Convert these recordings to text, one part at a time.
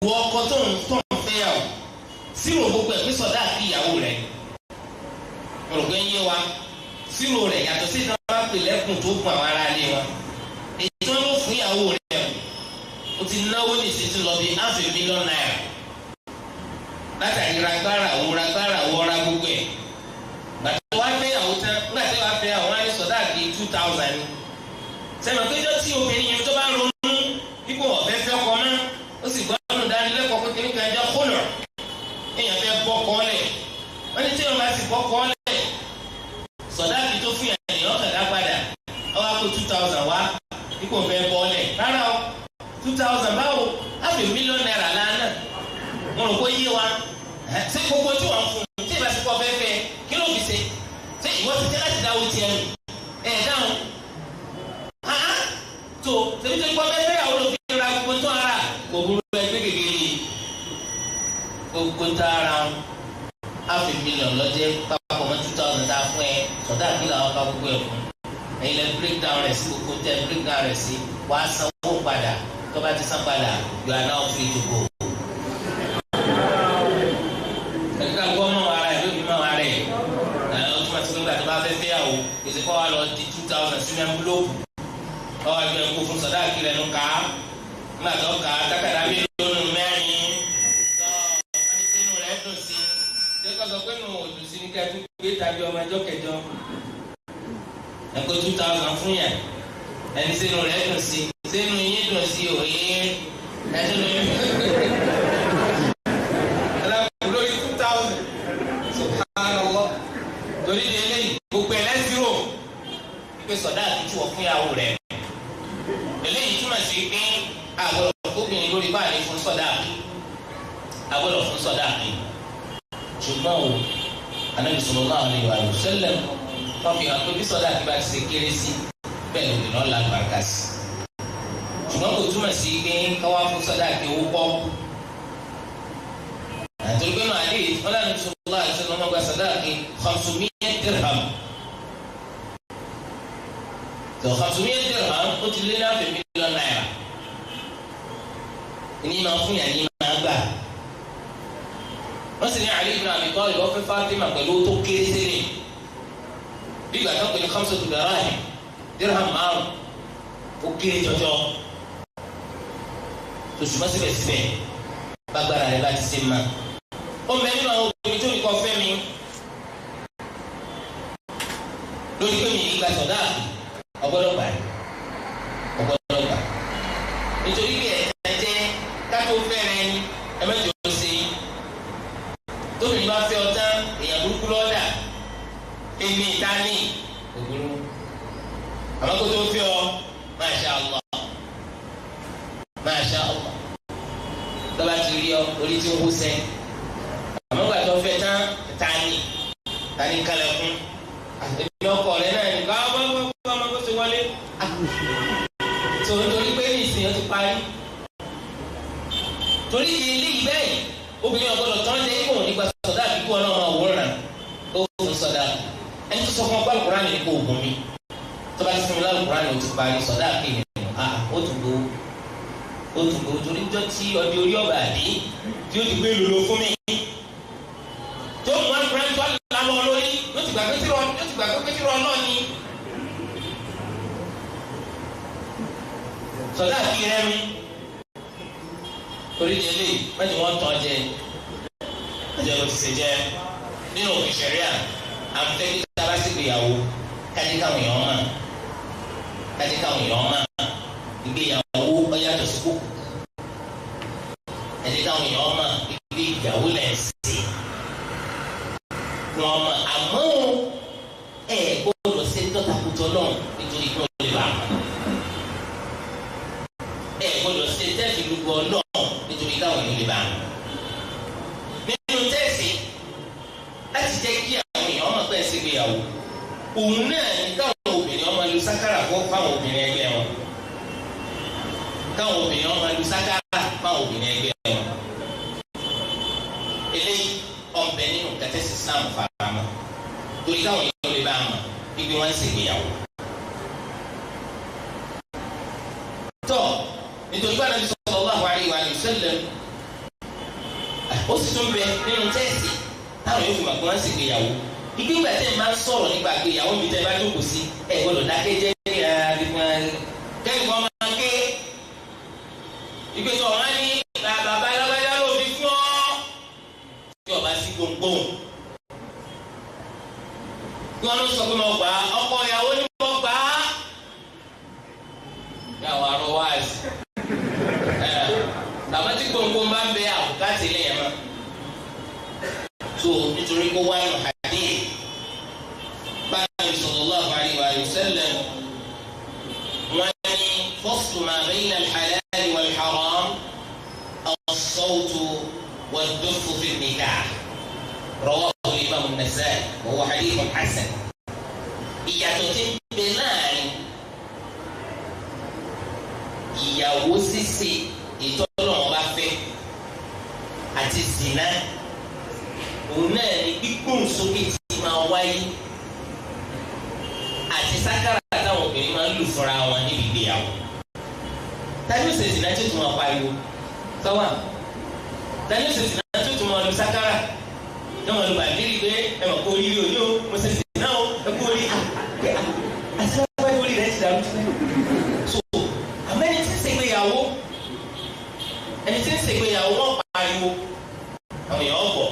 Wọ ọkọ tó ń fẹ́ yàwó sírò gbogbo ẹ̀ pé sọ̀dá àti ìyàwó rẹ̀ mo rò pé ń yé wa. Sírò rẹ̀ yàtọ̀ sí ìtàn bá pè lẹ́kùn tó gun àwọn ará ilé wọn, èyí tí wọ́n lò fún ìyàwó rẹ̀ o ti náwó ní ìsìn lọ bí 500,000 naira látàrí ragbára wo ragbára wo ra gbogbo ẹ̀. Gbàtí wàá fẹ́ ìyàwó tán, nígbà tí wàá fẹ́ àwọn á ní sọ̀dá àti 2,000 ni. Sẹ́mi péjọ tí obìnrin yẹn tó bá ronú ipò ọ̀fẹ́ fẹ́ kọ́ mọ́, ó sì gbọ́dọ̀ dánilẹ́kọ̀ọ́ pé kíní kan jẹ́ kólọ̀ èèyàn fẹ́ bọ́ kọ́ lẹ̀. Wọ́n ní tí wọ́n bá sì bọ́ kọ́ lẹ̀, sọ̀dáàkì tó fún yàn ní ọ̀kadà padà ọwọ́ àpò 2,000 wá ipò fẹ́ bọ́ lẹ̀. Rárá o, 2,000 báwo? 500,000 naira lánàá. Mo rò pé yé wa. Ṣé gbogbo tí wọ́n fún un tí ìbá sì kọ́ fẹ́ fẹ́ kí ló fi ṣe? Ṣé ìwọ ti tẹ́ láti dáwọ́ tiẹ̀ nù? Ẹ̀ dáhùn tó tẹbi tó kọ́ fẹ́ fẹ́ àwọn olùfi ra gbogbo tó ara kò burú ẹgbẹ́ kékeré gbogbo tó ara 500,000 lọ́jẹ́ papọ̀ mọ́ 2,000 tá a fún ẹ sọ̀dá kí làwọn ká gbogbo ẹ̀ fún ẹ̀yin lẹ break down rẹ̀ sí gbogbo tẹ break down rẹ̀ sí wàá sanwó padà. Tó bá ti san padà, you are now free to go. Ẹ̀ka gbọ́ mọ́ ara ẹ̀ lóbi mọ́ ara ẹ̀ ẹ̀ ó túmọ̀ sí pé nígbà tó bá fẹ́ fẹ́ yàwó èsì kọ́ wa lọ di 2,000 sínú envelope ọwọ́ ẹgbẹ́ kó fún sọ̀dá kí lẹ́nu ká nígbà tó ká tákàdá mélòó nù mẹ́rin tó wọ́n ní sínú rẹ̀ dùn sí ṣé kó sọ pé nù òdùn sí ní kẹ́ẹ́ gbé tàbí ọmọ ẹjọ́ kẹjọ ẹ̀kọ́ 2,000 fún yẹn ẹni sínú rẹ̀ dùn sí sínú yín dùn sí òye ẹni lórí 2,000. Subhanallah. Torí di eléyìí gbogbo ẹlẹ́sìrò pípé sọ̀dá àti tí wọ́n fún yàwó rẹ̀ eléyìí túmọ̀ sí pé àgbọ̀dọ̀ fóbìnrin lórí báyìí fún sọ̀dá àgbọ̀dọ̀ fún sọ̀dá àti. Ṣùgbọ́n o Ànábì sallallahu alaihi wa sallam wọ́n fi hàn pé bí sọ̀dá àti bá ti ṣe kéré sí bẹ́ẹ̀ lóbìnrin náà lágbàrúkà sí. Ṣùgbọ́n kò túmọ̀ sí pé káwá fún sọ̀dá àti owó pọ́ọ́kú. Àti pé náà àdé wọn lànà sallallahu alaihi wa sallam wọ́n gba sọ̀dá àti 500 dirham. Tó 500 dirham ó ti lé ní 500,000 naira. Ní máa fún yàn ní máa gbà. Wọ́n sì ní Ali ibn Abi Talib wọ́n fẹ́ Fatima pẹ̀lú tó kéré sílẹ̀. Bí ìgbà tó pè ní khamsatu darahim dirham 5 ó kéré jọjọ. Tòṣùmọ́ síbẹ̀síbẹ̀ bágbára rẹ̀ bá ti ṣe máa. Ó mẹ́ nínú àwọn obìnrin tó ní kọ́ fẹ́ mi lórí pé mi ní gba sọ̀dá ọgbọ́dọ̀ gbà ní ọgbọ́dọ̀ gbà nítorí pé ẹ̀ka jẹ́ kátó fẹ́rẹ̀ ẹni ẹ mẹ́jọ ó ṣe tóbi bá fẹ́ ọ tán èèyàn burúkú lọ́dà èmi ìta ní ògúrú àmọ́ kó tó fẹ́ ọ Masha Allah Masha Allah tọ́ba ti rí ọ orí tí ń hó sẹ́ àmọ́ gbà tó fẹ́ tán tani kálẹ̀kùn èmi ọkọ rẹ náà ní ká wọ́n ọmọ kó ti wọlé tó nítorí pé ní ìsìn ó ti parí torí ti ilé ìbẹ́ yìí obìnrin ọ̀gbọ́dọ̀ tán lé kò nígbà sọ̀dá àbíkú ọlọ́mọ àwòrán ó fún sọ̀dá ẹni tó sọ fún ọgbà Al-Kùránì ní kò gùn mi tó bá ti fún mi lálùkùránì ó ti parí sọ̀dá àbí mi ó tún gbó ó tún gbó torí jọ tí ọdẹ orí ọba àdé tí ó ti gbé lòlò fún mi tó mú Al-Kùránì tó lálọ́ lórí ó ti gbàgbé tí rọ náà ni. Sọdá kí rẹ mi torí di eléyìí mẹjọ wọn tán jẹ ẹjẹ ló ti ṣe jẹ nínú òfin ṣẹríà àǹfẹ kí sábà sì gbéyàwó kájí káwọn èèyàn mà kájí káwọn èèyàn mà ìgbéyàwó ọyàtọ̀ sí kókò ẹjẹ káwọn èèyàn mà ìgbéyàwó lẹ̀ ń sè wọn mà àmọ́ ẹ gbọ́dọ̀ ṣe tọ́takùtọ̀ náà nítorí kí wọ́n lè bá a mọ̀. Ẹ gbọ́dọ̀ ṣe tẹ́sí gbogbo ọlọ́run nítorí káwọn èèyàn lè bá a mọ̀. Nínú tẹ́sí láti jẹ́ kí àwọn èèyàn ọmọ pẹ́ sí ìgbéyàwó òun náà ní káwọn obìnrin ọmọ lu sákàrà fún fáwọn obìnrin ẹgbẹ́ wọn. Káwọn obìnrin ọmọ lu sákàrà fáwọn obìnrin ẹgbẹ́ wọn. Eléyìí ọ̀nbẹ nínú kẹtẹ́sì Islam faramọ́ torí káwọn èèyàn lè bá a mọ̀ wípé wọ́n ń ṣègbéyàwó. Tọ́ nítorí bá Ànábì sallallahu alaihi wa sallam Ó sì tún bẹ nínú tẹ́ẹ̀sì táwọn yóò fi mọ̀ pé wọ́n sì gbéyàwó. Ìgbégbà tẹ́ ẹ máa ń sọ̀rọ̀ nípa gbéyàwó mi tẹ́ ẹ bá jókòó sí ẹ gbọ́dọ̀ dákẹ́ jẹ́ kẹ́kọ̀ọ́ máa ké. Ìgbésọ̀ wọn ní bàbá alágbájá ló fi fún ọ. Tí ọba sí gbòǹgbòǹ. Kí wọ́n ló sọ pé mo gbà á, ọkọ ìyàwó ni mo gbà á. Ní àwọn arọ wáàsì. Bàbá tí gbòǹgbòǹ bá ń bẹ àbùkátì ilé yẹn mọ́. So nítorí kó wá nù hadith. Báyìí sallallahu alaihi wa sallam wọ́n ní faslu ma bayna al-halal wal-haram as-sawtu wad-duffu fi an-nikah. Rawahu al-imam an-Nasa'i wa huwa hadithun hasan. Ìyàtọ̀ tí ń bẹ láàrin ìyàwó ṣíṣe ìtọ́lọ́wọ́n bá fẹ́ àti zina òun náà ni gbígbóhùn sókè tí máa wáyé àti sákàrà táwọn obìnrin máa ń lù fúnra wọn níbi ìgbéyàwó. Tani ó ṣe zina tí ó tún máa pariwo sọ́wọ́n? Tani ó ṣe zina tí ó tún máa lu sákàrà? Ní wọn lu bàndírì pé ẹ mọ̀ kó oríire òní o, mo ṣe zina o, ẹ kú orí àti lápá orí rẹ ti dàrú. So àmọ́ ẹni tí ń ṣègbéyàwó, ẹni tí ń ṣègbéyàwó wọ́n pariwo, àwọn èèyàn ọ̀bọ̀,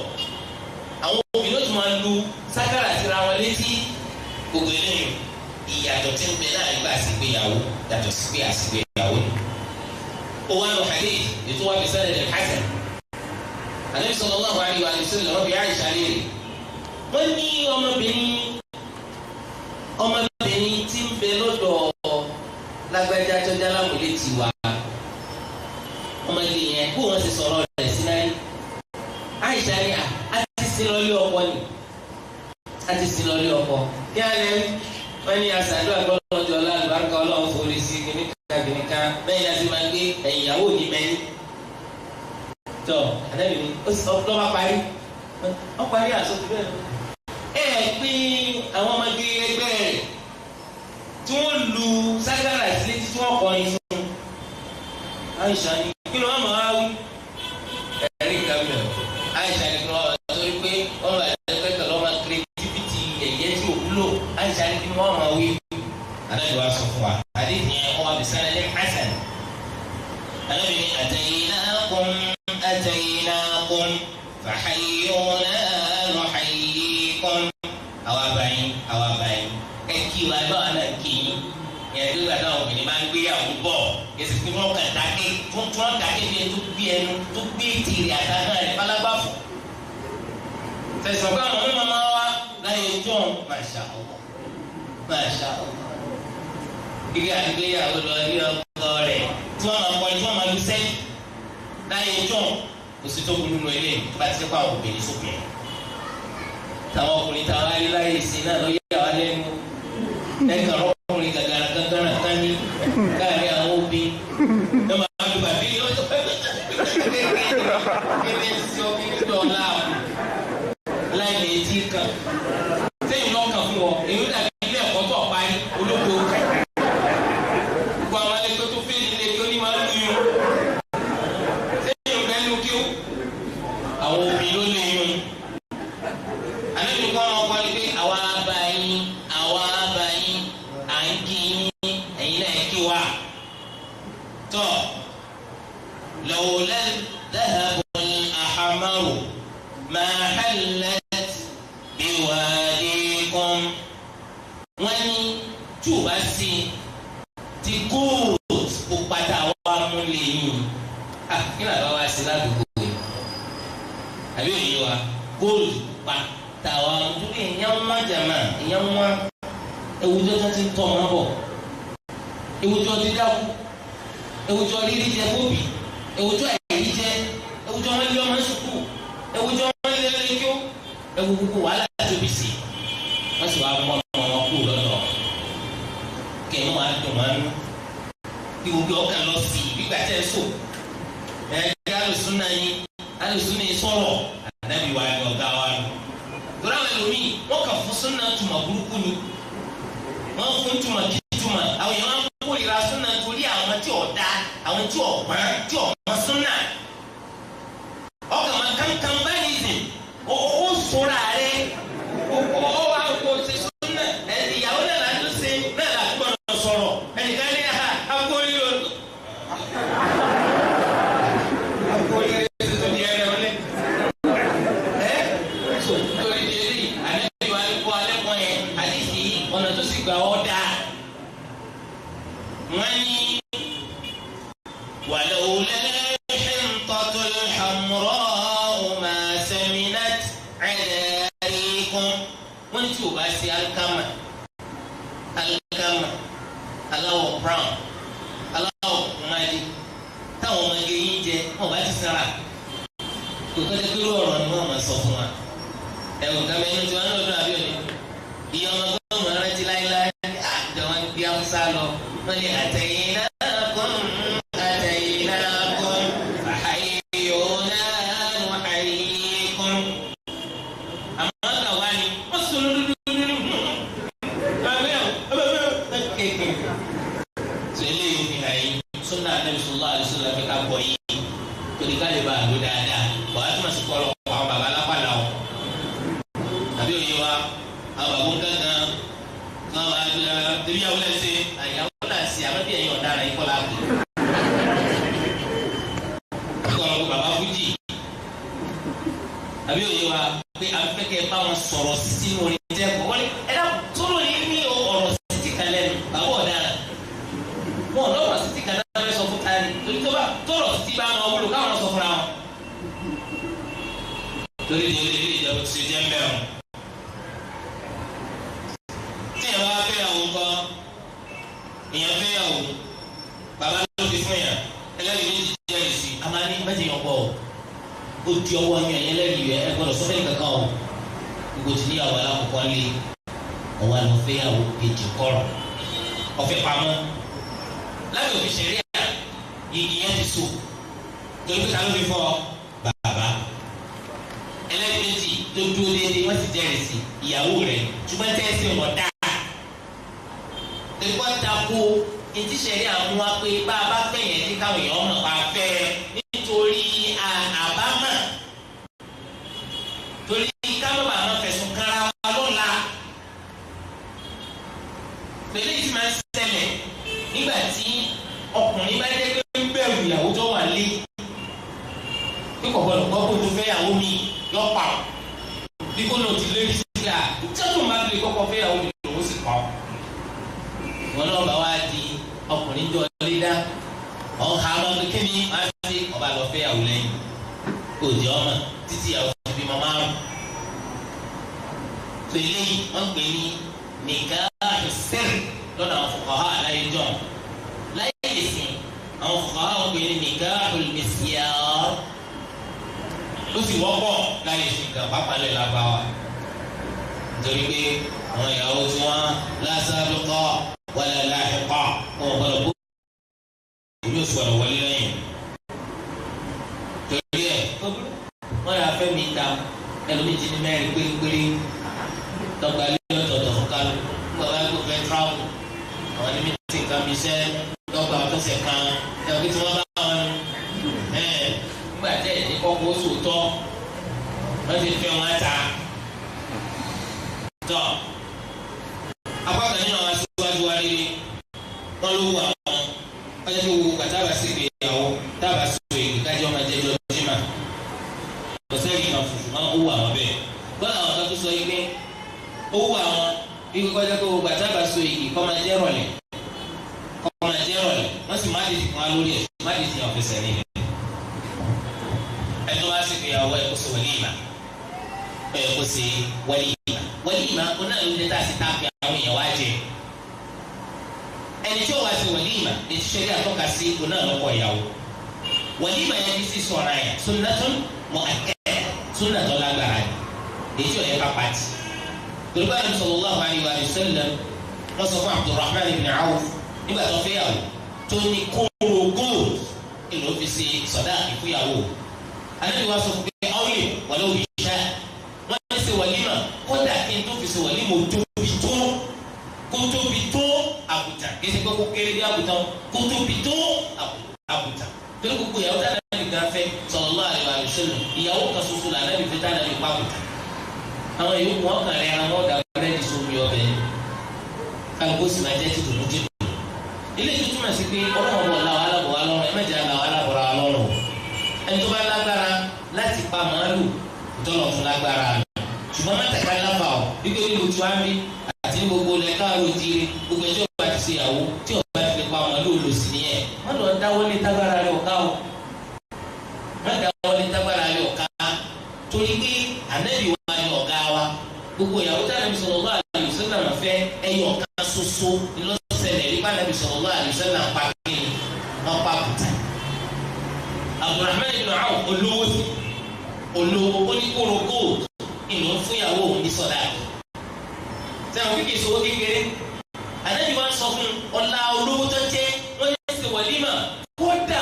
àwọn obìnrin ó tún máa lu sákàrà síra wọn létí. Gbogbo eléyìí ìyàtọ̀ tí ń bẹ láàrin bá àṣìgbéyàwó yàtọ̀ sí pé àṣìgbéyàwó ni. Ó wá lọ hadith ètò wa bisanadin hasan. Ànábì sallallahu alaihi wa sallam rọ́bì Àìṣà léèrè. Wọ́n ní ọmọbìnrin tí ń bẹ lọ́dọ̀ lágbájá tọ́jà lámùlé ti wá. Ọmọdé yẹn kó wọ́n ti sọ̀rọ̀ rẹ̀ sí náà. Àìṣà ni a ti sin lọ lé ọkọ ni. A ti sin lọ lé ọkọ. Kí á lẹ wọ́n ní aṣáájú àgbọ̀lọ́jọ́ lálùbáríkà ọlọ́run forí sí kìnnìkan kìnnìkan bẹ́ẹ̀ ni a ti máa gbé ẹ̀yìnyàwó ní mẹ́yìn. Tọ́ ànábì ni ó sì lọ́ bá parí. Ó parí àsọtún bẹ́ẹ̀ lọ. Ẹ pín àwọn ọmọge ẹgbẹ́ rẹ̀ tí wọ́n lu sákàrà sílé tí wọ́n kọrin fún un. Àìṣà ni kí ló wọ́n máa wí? Ẹ̀rí kàmẹ́ Àìṣà ni kí ló wọ́n máa torí pé wọ́n bá jẹ́ pé kàlọ́ máa creativity ẹ̀yẹ tí ò wúlò. Àìṣà ni kí wọ́n máa wí. Ànábì wa sọ fún wa. Àdéhùn yẹn wọ́n wá bisanadin hasan. Ànábì ni ataynakum ataynakum fahayyuna nuhayyikum. Àwa báyìí, àwa báyìí. Ẹ kí wa ẹ bá wa náà kí yín. Yẹn tó gbà táwọn obìnrin máa ń gbéyàwó bọ̀. Yẹsì pé wọ́n kàn dáké tó wọ́n dáké bí ẹni tó gbé ẹnu tó gbé tìrì àtàkùn rẹ̀ falágbáfò. Sẹ̀sọ̀ pé àwọn ọmọ máa wá láyé jọ́n. Masha Allah, Masha Allah. Ibi àgbéyàwó lọ ilé ọkọ rẹ̀ tí wọ́n máa kọrin tí wọ́n máa lu sẹ́yìn láyé jọ́n. Kò sí tó burú nù eléyìí tó bá ti sẹ́kọ̀ àwọn obìnrin sókè. Táwọn ọkùnrin táwọn arí láyé ìsìn náà ló yà wá lẹ́nu. Ẹ̀ka ọkùnrin gàgàrà gàgàrà kan ní káàrí àwọn obìnrin. Ẹ máa lu bàbí lọ́jọ́ kíni sí ọ kíni dọ̀la láì ní etí kan. Sẹ́yìn lọ́kàn fún ọ, èyí dàbí ilé ẹ̀kọ́ tó parí olóko. Gbogbo àwọn alẹ́kọ̀ọ́ tó fẹ́ nílé kí ó ní máa lu yun. Sẹ́yìn bẹ́ẹ̀ lu kí ó. Àwọn obìnrin ló lè yun. Àlejò kan wọn kọ́ ni pé àwa bá yín, àwa bá yín, à ń kí yín, ẹ̀yin náà kí wa. Tọ́ lawla dhahabul ahmaru ma hallat biwadikum. Wọ́n ní tí o bá sí ti gold pupa tá a wá mú lè yín. Kí làbá wá sí ládùúgbò yìí? Àbí òye wa gold pupa tá a wá mú torí ìyẹn wọ́n jàmá ìyẹn wọ́n ewùjọ́ tó ti ń tọ́ ọmọ bọ̀, ewùjọ́ ti dákú, ewùjọ́ rírí jẹ fóbì, ewùjọ́ àìrí jẹ, ewùjọ́ wọn lé ọmọ sùkúù, ewùjọ́ wọn lé lẹ́kọ́, ewu gbogbo wàhálà tóbi sí i wọ́n sì wá mọ́ ọmọ wọn kú lọ́dọ̀ kẹ́ ẹ̀ wọ́n á dùn wọn nú kí gbogbo ọkàn lọ sí i gbígbà tẹ́ ẹ sọ ẹ kí alùsùn náà yín alùsùn náà yín sọ̀rọ̀ ànábì wa ni ọ̀gá wa nù. Torí àwọn ẹlòmíì wọ́n kàn fún súnà tùmọ̀ burúkú ni wọ́n fún tùmọ̀ kí tùmọ̀ àwọn èèyàn wọn kórìíra súnà torí àwọn tí ò da àwọn tí ò gbọ́n tí ò mọ̀ súnà. Ọkàn máa Àìmọ̀kànkan báyìí ó sọ̀rọ̀ ààrẹ ó wà kó ṣe súnà ìyàwó náà là ń tún ṣe náà là ń gbọ́dọ̀ sọ̀rọ̀ ẹnìkan ní akóyè o. Akóyè tó di ẹrẹ ọlẹ. Ẹ so torí di eléyìí àlejò wa kó alẹ́ kan yẹn àdìsí ọ̀nà tó sì gbà ọ́ dáa. Wọ́n ní wàlúùlẹ̀ حنطة الحمراء ما سمنت عذاريكم. Wọ́n ní tí o bá ṣe alikama alikama aláwọ̀ brown aláwọ̀ kùmádì táwọn ọmọge yín jẹ wọn bá ti sanra kò kọ́tẹ́ pé ọ̀rọ̀ ni wọ́n máa sọ fún wa. Ẹ̀wọ̀n kàmẹ́ inú tiwọn náà dùn àbí òní ìyá ọmọ gbọ́dọ̀ mọ̀ rántí láéláé àjọ wọn gbé haúsá lọ wọ́n ní àtẹ̀yìn náà kún àtẹ̀yìn náà kún àyòóná àyíkún. Àmọ́ àgbà ni wọ́n sọ dúdú dúdú kéèké. Tó eléyìí fi hàn yín súnà Ànábì sallallahu alaihi wasallam fi ká bọ̀ yìí torí ká lè bá a lò dáadáa. Wàá túmọ̀ sí kọ́ lọ́pọ̀ àwọn bàbá alápàlà o. Àbí òye wa àwọn bàbá ń gángan náà máa gbé tẹ̀bí ìyàwó náà ṣe àyàwó náà ṣe àmọ́ bí ẹ̀yin ọ̀daràn yìí kọ́ la kù. Kíkọ́ ọ̀rọ̀ bàbá fújì. Àbí òye wa pé afẹ́kẹ́ bá wọn sọ̀rọ̀ sínú orin jẹ́ kọ́. Wọ́n ní ẹ̀dá tó ló ní ní ọ̀rọ̀ sí kan lẹ́nu bàbá ọ̀daràn. Wọn lọ́rọ̀ sí kan náà fẹ́ sọ fún tani torí tó bá tọ̀rọ̀ sí bá wọn wúlò káwọn sọ fúnra wọn. Torí ní ilé ìjẹun ti jẹ́ ń bẹ̀rù. Tí ẹ bá fẹ́yàwó kọ́, èèyàn fẹ́yàwó, bàbá ló fi fún yàn, ẹlẹ́rìí méjì jẹ́rìí sí i, a máa ní méjì yàn pọ̀ o. Ó di ọwọ́ yẹn ẹ̀yẹ lẹ́rìí rẹ̀ ẹ gbọ́dọ̀ sọ́fẹ́ kankan o. Gbogbo ti níyàwó alákọ̀ọ́kọ́ lé ọwọ́ àlọ́ fẹ́yàwó kejì kọ̀rọ̀ ọ̀fẹ́ pamọ́. Lábẹ́ òfin ṣẹ̀ríà, yìgì yẹn ti so. Torí pé ta ló fi fọ́ bàbá? Ẹlẹ́rìí méjì tó dúró déédéé wọ́n sì jẹ́rìí sí ìyàwó rẹ̀ ṣùgbọ́n tẹ́sí ọ̀nà dáa. Ìkọ́ tako etí sẹ́rí àwọn wa pé bá a bá fẹ́ yẹn tí káwọn èèyàn mọ̀ pa fẹ́ nítorí àbámọ̀ torí káwọn bá máa fẹ̀sùn kanra wa lọ́la. Pẹ̀lú ìtì máa ń ṣẹlẹ̀ nígbà tí ọkùnrin bá dé pé ń bẹ̀rù ìyàwó tó wà lé pé kò gbọdọ̀ gbọ́ kó tó fẹ́ ìyàwó mi yọ pa ọ́ bí kò náà ti lérí sí i à jẹ́kùn máa fi lè kọ́kọ́ fẹ́ ìyàwó mi lòún sì pa ọ́. Wọn náà bá wá di ọkùnrin jọ lédá ọ̀hà ọmọ kékeré ní máa fi ọba lọ fẹ́ yàwó lẹ́yìn kò jẹ́ ọmọ títí yàwó fi bímọ márùn. Tó eléyìí wọ́n pè ní nìkáhù sirr lọ́dọ̀ àwọn fuqaha láyé jọ láyé ìsìn àwọn fuqaha wọ́n pè ní nikahul misyar ó sì wọ́pọ̀ láyé ìsìn kan pàápàá lè lábáwá nítorí pé àwọn ìyàwó tí wọ́n la sabiqa wala lahiqa wọn ò gbọ́dọ̀ bó omi ò sọ̀rọ̀ wọlé lẹ́yìn torí ẹ̀ wọ́n yà fẹ́ mi ta ẹlòmíì ti ní mẹ́rin pérépéré tọgbà lé ọ̀tọ̀ọ̀tọ̀ fún kálukú nígbà wọ́n kó fẹ́ travel àwọn ní mítì kan bí iṣẹ́ lọ́gbà ọ̀tọ̀sẹ̀ kan ẹ̀ kí tí wọ́n bá wọn ẹ̀ nígbà tẹ̀ ní kọ́kọ́ oṣù tọ́ wọ́n ti fẹ́ wọn ta tọ́ apá kan nínú àwọn aṣíwájú wa rere wọn ló wù àwọn wọ́n ti wo kàtàbà sí ìgbéyàwó tábà sí ìgbé kájọ́ máa jẹ́jọ́ jimá kọsẹ́rì kan fùfú máa ń wù àwọn bẹ́ẹ̀ bọ́lá àwọn kan tó sọ yìí pé ó wù àwọn ikú kọjá pé gbogbo àtàbà so igi kọ́ máa jẹ́ rọ̀lẹ́ kọ́ máa jẹ́ rọ̀lẹ́ wọ́n sì má di ti kan lórí ẹ̀ má di ti hàn fẹsẹ̀ nílẹ̀ ẹ̀ tó bá sì gbéyàwó ẹ̀ kó ṣe wàlímà ẹ̀ kó ṣe wàlímà wàlímà kó náà ló ń dé tá a sì tá a fi àwọn èèyàn wá jẹ ẹni tí ó wá sí wàlímà ètò ìṣẹ̀lẹ̀ àtọ́ka sí kó náà lọ́kọ ìyàwó wàlímà yẹn ti sì sọ̀rọ̀ yẹn sunnatun mu'akkada sunnatun lágbára yìí èyí ò yẹ ká pàtì. Yorùbá Ànábì sallallahu alayhi wa sallam wọ́n sọ fún Abdurrahman ibn Awf nígbà tó fẹ́yàwó tó ní kóró gold èlò fi ṣe sọ̀dáàkì fúyàwó. Ànábì wa sọ fún pé ọ̀yẹ̀ wọlé òbí ṣá wọ́n ti ṣe wàlímà kódà kí n tó fi ṣe wàlímà tóbi tó kó tóbi tó àgùtàn kí n ṣe pé kó kéré bí àgùtàn kó tóbi tó àgùtàn torí gbogbo ìyàwó tí Ànábì kan fẹ́ sallallahu alayhi wa wasallam ìyàwó kan ṣoṣo là nàbì fẹ́ tánàbì pàkùtà. Àwọn yòókù wọn kàn rẹ ara wọn dà búrẹ́dì sómi ọbẹ̀ ni kálukú sì máa jẹ́ tìtùnú tìtùnú. Ilé tó túmọ̀ sí pé ọlọ́run bọ̀ làwọn alábọ̀ wa lọ́rùn, ẹ mẹ́jọ làwọn alábọ̀ wa lọ́rùn. Ẹni tó bá lágbára láti pa màálù ìtọ́nà fún lágbára rẹ̀, ṣùgbọ́n mẹ́tẹ̀ká láfa ọ̀ wípé ní gbogbo wa ń bí àti ní gbogbo ilẹ̀ káàró jíire gbogbo ẹjọ́ bá ti ṣe ìyàwó tí ọba ti lè pa màálù olùsí nìyẹn. Má lọ dáwọ́lé tágbára rẹ̀ ọ̀ká o, má dáwọ́lé tágbára rẹ̀ ọ̀ká, torí pé ànábì wa ni ọ̀gá wa. Gbogbo ìyàwó tí ànábì sallallahu alaihi wasallam fẹ́ ẹyọ kan ṣoṣo lọ́sẹ̀lẹ̀ nípa ànábì sallallahu alaihi wasallam pa kíni wọ́n pa kùtà. Abdurrahman ibn Awf olówó sí olówó oníkóró gold ìlú ń fún ìyàwó òun ní sọ̀dá. Sẹ́wọ̀n kíkì ìṣòwò kékeré ànábì wa sọ fún ọ̀la olówó tó jẹ́ wọ́n ní ṣe wàlímà, kódà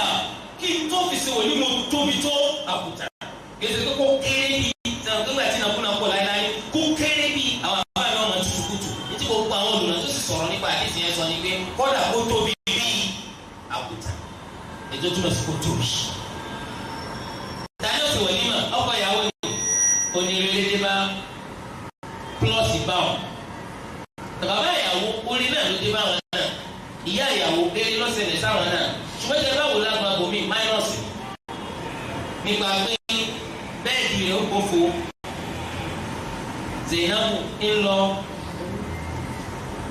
kí n tó fi ṣe wàlímà tóbi tó àkùtà. Gbèsè kókó kéré bíi sẹ́wọ̀n tó gbà tí nàkúnà pọ̀ láéláé kó kéré bíi àwọn àbá mi ọmọ tutù kutù. Ní gbogbo àwọn olùrànlọ́ tó sì sọ̀rọ̀ nípa àdéhùn yẹn sọ ni pé kódà kó tóbi bíi àkùtà. Ètò túmọ̀ sí kó tóbi. Tani ó sì wàlímà ọkọ ìyàwó ni onírèrè dé bá plọ́ọ̀sì báwọn. Bàbá ìyàwó orí náà ló dé báwọn náà. Ìyá ìyàwó eré lọ́sẹ̀lẹ̀ sáwọn náà. Ṣùgbọ́n ìjọba báwo lágbo abomi máínọ́ọ̀sì nípa pé bẹ́ẹ̀dì rẹ̀ ó gbófo. Zainabu ń lọ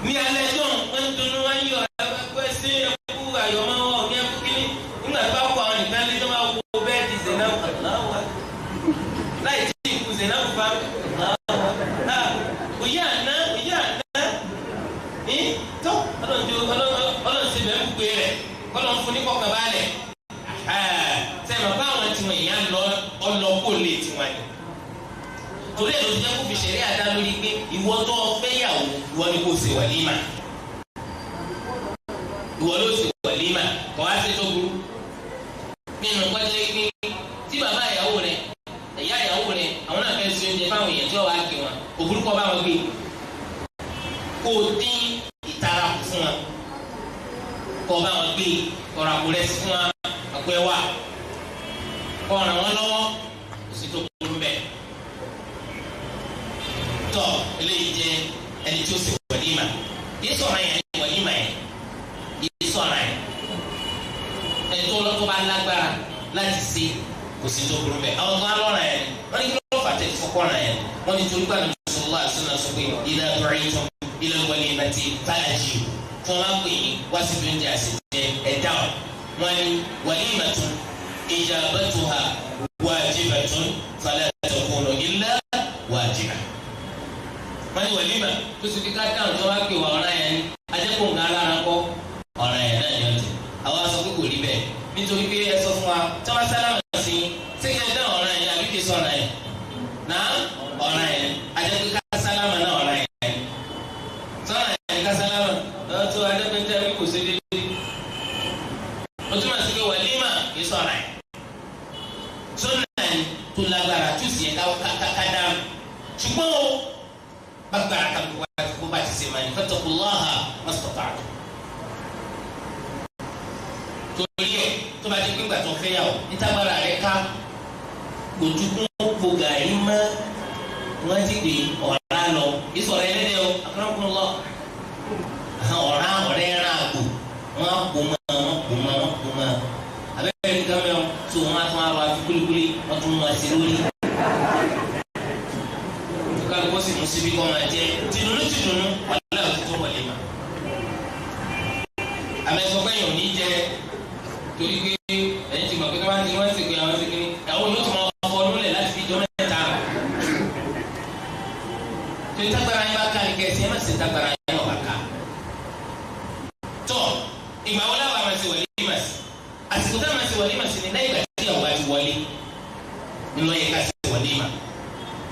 ní alẹ́ tó ń dunnú wọ́n yọ ẹgbẹ́ sí ẹkú àyọ̀mọ́wọ́ ní ẹkú kínní. Nígbà tó bá kọ àwọn nìkan lé tó máa wo bẹ́ẹ̀dì Zainabu láì tí ìkú Zainabu bá òye àná òye àná ní tó ọlọ́run ṣe bẹ́ẹ̀ ń gbé rẹ̀ kọ́lọ́n fún ní kọ́kàn balẹ̀. Sẹ́mi bá àwọn tiwọn ìyá lọ ọlọ́kọ̀ lè tiwọn ni. Torí ẹ̀ ló ti jẹ́ kó fi ṣẹ̀rí àdá lórí pé ìwọ tó fẹ́ yàwó ìwọ ni kò ṣe wàlímà. Ìwọ ló ṣe wàlímà kọ́ wá sí tó burú. Nínú kọ́jẹ́ pé tí bàbá ìyàwó rẹ̀ ìyá ìyàwó rẹ̀ àwọn náà fẹ́ ṣe oúnjẹ fáwọn èèyàn tí wọ́n wá kí wọn òbúrú kọ́ bá wọn gbé. Kó o dín ìtara kù fún wọn. Kọ́ bá wọn gbé kọ́ra kó rẹ̀ sí fún wọn àpò ẹwà. Kọ́ ràn wọ́n lọ́wọ́ kò sí tó burú bẹ́ẹ̀. Tọ́ eléyìí jẹ́ ẹni tí ó ṣe wàlímà. Yìí sọ̀rọ̀ yẹn ní wàlímà yẹn. Yìí sọ̀rọ̀ yẹn. Ẹni tó lọ́kọ́ bá lágbára láti ṣe kò sí tó burú bẹ́ẹ̀. Àwọn kan lọ́ràn yẹn wọ́n ní kí ló fà tẹ̀sí fọ́kọ́ ràn yẹn. Wọ́n ní torí pàdé sallallahu alaihi wasallam sọ pé idha du'itum ila al-walimati fa'ajibu. Tí wọ́n bá pè yín wá síbi oúnjẹ àṣejẹ ẹ̀ dáhùn. Wọ́n ní walimatun ijabatuha wajibatun fala takunu illa wajiba. Wọ́n ní wàlímà tó sì fi ká dáhùn tí wọ́n bá pè wá ọ̀ràn yẹn ni ajẹ́kùn nǹkan alára kọ́ ọ̀ràn yẹn náà ni ọ̀tẹ̀. Àwa sọ pé kò rí bẹ́ẹ̀ nítorí pé ẹ sọ fún wa tí wọ́n sálámà sí i ṣé kí ẹ dáhùn ọ̀ràn yẹn àbí kì í sọ ọ̀ràn yẹn náà ọ̀ràn yẹn ajẹ́kùn ká sálámà náà ọ̀ràn yẹn sọ̀ràn yẹn ká sálámà tó ajẹ́kùn tẹ́ kò sí déédéé. O túmọ̀ sí pé wàlímà kì í sọ ọ̀ràn yẹn sọ́nà tó lágbára tó sì yẹ ká dáhùn ṣùgbọ́n o gbàgbára kan kó bá ti ṣe máa ní fattaqullaha mastata'tum. Torí ẹ tó bá ti pínpà tó fẹ́ yà ó nítagbára rẹ ká ojúkún po gàrí mọ́ wọ́n ti pè ọ̀rá lọ ìsọ̀rọ̀ ẹlẹ́dẹ̀ o akramakumullah ọ̀rá ọ̀rẹ́ ẹran àgbò wọ́n kò mọ́ wọ́n kò mọ́ wọ́n kò mọ́ abẹ́rẹ́ nǹkan mẹ́wọ́n tó wọ́n á tún arọ àfi kúlíkúlí wọ́n tún mú àti lórí. Kálukú sì mú síbi kọ́ máa jẹ tìdùnnú tìdùnnú wàhálà òtútù wọlé ma. Àmẹ́sọ̀kọ́ yẹn ò ní jẹ torí pé ẹ̀yin ti mọ̀ pé káwá ti wọ́n ti pé àwọn ti kiri àwọn yóò tún máa fọ lólẹ̀ láti fi jọ mẹ́ta. Torí tágbára yín bá ká ní kẹsì ẹ má sì tágbára yín ọ̀bà ká. Tọ́ ìgbà wo láwa máa ṣe wàlímà sí? Àsìkò tá a máa ṣe wàlímà sí ni lẹ́yìn ìgbà tí ìyàwó bá ti wọlé ńlọ yẹ ká ṣe wàlímà.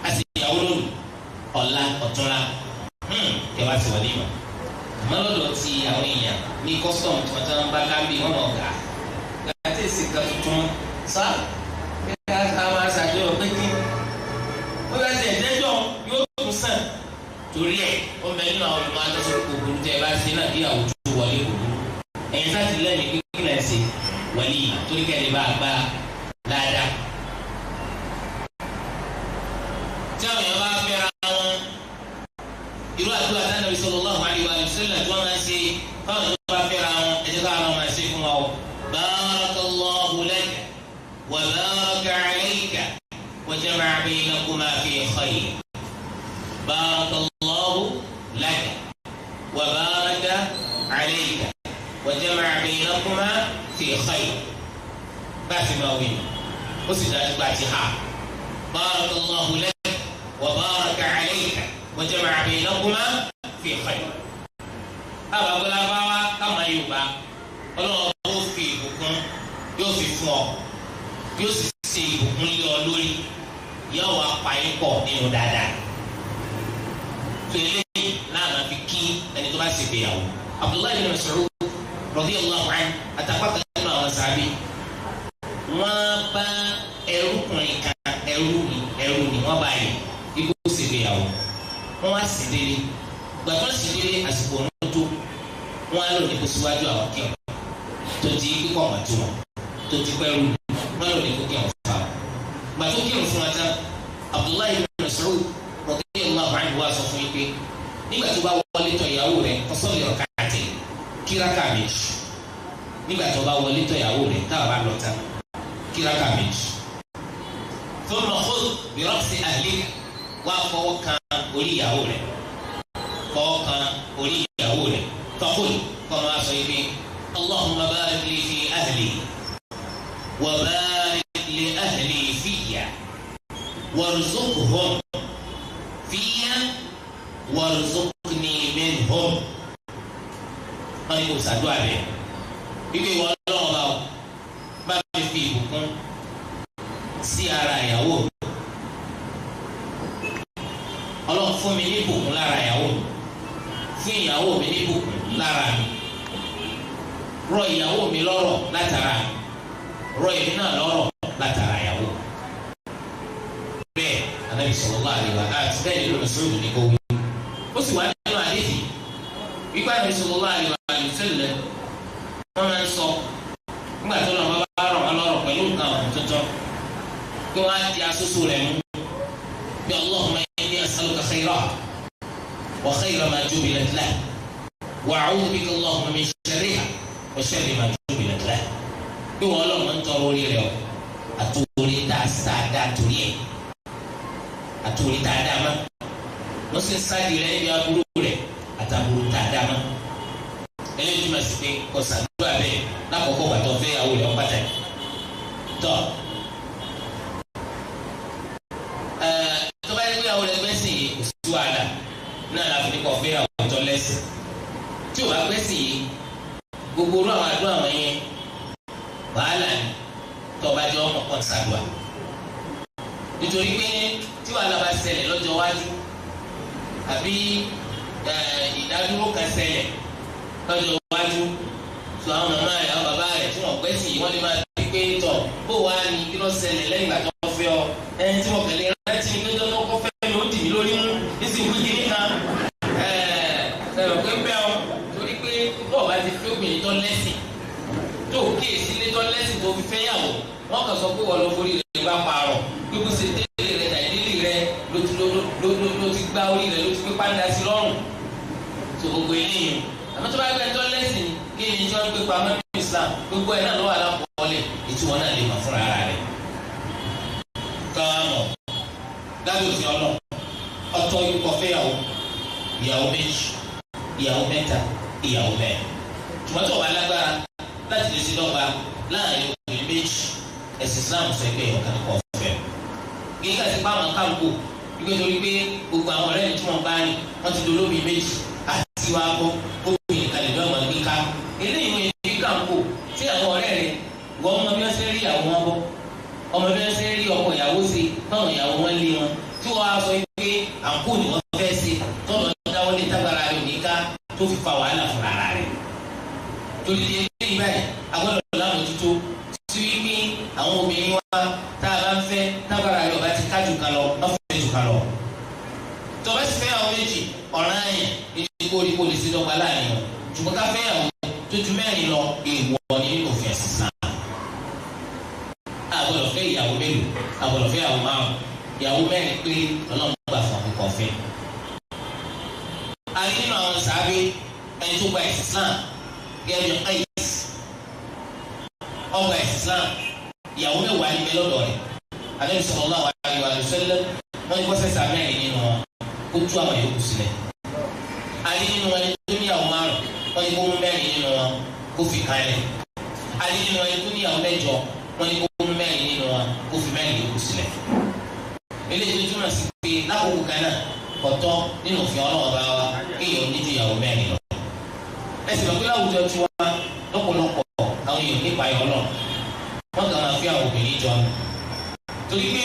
A sì ìyàwó lónìí ọ̀la ọ̀túnla kẹ wá sí wàlímà. Àmọ́ lọ́dọ̀ ti àwọn èèyàn ní kọ́sítọ̀mù tí wọ́n ti ń bá kábí wọ́n mọ̀ gà. Gàtí èsì kan tuntun sá kí a máa ṣàjọyọ̀ pé kí ó bá ti ẹ̀jẹ̀jọ́ yóò tún sàn. Torí ẹ̀ ó mẹ nínú àwọn olùmọ̀ àtọ́sọ kò burú tẹ́ ẹ bá ṣe náà kí àwùjọ wọlé kò burú. Ẹ̀yin sáà ti lẹ́mìí pé kí lẹ́ ṣe wàlímà torí kẹ́ lè bá a gbá dáadáa. Irú àdúrà tí Ànábì sallallahu alaihi wa sallam tí wọ́n máa ń ṣe fáwọn tó bá fẹ́ra wọn, ẹ̀jẹ̀ káwọn máa ṣe fún wa o. Barakallahu laka wa baraka alayka wa jama'a baynakuma fi khayr. Barakallahu laka wa baraka alayka wa jama'a baynakuma fi khayr. Bá a ti máa wí ó sì dájú pé a ti hà. Barakallahu laka wa baraka alayka wa jama'a baynakuma fi khayr. Àbàgbọ́lá bá wa káwọn Yorùbá Ọlọ́run ó fi ìbùkún yóò fi fún ọ, yóò sì ṣe ìbùkún lé ọ lórí, yóò wá pa yín pọ̀ nínú dáadáa. Tó eléyìí láàmà fi kí ẹni tó bá ṣe ìgbéyàwó. Abdullahi bin Mas'ud radiyallahu anhu àtàkùn nínú àwọn sàbí, wọ́n bá ẹrúkùnrin kan, ẹrú ni wọ́n bá yẹ ikú ṣe ìgbéyàwó. Wọ́n wá sì délé, gbàtọ́ sì délé àsìkò ọ̀nà tó wọ́n á lò ní kó síwájú àwọn kí ọ̀ tó ti kíkọ́ ọ̀mà tó wọn tó ti pẹ́rù wọ́n lò ní kó kí ọ̀ fà ọ́. Gbàtọ́ kí ọ̀ fún wa tán, Abdullahi bin Mas'ud radiyallahu anhu wá sọ fún yín pé nígbà tó bá wọlé tọ̀ ìyàwó rẹ̀ kọ́sọ́ọ̀lì ọ̀kàtì kíráka méjì. Nígbà tó bá wọlé tọ̀ ìyàwó rẹ̀ táwọn bá lọ tán kíráka méjì. Thumma khudh bi ra'si ahlika, wá fọwọ́ kan orí ìyàwó rẹ̀, fọwọ́ kan orí ìyàwó rẹ̀, faqul, kọ́ máa sọ yìí pé Allahumma barik li fi ahli wa barik li ahli fiyya warzuqhum fiyya warzuqni minhum. Wọ́n ní kò sàdúrà bẹ́ẹ̀ wípé ìwọ Ọlọ́run bá o bá mi fi ìbùkún sí ara ìyàwó mi, Ọlọ́run fún mi ní ìbùkún lára ìyàwó mi, fún ìyàwó mi ní ìbùkún lára mi, rọ̀ ìyàwó mi lọ́rọ̀ látara mi, rọ̀ èmi náà lọ́rọ̀ látara ìyàwó. Bẹ́ẹ̀ Ànábì sallallahu alaihi wa àti bẹ́ẹ̀ nínú Mas'ud ní kò wí. Ó sì wá nínú àdéhìí wípé Ànábì sallallahu alaihi wa sallam wọ́n máa ń sọ nígbà tó lọ́wọ́ bá rọ̀ wọ́n lọ́rọ̀ pẹ̀lú nǹkan ọ̀hún tuntun kí wọ́n á di asoso rẹ̀ mú bí Allahumma inni as'aluka khayraha wa khayra ma jubilat lahu wa a'udhu bika Allahumma min sharriha wa sharri ma jubilat lahu. Bí wọ́n lọ́mọ ń tọrọ orí rẹ̀ o, àtòrí tá a dá torí ẹ̀, àtòrí tá a dá ma, wọ́n sì ń sáàdì rẹ̀ níbi aburú rẹ̀ àtàbúrú tá a dá ma. Eléyìí túmọ̀ sí pé kò sàdúrà bẹ́ẹ̀ lákòókò gbàtọ́ fẹ́ ìyàwó rẹ̀ pàtàkì. Tọ́ tó bá yẹ kó ìyàwó rẹ̀ gbẹ́sìn yìí kò sí wàhálà náà láfi ní kò fẹ́ ìyàwó tó lẹ́sìn. Tí o bá gbẹ́sìn yìí gbogbo orú àwọn àdúrà wọn yẹn wàhálà ni tó o bá jẹ́ ọmọ kan sàdúrà. Nítorí pé tí wàhálà bá ṣẹlẹ̀ lọ́jọ́ iwájú àbí ìdádúró kan ṣẹlẹ̀ lọ́jọ́ iwájú, tó àwọn màmá rẹ̀ àwọn bàbá rẹ̀ tí wọ́n gbẹ́sìn yìí wọ́n lè máa bí pé tọ̀ bó wàá ní kí ló ṣẹlẹ̀ lẹ́yìn ìgbà tó fẹ́ ọ, ẹni tí mo kẹ̀lé rántí ní lọ́jọ́ tó kọ́ fẹ́ mi ó dì mí lórí mú nísìnyí wí kíní kan ẹ̀ẹ́d pé bẹ́ẹ̀ ọ torí pé bọ́ọ̀ bá ti fi obìnrin tó lẹ́sìn tó kíyèsí lé tó lẹ́sìn tó fi fẹ́ yàwó, wọ́n kàn sọ pé wọ́n lọ forí rẹ̀ bá parọ̀ gbogbo ṣe délé rẹ̀ tàbí délé rẹ̀ ló ti gbá orí rẹ̀ ló ti pé pàǹdà sí lọ́rùn tó gbogbo eléyìí. Àmọ́ tó bá gbé ẹjọ́ lẹ́sìn kí ni tí wọ́n gbé pamọ́ ní Islam gbogbo ẹ̀ náà ló wà lápọ̀ọ́lẹ̀ ìtumọ̀ náà lè mọ̀ fúnra ara rẹ̀. Káwa mọ̀ lábẹ́ òfin ọlọ́ ọ̀tọ̀ ikọ̀ fẹ́yàwó ìyàwó méjì, ìyàwó mẹ́ta, ìyàwó mẹ́rin. Ṣùgbọ́n tó wà lágbára láti lè ṣe dọ́gba láàrin obìnrin méjì, ẹ̀sìn Islam sọ pé ọ̀kan kò fẹ́. Gíga ti pa àwọn káńkò wípé torí pé gbogbo àwọn ọ̀rẹ́ mi tí wọ́n bá rìn wọ́n ti dolómi méjì àti wàá bọ́ obìnrin kan lè dọ́ ọmọ gbé ká. Eléyìí wọ́n yẹn káńkò tí àwọn ọ̀rẹ́ rẹ̀ wọ́n mọ bí wọ́n ṣe rí àwọn wọn bọ́, ọmọ bí wọ́n ṣe rí ọkọ ìyàwó ṣe táwọn ìyàwó wọn lé wọn tí wọ́n á sọ pé àǹkó ni wọ́n fẹ́ ṣe tọ́lọ́ dáwọ́lé tágbára rẹ̀ òní ká tó fi fa wàhálà fúnra rẹ̀. Torí di eléyìí báyìí agbọ́dọ̀ lámòjútó sí wípé àwọn obìnrin wa tá a bá ń fẹ́ tágbára rẹ̀ ọba ti ká jù kan lọ wọ́n fẹ́ jù kan lọ. Tó bá sì fẹ́ àwọn méjì ọ̀ràn àyàn ní kóríkó lè ṣe dọ́gba láàrin wọn, ṣùgbọ́n ká fẹ́ àwọn tó ju mẹ́rin lọ èèwọ̀ ni nínú òfin ẹ̀sìn Islam. A gbọ́dọ̀ fẹ́ ìyàwó mélòó, a gbọ́dọ̀ fẹ́ ìyàwó márùn, ìyàwó mẹ́rin pé Ọlọ́run gbà fún àkókò ọ̀fẹ́. A rí nínú àwọn sàábé ẹni tó gba ẹ̀sìn Islam gẹ́gẹ́ bí Qais, ọgbà ẹ̀sìn Islam, ìyàwó mẹ́wàá ní bẹ lọ́dọ̀ rẹ̀. Ànábì sallallahu alaihi wa sallam wọ́n ní kó sẹ́sà mẹ́rin nínú wọn kó tú àwọn yòókù sílẹ̀. A rí nínú wọn ẹni tó níyàwó márùn, wọ́n ní kó mú mẹ́rin nínú wọn kó fi kalẹ̀. A rí nínú wọn ẹni tó níyàwó mẹ́jọ, wọ́n ní kó mú mẹ́rin nínú wọn kó fi mẹ́rin yòókù sílẹ̀. Eléyìí tó túmọ̀ sí pé lákòókò kan náà kọ̀tọ́ nínú òfin Ọlọ́run bá wa kéèyàn ní ju ìyàwó mẹ́rin lọ. Ẹ sì mọ̀ pé láwùjọ tiwa lọ́pọ̀lọpọ̀ àwọn èèyàn nípa ẹ̀ Ọlọ́run, wọ́n kàn máa fi àwọn obìnrin jọ ni. Torí pé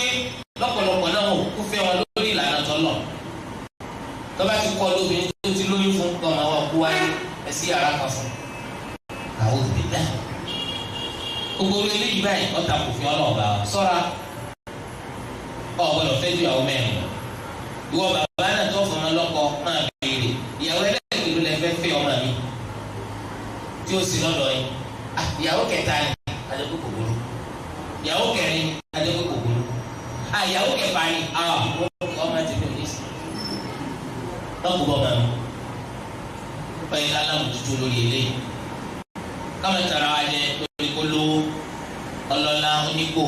lọ́pọ̀lọpọ̀ náà wọn kú fẹ́ wọn lórí ìlànà tọ́lọ̀. Tọ́ba ti kọ́ lóbìnrin tó ti lóyún fún kọ́ máa wá kú wáyé ẹ sí yàrá kan fún. Àwọn òbí dá. Gbogbo eléyìí báyìí ọ̀tà kò fi Ọlọ́run bá wa. Sọ́ra ọ̀ gbọ́dọ̀ fẹ́ ju ìyàwó mẹ́rin lọ. Ìwọ bàbá náà tó fọmọ lọ́kọ máa béèrè ìyàwó ẹlẹ́ẹ̀kejì ló lẹ fẹ́ fẹ́ ọmọ mi tí ó sì lọ́dọ̀ yìí. Ìyàwó kẹta ni adẹ́kọ̀ kò burú, ìyàwó kẹrin ni adẹ́kọ̀ kò burú, ìyàwó kẹfà ni ọmọ tèmi ò ní sí lọ́kùn bọ́ màmí. Báyìí alámòtútù lórí eléyìí káwọn tara wa jẹ lórí kó lówó ọlọ́lá onígbò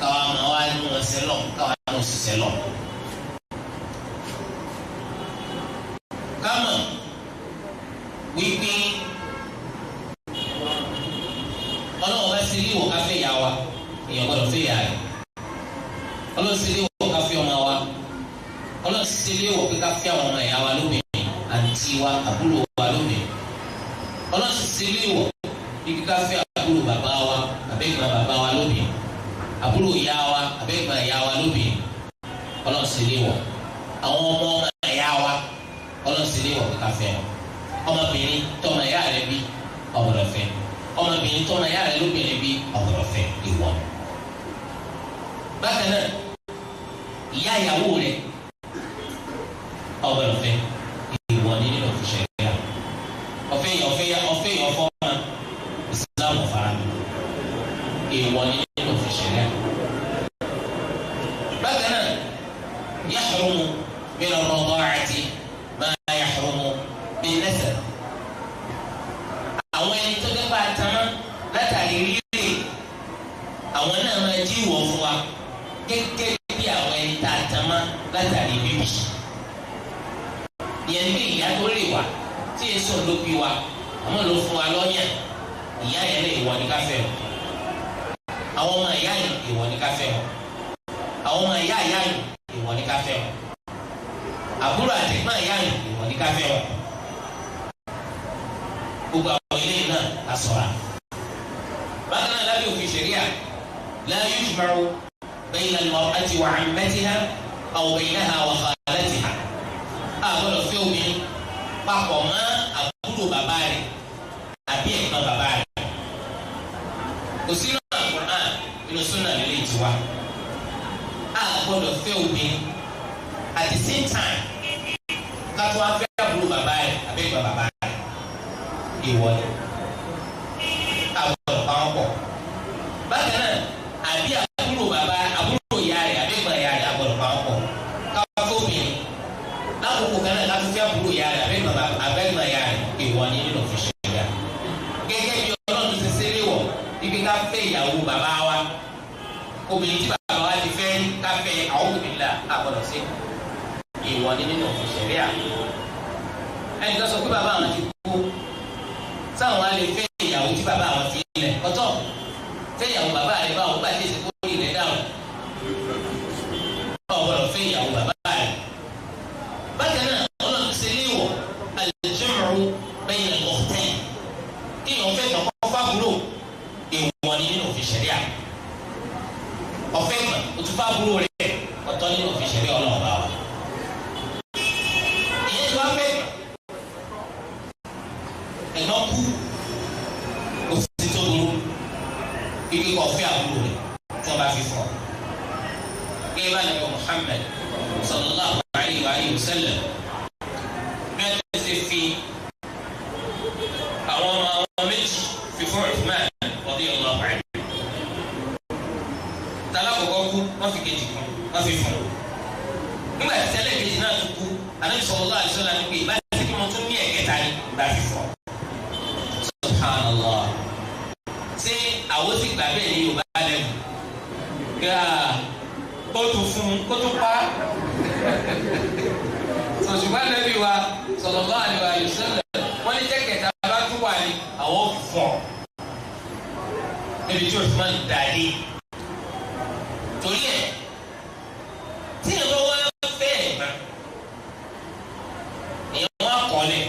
káwa máa wá nù ọ̀sẹ̀ lọ káwa nù ọ̀sẹ̀ lọ. Kámọ̀ wípé Ọlọ́run bá ṣe léèwọ̀ ká fẹ́ ìyá wa, èèyàn gbọ́dọ̀ fẹ́ ìyá rẹ̀. Ọlọ́run ṣe léèwọ̀ ká fẹ́ ọmọ wa. Ọlọ́run ṣe léèwọ̀ pé ká fẹ́ àwọn ọmọ ìyá wa lóbìnrin, àǹtí wa, àbúrò wa lóbìnrin. Ọlọ́run ṣe léèwọ̀ wípé ká fẹ́ àbúrò bàbá wa, àbẹ́gbọ̀n bàbá wa lóbìnrin, àbúrò ìyá wa, àbẹ́gbọ̀n ìyá wa lóbìnrin. Ọlọ́run ṣe léèwọ̀. Àwọn ọmọ ọmọ ìyá wa, Ọlọ́run ṣe léèwọ̀ pé ká fẹ́ wọn. Ọmọbìnrin tọmọ ìyá rẹ̀ bí ọ̀gbọ́dọ̀ fẹ́, ọmọbìnrin tọmọ ìyá rẹ̀ lóbìnrin bí ọ̀gbọ́dọ̀ fẹ́, ìwọ. Bákan náà ìyá ìyàwó rẹ̀ ọ̀gbọ́dọ̀ fẹ́, ìwọ ní nínú òfin ṣẹ̀ríà. Ọ̀fẹ́ yà ọ̀fẹ́ yà ọ̀fẹ́ yà ọ̀fọ́ ma Ìsìlámù fara ìwọ ní nínú òfin ṣẹ̀ríà. Bákan náà yahrumu min ar-rada'ati ma yahrumu bin-nasab. Àwọn ẹni tó dé bá a tán látàrí rírè àwọn náà máa jí ìwọ̀ fún wa gẹ́gẹ́ bí àwọn ẹni tá a tán mọ́ látàrí bíbí. Ìyẹn ní ìyá tó rè wá tí èso ló bí wa àmọ́ ló fún wa lọ́yàn, ìyá yẹn lè ìwọ ní ká fẹ́ o. Àwọn ọmọ ìyá yẹn ìwọ ní ká fẹ́ o. Àwọn ọmọ ìyá ìyá yẹn ìwọ ní ká fẹ́ o. Àbúrò àtẹ̀gbọ́n ìyá yẹn ìwọ ní ká fẹ́ o. Gbogbo àwọn eléyìí náà la ṣọ́ra. Bákan náà lábẹ́ òfin ṣẹ̀ríà, la yujma'u bayna al-mar'ati wa 'ammatiha aw baynaha wa khalatiha. A gbọ́dọ̀ fẹ́ obìnrin papọ̀ mọ́ àbúrò bàbá rẹ̀ àbí ẹ̀gbọ́n bàbá rẹ̀. Kò sí nínú Al-Qur'an, inú súnà lélẹ̀ ti wá. A gbọ́dọ̀ fẹ́ obìnrin at the same time ká tó wá fẹ́ àbúrò bàbá rẹ̀ àbí ẹ̀gbọ́n bàbá rẹ̀. Ìwọ ni àbúrò pa wọn pọ̀. Bákan náà àbí àbúrò bàbá àbúrò ìyá rẹ̀ àbí ẹ̀gbọ́n ìyá rẹ̀ àbúrò pa wọn pọ̀. Káwá fẹ́ obìnrin lákòókò kan náà láti fẹ́ àbúrò ìyá rẹ̀ àbẹ́gbọ̀n ìyá rẹ̀ ìwọ ni nínú òfin ṣẹ̀ríà. Gẹ́gẹ́ bí Ọlọ́run ti ṣe léwọ̀ ibi ká fẹ́ ìyàwó bàbá wa, obìnrin tí bàbá wa ti fẹ́ ká fẹ́ àwọn obìnrin là àgbọ̀dọ̀ sí. Ìwọ ni nínú òfin ṣẹ̀ríà. Ẹnì kan sọ pé bàbá àwọn ti kú, sáwọn á lè fẹ́ ìyàwó tí bàbá àwọn fi lẹ̀ kọ́tọ́ fẹ́ ìyàwó bàbá rẹ̀ báwọn gbà tí èsì kórìí rẹ̀ dáhùn. Ọ̀ gbọ́dọ̀ fẹ́ ìyàwó bàbá rẹ̀. Bákan náà Ọlọ́run ṣe léèwọ̀ al-jam'u bayna al-ukhtayn, kéèyàn fẹ́ gbọ̀n kọ́ fábúrò, èèwọ̀ ni nínú òfin ṣẹ̀ríà. Ọ̀fẹ́ gbọ̀n o tún fábúrò rẹ̀ ọ̀tọ̀ nínú òfin ṣẹ̀ríà Ọlọ́run bá wa. Ìyẹn tí wọ́n fẹ́ ẹ̀gbọ́n kú kò sí tó burú ibi kò fẹ́ àbúrò rẹ̀ tí wọ́n bá fi fọ́. Gẹ́gẹ́ bá nàbẹ̀ Muhammad sallallahu alayhi wa alihi wa sallam bí wọ́n ti ṣe fi àwọn ọmọ àwọn méjì fi fún Uthman radiyallahu anhu. Tala kọ̀kọ́ kú wọ́n fi kejì kún wọ́n fi fún un. Nígbà tí tẹ́lẹ̀ kejì náà tún kú, Ànábì sallallahu alayhi wa sallam ní pé ìbá gba fífọ́. Subhanallah. Ṣé àwọn sì gbà bẹ́ẹ̀ ní Yorùbá lẹ́nu? Kíá kó tún fún kó tún pa. Sọ̀ṣùgbọ́n lẹ́bi wa sallallahu alaihi wasallam wọ́n ní jẹ́kẹ̀tà bá tún wà ní àwọn fọ̀ níbi tí Usman dàdí. Torí ẹ̀ tí ìyẹn bá wá fẹ́ ẹ̀gbọ́n ìyẹn wá kọ́lẹ̀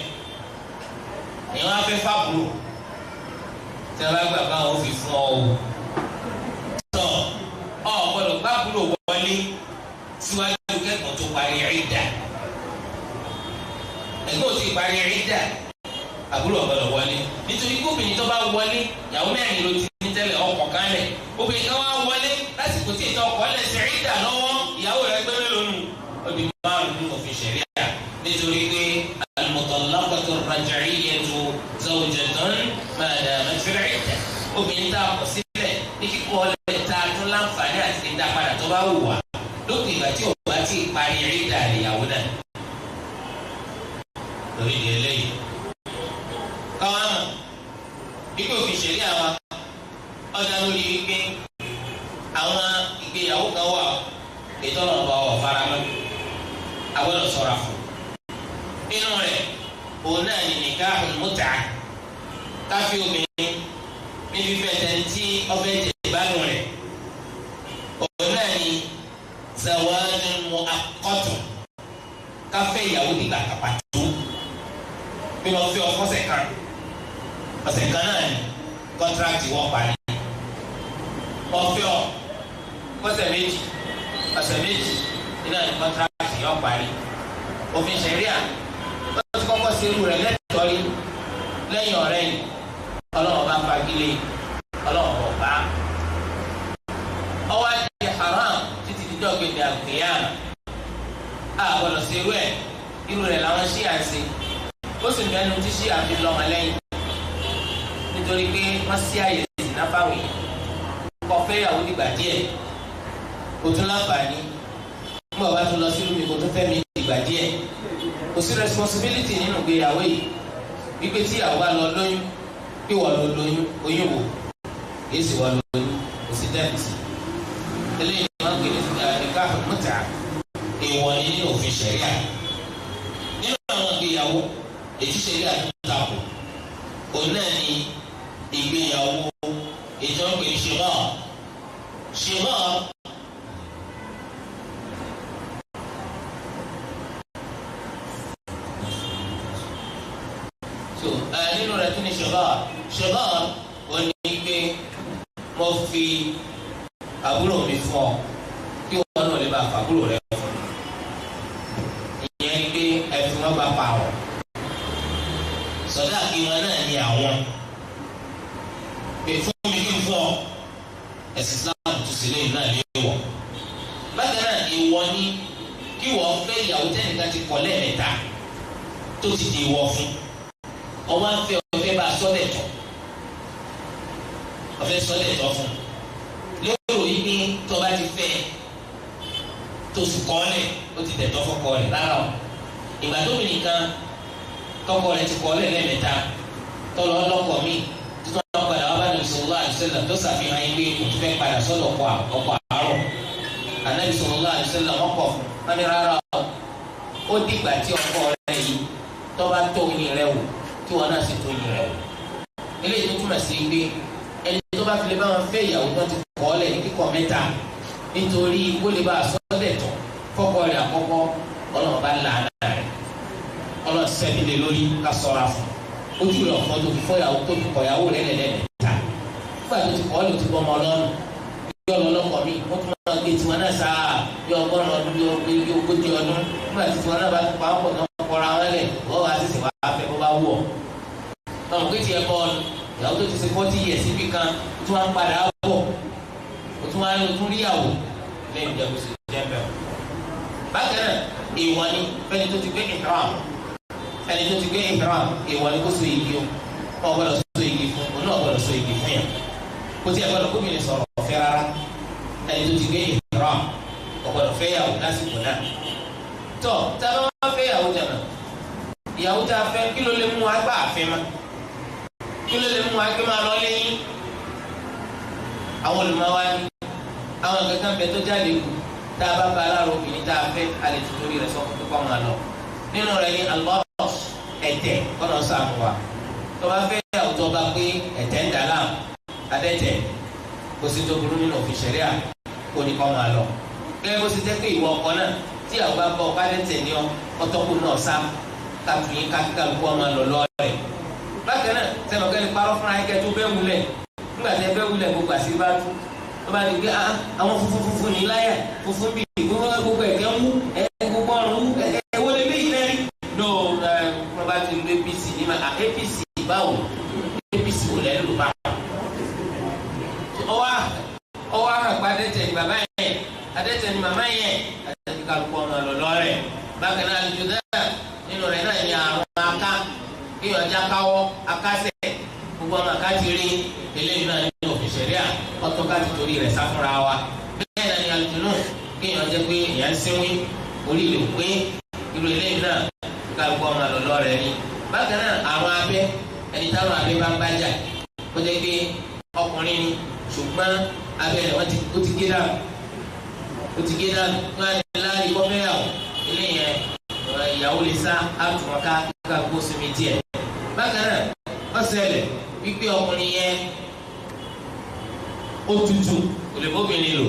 ìyẹn wá fẹ́ fábùrò tí a bá gbà báwọn fi fún ọ o. Tọ́ ọ gbọ́dọ̀ gbàbúrò wọlé síwájú kẹ́kọ̀ọ́ tó parí ìdá. Ẹ̀gbọ́n ò tí ì parí ìdá, àbúrò gbọ́dọ̀ wọlé nítorí gómìnà tó bá wọlé ìyàwó mẹ́rin ló ti ní tẹ́lẹ̀ ọkọ̀ kan lẹ̀. Obìnrin kan wá wọlé lásìkò tí ìtọ́ ọkọ̀ lẹ̀ sí ìdá lọ́wọ́, ìyàwó rẹ̀ gbé mélòó nù? Ó di márùn-ún nínú òfin ṣẹ̀ríà nítorí pé al-mutallaqatu ar-raj'iyyatu zawjatun ma damat fil 'iddah. Obìnrin tá a kọ̀ sílẹ̀ ní kíkọ́ ọlẹ̀ tá a tún láǹfààní àti dá padà tó bá wù wá lópin ìgbà tí ò bá ti parí ìdá ìyàwó náà. Lórí ìdí eléyìí káwọn àmọ̀ ikú òfin ṣẹ̀ríà wa ọ̀dà lórí wípé àwọn ìgbéyàwó kan wà ètò ọ̀nà ọba ọ̀ faramọ́ a gbọ́dọ̀ ṣọ́ra fún. Nínú rẹ̀ òun náà ní nikahul mut'a, káfí obìnrin ní fífẹ́ tẹni tí ọbẹ̀ jẹ ìbádùn rẹ̀. Òun náà ní zawajun mu'aqqatun, káfẹ́ ìyàwó dìgbà kàpàtó bí wọ́n fi ọkọ ọ̀sẹ̀ kan ọ̀sẹ̀ kan náà ní kọ́ńtrákìtì wọ́n parí. Wọ́n fi ọ ọ̀sẹ̀ méjì ọ̀sẹ̀ méjì nínú àná kọ́ńtrákìtì yọ parí. Òfin ṣẹ̀ríà wọ́n ti kọ́kọ́ sí irú rẹ̀ lẹ́tọ̀ọ́ rí lẹ́yìn ọ̀rẹ́ yìí, ọlọ́wọ́ bá fagilé, ọlọ́wọ́ bọ̀ bá. Ọwọ́ àti haram títí dídọ́ gbèdé àgbéyàn. A gbọ́dọ̀ sí irú ẹ̀, irú rẹ̀ làwọn ṣí à ń ṣe. Ó sì mẹ́nu tí ṣí àfi lọ́mọ lẹ́yìn nítorí pé wọ́n sí àyè ìsìnà fáwọn èèyàn. Kó fẹ́ ìyàwó dìgbà díẹ̀, kò tún láǹfààní. Nígbà wàá tún lọ sílùú mi kò tún fẹ́ mi dìgbà díẹ̀. Kò sí responsibility nínú ìgbéyàwó yìí wípé tí ìyàwó bá lọ lóyún pé wọ́n lọ lóyún, oyún wò kìí sì wọ́n lóyún, kò sí dẹ́pìsì. Eléyìí ni wọ́n ń pè ní nìkáhù mùtà, èèwọ̀ ni nínú òfin ṣẹ̀ríà. Nínú àwọn ìgbéyàwó èyí ṣẹ̀ríà tó takò òun náà ni ìgbéyàwó èyí tí wọ́n ń pè ní ṣìgár. Ṣìgár so nínú rẹ̀ tún ní ṣìgár. Ṣìgár òun ni pé mo fi àbúrò mi fún ọ kí wọn náà lè bá àbúrò rẹ fún mi. Ìyẹn ni pé ẹ̀fìn wọn bá pa ọ sọdáàkì wọn náà ni àwọn pé fún mi kí n fún ọ. Ẹ̀sìn Islam tún sí lẹ́yìn náà lè wọ̀. Bákan náà ìwọ ni kí wọ́n fẹ́ ìyàwó tẹ́nìkan ti kọ̀ lẹ́ẹ̀mẹ́ta tó ti di ìwọ fún ọwọ́ afẹ́ ọfẹ́ bá sọ́dẹ̀ tọ̀ ọfẹ́ sọ́dẹ̀ tọ̀ fún lérò yìí ní tó bá ti fẹ́ tó sì kọ́ lẹ̀ ó ti dẹ̀tọ́ fọkọ rẹ̀ rárá o. Ìgbà tó mi nìkan tọkọ rẹ̀ ti kọ́ lẹ̀ lẹ́ẹ̀mẹ́ta tọ́lọ́ ọlọ́kọ̀ mi tuntun wọn padà wá bá Ànábì sallallahu alaihi wasallam tó ṣàfihàn yín pé kò tún fẹ́ padà sọ́dọ̀ ọkọ àárọ̀. Ànábì sallallahu alaihi wasallam wọn kọ̀ fún wọn ní rárá o, ó dìgbà tí ọkọ rẹ̀ yìí tó bá tó oyin rẹ̀ wò tí wọn náà sì tó oyin rẹ̀ wò. Eléyìí tó túmọ̀ sí pé ẹni tó bá fi lè bá wọn fẹ́ ìyàwó tó ti kọ́ lẹ̀ ní kíkọ́ mẹ́ta nítorí kó lè bá a sọ́dẹ̀ tọ̀ fọ́kọ rẹ̀ àkọ́kọ́, Ọlọ́run bá làánà rẹ̀, Ọlọ́run sẹ́bi lé lórí ká sọ́ra fún ojú rẹ̀ ọ̀fọ́ tó fi fọ́yàwó tó fi kọ̀yàwó rẹ̀ lẹ́lẹ́mẹ̀ta. Nígbà tó ti kọ́ ọ́ lò ti bọ́ ọmọ ọlọ́run bí ọlọ́lọ́kọ̀ mi wọ́n tún máa gbé tiwọn náà sáà bí ọgọ́rùn ọdún bí ogójì ọdún. Nígbà tí tiwọn náà bá tún pa ọ̀pọ̀ náà kọ́ra wọn lẹ̀ wọ́n wá sísè wá fẹ́ bó bá wù ọ́. Ọmọ pé tiẹ̀ kọ́ ọ̀nù ìyàwó tó ti ṣe 40 years síbi kan tó wá ń padà bọ̀ ó tún wá ń tún ríyàwó lẹ́yìn ìjẹun sí jẹ́ bẹ́ẹ̀. Bákan náà ìwọ ni fẹ́ni tó ti gbé ihram, ẹni tó ti gbé ihram ìwọ ni kó so igi o, wọn gbọ́dọ̀ so igi fún òun náà gbọ́dọ̀ so igi fún yàn kó tí ẹ gbọ́dọ̀ gómìnà sọ̀rọ̀ ọ̀fẹ́ rárá. Ẹni tó ti gbé ihram kò gbọ́dọ̀ fẹ́ yàwó lásìkò náà. Tọ́ tábà wọn fẹ́ yàwó jàmà, Ìyàwó tá a fẹ́, kí ló lè mú wa gbà àfin ma? Kí ló lè mú wa gbé máa lọ lẹ́yìn? Àwọn olùmọ̀wá ni àwọn kankan bẹ tó jáde kù tá a bá ba aláàrọ̀ obìnrin tá a fẹ́, a lè tuntun rẹ̀ sọ fún kọ́ máa lọ. Nínú rẹ̀ ni alọ́ọ̀s ẹ̀tẹ̀ kọ́nà sàmù wa. Tó bá fẹ́ ìyàwó tó bá pé ẹ̀tẹ̀ ń dà láàmú, adẹ́tẹ̀, kò sí tó burú nínú òfin ṣẹ̀ríà kó ní kọ́ máa lọ. Gẹ́gẹ́ bó ṣe jẹ́ pé ìwọ ọkọ náà tí àwọn bá bọ̀ ọ̀pá dẹ́tẹ̀ ní ọ, ọtọ́kù náà sá káfíń káfíńkálukú ọmọ lọ lọ́ọ̀rẹ̀. Bákan náà, sẹ́mi parọ́ fúnra yín kẹ́ tó bẹ́ẹ̀ wulẹ̀, nígbà tí ẹ bẹ́ẹ̀ wulẹ̀ gbogbo àṣírí bá tú, tó bá di pé àwọn funfun funfun ní láyà funfun bíi gbogbo ẹ̀kẹ́ ń wú ẹ, gbogbo ọrùn wú ẹ, wọlé bí ilẹ̀ rí. No, ẹ wọ́n bá ti lu APC ní ma APC báwo? APC wò lẹ́ lù báwo? Ọwọ́ àgbà adẹ́tẹ̀ ni bàbá yẹn, adẹ́tẹ̀ ni màmá yẹn, adẹ́tẹ̀ kálukú ọmọ lọ́lọ́ rẹ̀. Bákan náà, àlùjọ náà, nínú rẹ̀ náà ní àrùn aká, kí ọjà káwọ́ akásẹ̀, gbogbo ọmọ aká ti rí. Eléyìí náà nínú òfin ṣẹ̀ríà, ọtọ́ ká ti torí rẹ̀ sá fúnra wa. Bẹ́ẹ̀ náà ní àlùjọ náà, kéèyàn jẹ́ pé èèyàn ń sínwín, orí rẹ̀ pé, irú eléyìí náà kálukú ọmọ lọ́lọ́ rẹ̀ ni. Bákan náà, àrùn abẹ́, ẹni táwọn abẹ́ bá ń bájà, kó jẹ́ pé ọkùnrin ni, ṣùgbọ́n abẹ́ rẹ̀ wọ́n ti ó ti gé dànù, ó ti gé dànù, wọ́n á ní láàrin kọ́fẹ́yàwó, eléyẹn ìyàwó lè sá àtúnwọ̀ká ká kó sinmi díẹ̀. Bákan náà, wọ́n ṣẹlẹ̀ wípé ọkùnrin yẹn ó tutù, kò lè bóbìnrin lò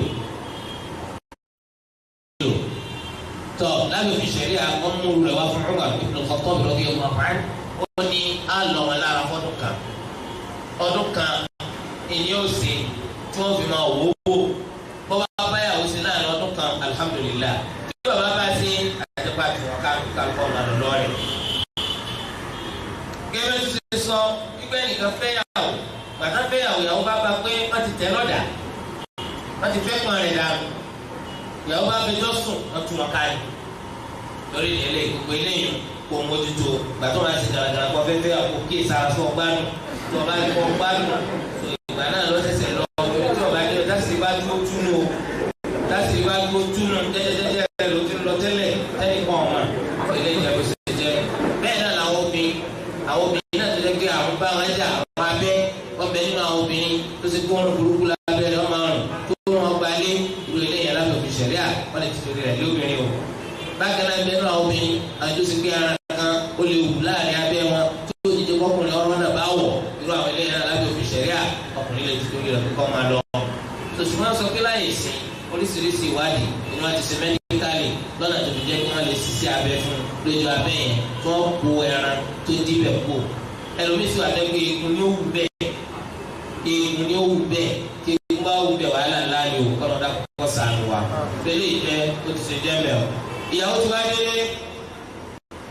tọ́. Lábẹ́ òfin ṣẹ̀ríà, wọ́n mú rẹ̀ wá fún Umar ibn al-Khattab radiyallahu anhu. Ó ní á lọ wọn lára fọ́dún kan. Ọdún kan ìní ó ṣe tí wọ́n fi máa wò ó. Bọ́ bá báyàwó sí láàrin ọdún kan, alhamdulillah. Tí bàbá bá ṣe àjẹpá tí wọn ká kálukọ́ máa lọ lọ́rẹ̀. Gẹ́gẹ́ bí ṣe sọ wípé nìkan fẹ́yàwó, gbàtà fẹ́yàwó, ìyàwó bá bá pé wọ́n ti tẹ̀ lọ́dà, wọ́n ti fẹ́ pọn rẹ̀ dànù, ìyàwó bá fẹjọ́ sùn, wọ́n tún wọn ká ní. Lórí ìdílé gbogbo eléyìí kò mójútó. Gbàtọ́ wọn ti gàràgàrà kọ́ fẹ́ fẹ́ àpò kí èsà sọ gbádùn, tí wọ́n bá ti kọ́ gbádùn tó, ìgbà náà lọ sẹ̀sẹ̀ lọ. Tí wọ́n bá dé tásìrì bá dúró túnú o, tásìrì bá dúró túnú jẹ́jẹ́jẹ́jẹ́ ló ti lọ tẹ́lẹ̀ tẹ́nìkan ọ̀mà ilé ìjẹun ṣe jẹ́. Bẹ́ẹ̀ náà làwọn obìnrin, àwọn obìnrin náà tó jẹ́ pé àwọn bá wọn jà, àwọn abẹ́ wọn bẹ nínú àwọn obìnrin tó ṣe kó wọn burúkú lábẹ́ rẹ̀, wọn máa rùn tó wọn gbalé, irú eléyìí lábẹ́ òfin ṣẹ̀ríà, wọn lè ti torí rẹ̀ lé obìnrin o. Bákan náà, bẹ́ẹ̀ náà, obìnrin àwọn tó ṣe pé ara kan ó lè wù láàrin abẹ́ wọn tó jíjẹ kọkùnrin ọ̀rọ̀ náà bá wọ̀, irú àwọn eléyìí náà lábẹ́ òfin ṣẹ̀ríà, ọkùnrin lè ti torí rẹ̀ kó máa lọ. Tòṣùmọ́ sọ pé láyè sí oríṣiríṣi ìwádìí ni wọ́n ti ṣe medically lọ́nà tó fi jẹ́ kí wọ́n lè ṣiṣẹ́ abẹ fún lójú abẹ́ yẹn, tí wọ́n kó ẹran tó díbẹ̀ kó. Ẹlòmíì sì wà tẹ́ pé eegun ni ó wù bẹ́ẹ̀, eegun ni ó wù bẹ́ẹ̀. Tí eegun bá wù bẹ́ẹ̀, wàhálà ńlá ni o. Kọ́nà dá kọ́ sànù wa. Pẹ̀lú ìfẹ́ ó ti ṣe jẹ́ mẹ́ o. Ìyàwó tí wàá délé,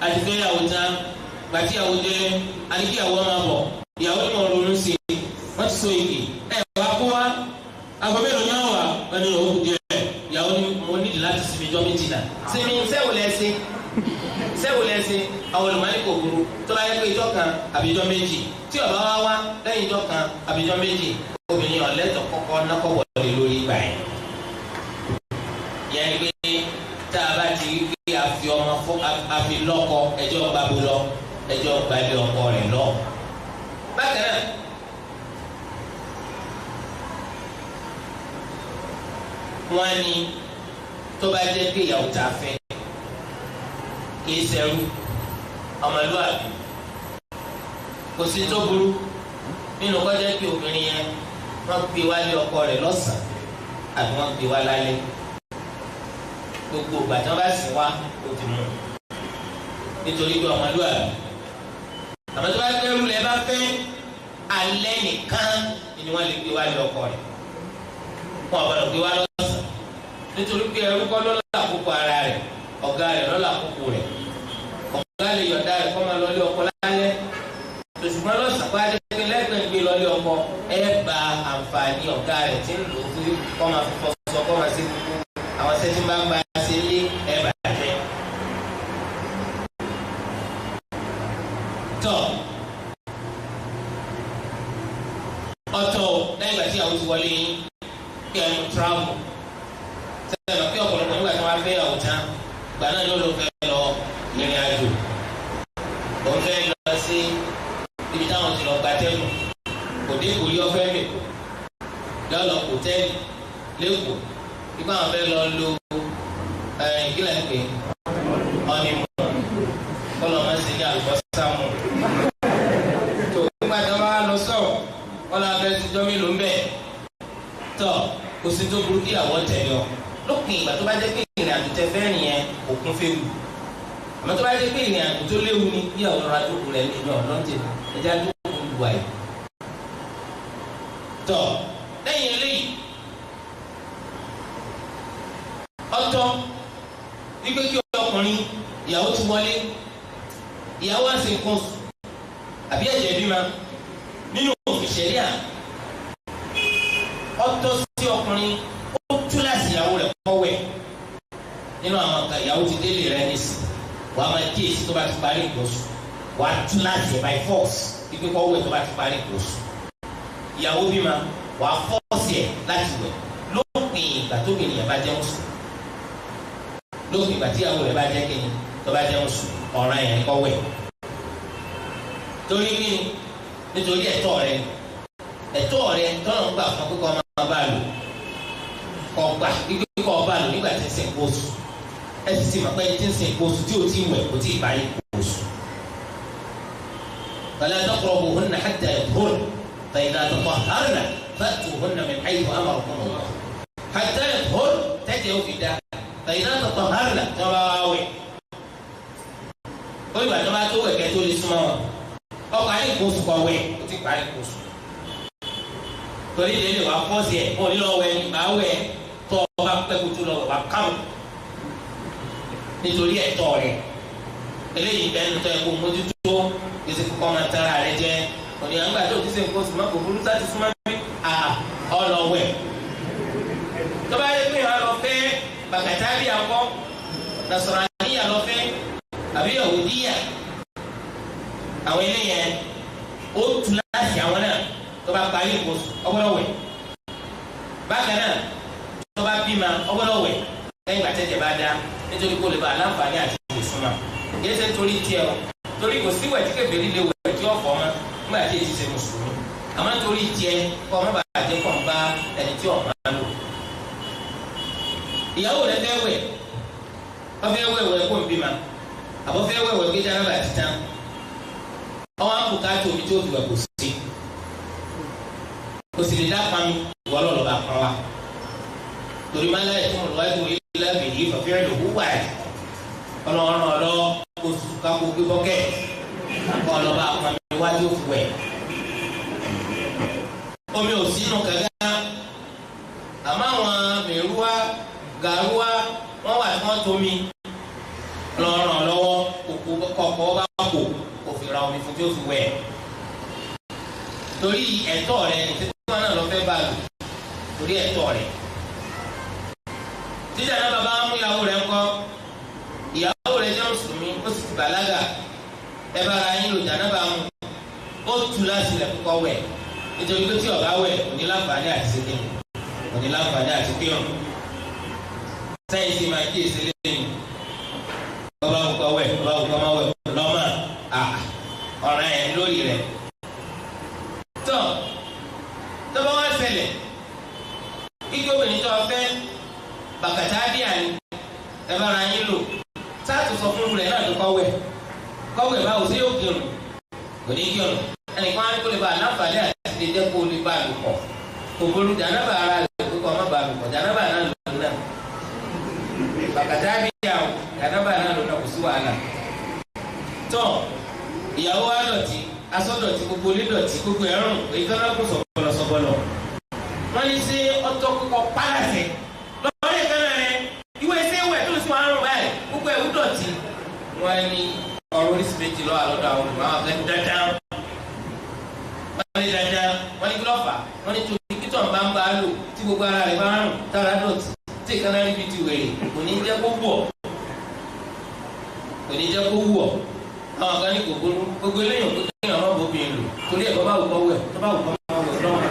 àti fẹ́ ìyàwó tán, gbàtí ìyàwó délé, àti kí ìyàwó máa bọ̀, ìyàwó ni wọ́n ronú sí i, wọ́n ti so igi ẹ̀ wá kó wá. Aago mélòó ní àwà? Wọn ní òkú díẹ̀. Ìyàwó ni mo nídìí láti sinmi jọ méjì náà. Sinmi sẹ́wò lẹ́sìn, sẹ́wò lẹ́sìn. Àwọn olùmọ̀ọ́nì kò burú tó bá yẹ pé ìjọ kan àbí ìjọ méjì. Tí ó bá wá wá lẹ́yìn ìjọ kan àbí ìjọ méjì, obìnrin ọ̀lẹ́tọ̀ kọ́kọ́ nákọ̀ wọlé lórí ìgbà yẹn. Yẹn pé tá a bá ti rí pé a fi ọmọ fún, a fi lọ́kọ, ẹjọ́ gbàgbó lọ, ẹjọ́ gbalẹ̀ ọkọ rẹ̀ lọ. Bákan náà, wọ́n ní tó bá jẹ́ pé ìyàwó tá a fẹ́ kì í ṣẹrú, ọmọlúwàbí, kò sí tó burú nínú kọjá pé obìnrin yẹn, wọ́n gbé wálé ọkọ rẹ̀ lọ́sàn-án àbí wọ́n gbé wá lálẹ́. Gbogbo ìgbà tí wọ́n bá sì wá, ó ti mú un nítorí pé ọmọlúwàbí. Àmọ́ tó bá gbé ẹrú lẹ bá fẹ́, alẹ́ nìkan ni wọ́n lè gbé wálé ọkọ rẹ̀. Wọn ò gbọ́dọ̀ gbé wá lọ́sàn-án, nítorí pé ẹrú kọ́ ló lákòókò ara rẹ̀, ọ̀gá rẹ̀ ló lákòókò rẹ̀. Ọ̀gá lè yọ̀ǹda rẹ̀ kọ́ máa lọlé ọkọ lálẹ́, ṣùgbọ́n lọ́sàn-án bá dé pé lẹ́gbẹ̀ẹ́ gbé lọlé ọkọ, ẹ bá àǹfààní ọ̀gá rẹ̀ tí ń lò ó fún kọ́ máa fi fọṣọ, kọ́ máa ṣe gbogbo àwọn sẹ́tí bá ń bá a ṣe lé ẹ bàjẹ́. Tọ́ ọ̀tọ̀, lẹ́yìn ìgbà tí àwọn ti wọlé yín, kí ẹ mú travel sẹ́yìn kí ọ̀pọ̀lọpọ̀ nígbà tí wọ́n fẹ́ yàwó tán, ìgbà náà ló ló fẹ́ lọ ìrìn àjò. lẹ́kọ̀ọ́ ikú àwọn fẹ́ lọ lo ìkílẹ̀ ń pè ọ́nìmọ̀ kọ́lọ̀ máa ń ṣe ní àlùbọ́sà mọ̀ tó nígbà tí wọ́n bá lọ sọ̀rọ̀ wọ́n lọ abẹ́ ti jọ́ mélòó ń bẹ̀ tọ́ kò sí tó burú kí ìyàwó tẹ̀lé ọ lópin ìgbà tó bá jẹ́ pé ìrìn àjò tẹ fẹ́ rìn yẹn òkun fẹ́ wù àmọ́ tó bá jẹ́ pé ìrìn àjò tó léwu ni kí ìyàwó rọra jókòó rẹ̀ nínú ọ̀lọ́ǹtẹ̀ ẹja jókòó lu àyè tọ́ lẹ́yìn eléyìí ọ̀tọ̀ wípé kí ọkùnrin ìyàwó ti wọlé ìyàwó á sì nǹkan oṣù àbí ẹ̀jẹ̀ bímọ nínú òfin ṣẹ̀ríà ọ̀tọ̀ sí ọkùnrin ó tú láti ìyàwó rẹ̀ kọ́wẹ̀ nínú àwọn kan ìyàwó ti délé rẹ̀ nísì wàá máa kíyèsí tó bá ti parí nǹkan oṣù wàá tú láti ẹ̀ by force wípé kọ́wẹ̀ tó bá ti parí nǹkan oṣù ìyàwó bímọ wàá fọ́ọ̀sì ẹ̀ láti wẹ̀ lópin ìgbà tóbìnrin yẹn bá jẹ́ mùsùlùmí lópin ìgbà tí ìyàwó rẹ̀ bá jẹ́ kíni tó bá jẹ́ mùsùlùmí ọ̀ràn yẹn kọ́ wẹ̀ torí kíni nítorí ẹ̀tọ́ rẹ̀ ẹ̀tọ́ rẹ̀ tọ́nà ń gbà fún kíkọ́ máa bá lò kọ́ gbà kíkọ́ bá lò nígbà tí ń sin nǹkan oṣù ẹ sì ti mọ̀ pé tí ń sin nǹkan oṣù tí ò tí ì wẹ̀ kò tí ì parí nǹkan oṣù. fala taqrabuhunna hatta yatahharna fa idha tatahharna fa'tuhunna min haythu amarakum Allah hatta yatahharna tẹ́tẹ̀ ó fi dá fa idha tatahharna tí wọ́n bá wá wẹ̀ ó ìgbà tó bá tó wẹ̀ kẹ́ tó lè súnmọ́ wọn ọkọ̀ ayé nǹkan oṣù kọ wẹ̀ ó ti parí nǹkan oṣù torí ìdílé wa fọ́ọ̀sì ẹ̀ kó nílò wẹ̀ máa wẹ̀ tó o bá pẹ́ kutu lọ wà káwọn nítorí ẹ̀tọ́ rẹ̀ eléyìí bẹ́ẹ̀ ní tọ́ ẹ kó mójútó èsì kókó ọmọ tara rẹ jẹ òní àgbà tó ti ṣe nǹkan oṣù mọ́kò burú sáti súnmọ́ bí à ọlọ́wẹ̀ tó bá yẹ pé ìhà lọ fẹ́ bàkàtà bí akọ nasọ̀ràníyà lọ fẹ́ àbí yahudiya àwọn eléyẹn ó tu láti àwọn náà tó bá parí nǹkan oṣù ọgbọ́dọ̀ wẹ̀ bákan náà tó bá bímọ ọgbọ́dọ̀ wẹ̀ lẹ́yìn ìgbà tẹ́jẹ̀ bá dá nítorí kó lè bá aláǹfààní àti ìsúnmọ́ kìí ṣe nítorí tiẹ̀ o torí kò síwẹ̀ tí kèfèrí lè wẹ̀ tí ọ̀fọ̀ mọ́ nígbà tí èyí ṣe mùsùlùmí àmọ́ nítorí tiẹ̀ kọ́ ọmọ bàbá jẹ́ kọ́ ń bá ẹni tí ọ̀ máa lò. Ìyàwó rẹ fẹ́ wẹ̀ ọfẹ́ wẹ̀ wẹ̀ kó ń bímọ àbọ̀ fẹ́ wẹ̀ wẹ̀ gbé jánábà ti tán ọwọ́ àbùkátà omi tí ó fi wẹ̀ kò sí kò sì lè dá pami ìwọ lọ́lọ́ bá pọn wa torí máa láyé tó mọ̀ lọ́wọ́ ìwé lábì yìí fàfihàn ìlú wà yìí ọlọ́run ọlọ́ oṣù kakó gbé bọ́kẹ́ kọ́ ọlọ́ba pami wájú òfin wẹ̀ omi ò sínú kànga àmọ́ àwọn mèrúwá gàrúwá wọ́n wà tí wọ́n tomi ọlọ́run ọlọ́wọ́ kọ̀ọ̀kọ́ bá kò kò fi ra omi fún tí ó fi wẹ̀ torí ẹ̀tọ́ rẹ ní wọn náà lọ fẹ́ bá lò torí ẹ̀tọ́ rẹ̀. Títà náà bàbá mú ìyàwó rẹ̀ ńkọ́ ìyàwó rẹ̀ jẹ́ mùsùlùmí ó sì ti bàlágà ẹ bá ara yín lò dáná bá mú ó tu láti rẹ̀ kọ́kọ́ wẹ̀ nítorí pé tí ó bá wẹ̀ kò ní láǹfààní àti ṣèké kò ní láǹfààní àti kírun. Sẹ́yìn sì máa kíyèsí lẹ́yìn bàbá kọ́kọ́ wẹ̀ bàbá kọ́kọ́ máa wẹ̀ lọ́mọ ọ̀ràn ẹ̀ lórí rẹ̀. Tọ́ tọ́ba wá ṣẹlẹ̀ ike obìnrin tó fẹ́ bàkàtà bíà ni ẹ bá ra yín lò sáàtù sọ fún rẹ̀ náà tó kọ́wẹ̀ kọ́wẹ̀ báwo sí yóò kírun kò ní kírun ẹnìkan á ní kó lè ba àlàǹfààní àti lè jẹ́ kó lè bá lò pọ̀ kò burú jànábà ara rẹ̀ kó kọ́ ọmọ bá lò pọ̀ jànábà náà lò náà bàkàtà bíà o jànábà náà lò náà kò sí wàhálà tọ́ ìyàwó wa dọ̀tí aṣọ dọ̀tí gbogbo ilé dọ̀tí gbogbo ẹ̀rùn èyí tó náà kó sọ̀bọ̀lọ̀ sọ̀bọ̀lọ̀ wọ́n ní ṣe ọtọ́ kọ́kọ́ pálàṣẹ lọ́wọ́ kan náà rẹ ìwé ṣé wẹ̀ tó ń sún àrùn báyìí gbogbo ẹ̀wù dọ̀tí. Wọ́n ní ọ̀rọ̀ oríṣi méjì lọ́wọ́ àlọ́dọ̀ àwọn olùmọ̀ àwọn afẹ́ dandan wọ́n ní dandan wọ́n ní kílọ̀fà wọ́n ní torí pítọ̀ ń bá ń bá a lò tí gbogbo ara rẹ̀ bá ń rùn tára dọ̀tí tí ìkànnà rí bi ti wèrè kò ní jẹ́ kó wù ọ́ kò ní jẹ́ kó wù ọ́ àwọn kan ní gbogbo gbogbo eléyìí òkú kéèyàn ọmọ bòbí lò torí ẹ̀ bọ́ bá wù kọ́ wẹ̀ tó bá wù kọ́ máa wẹ̀ lọ́wọ́.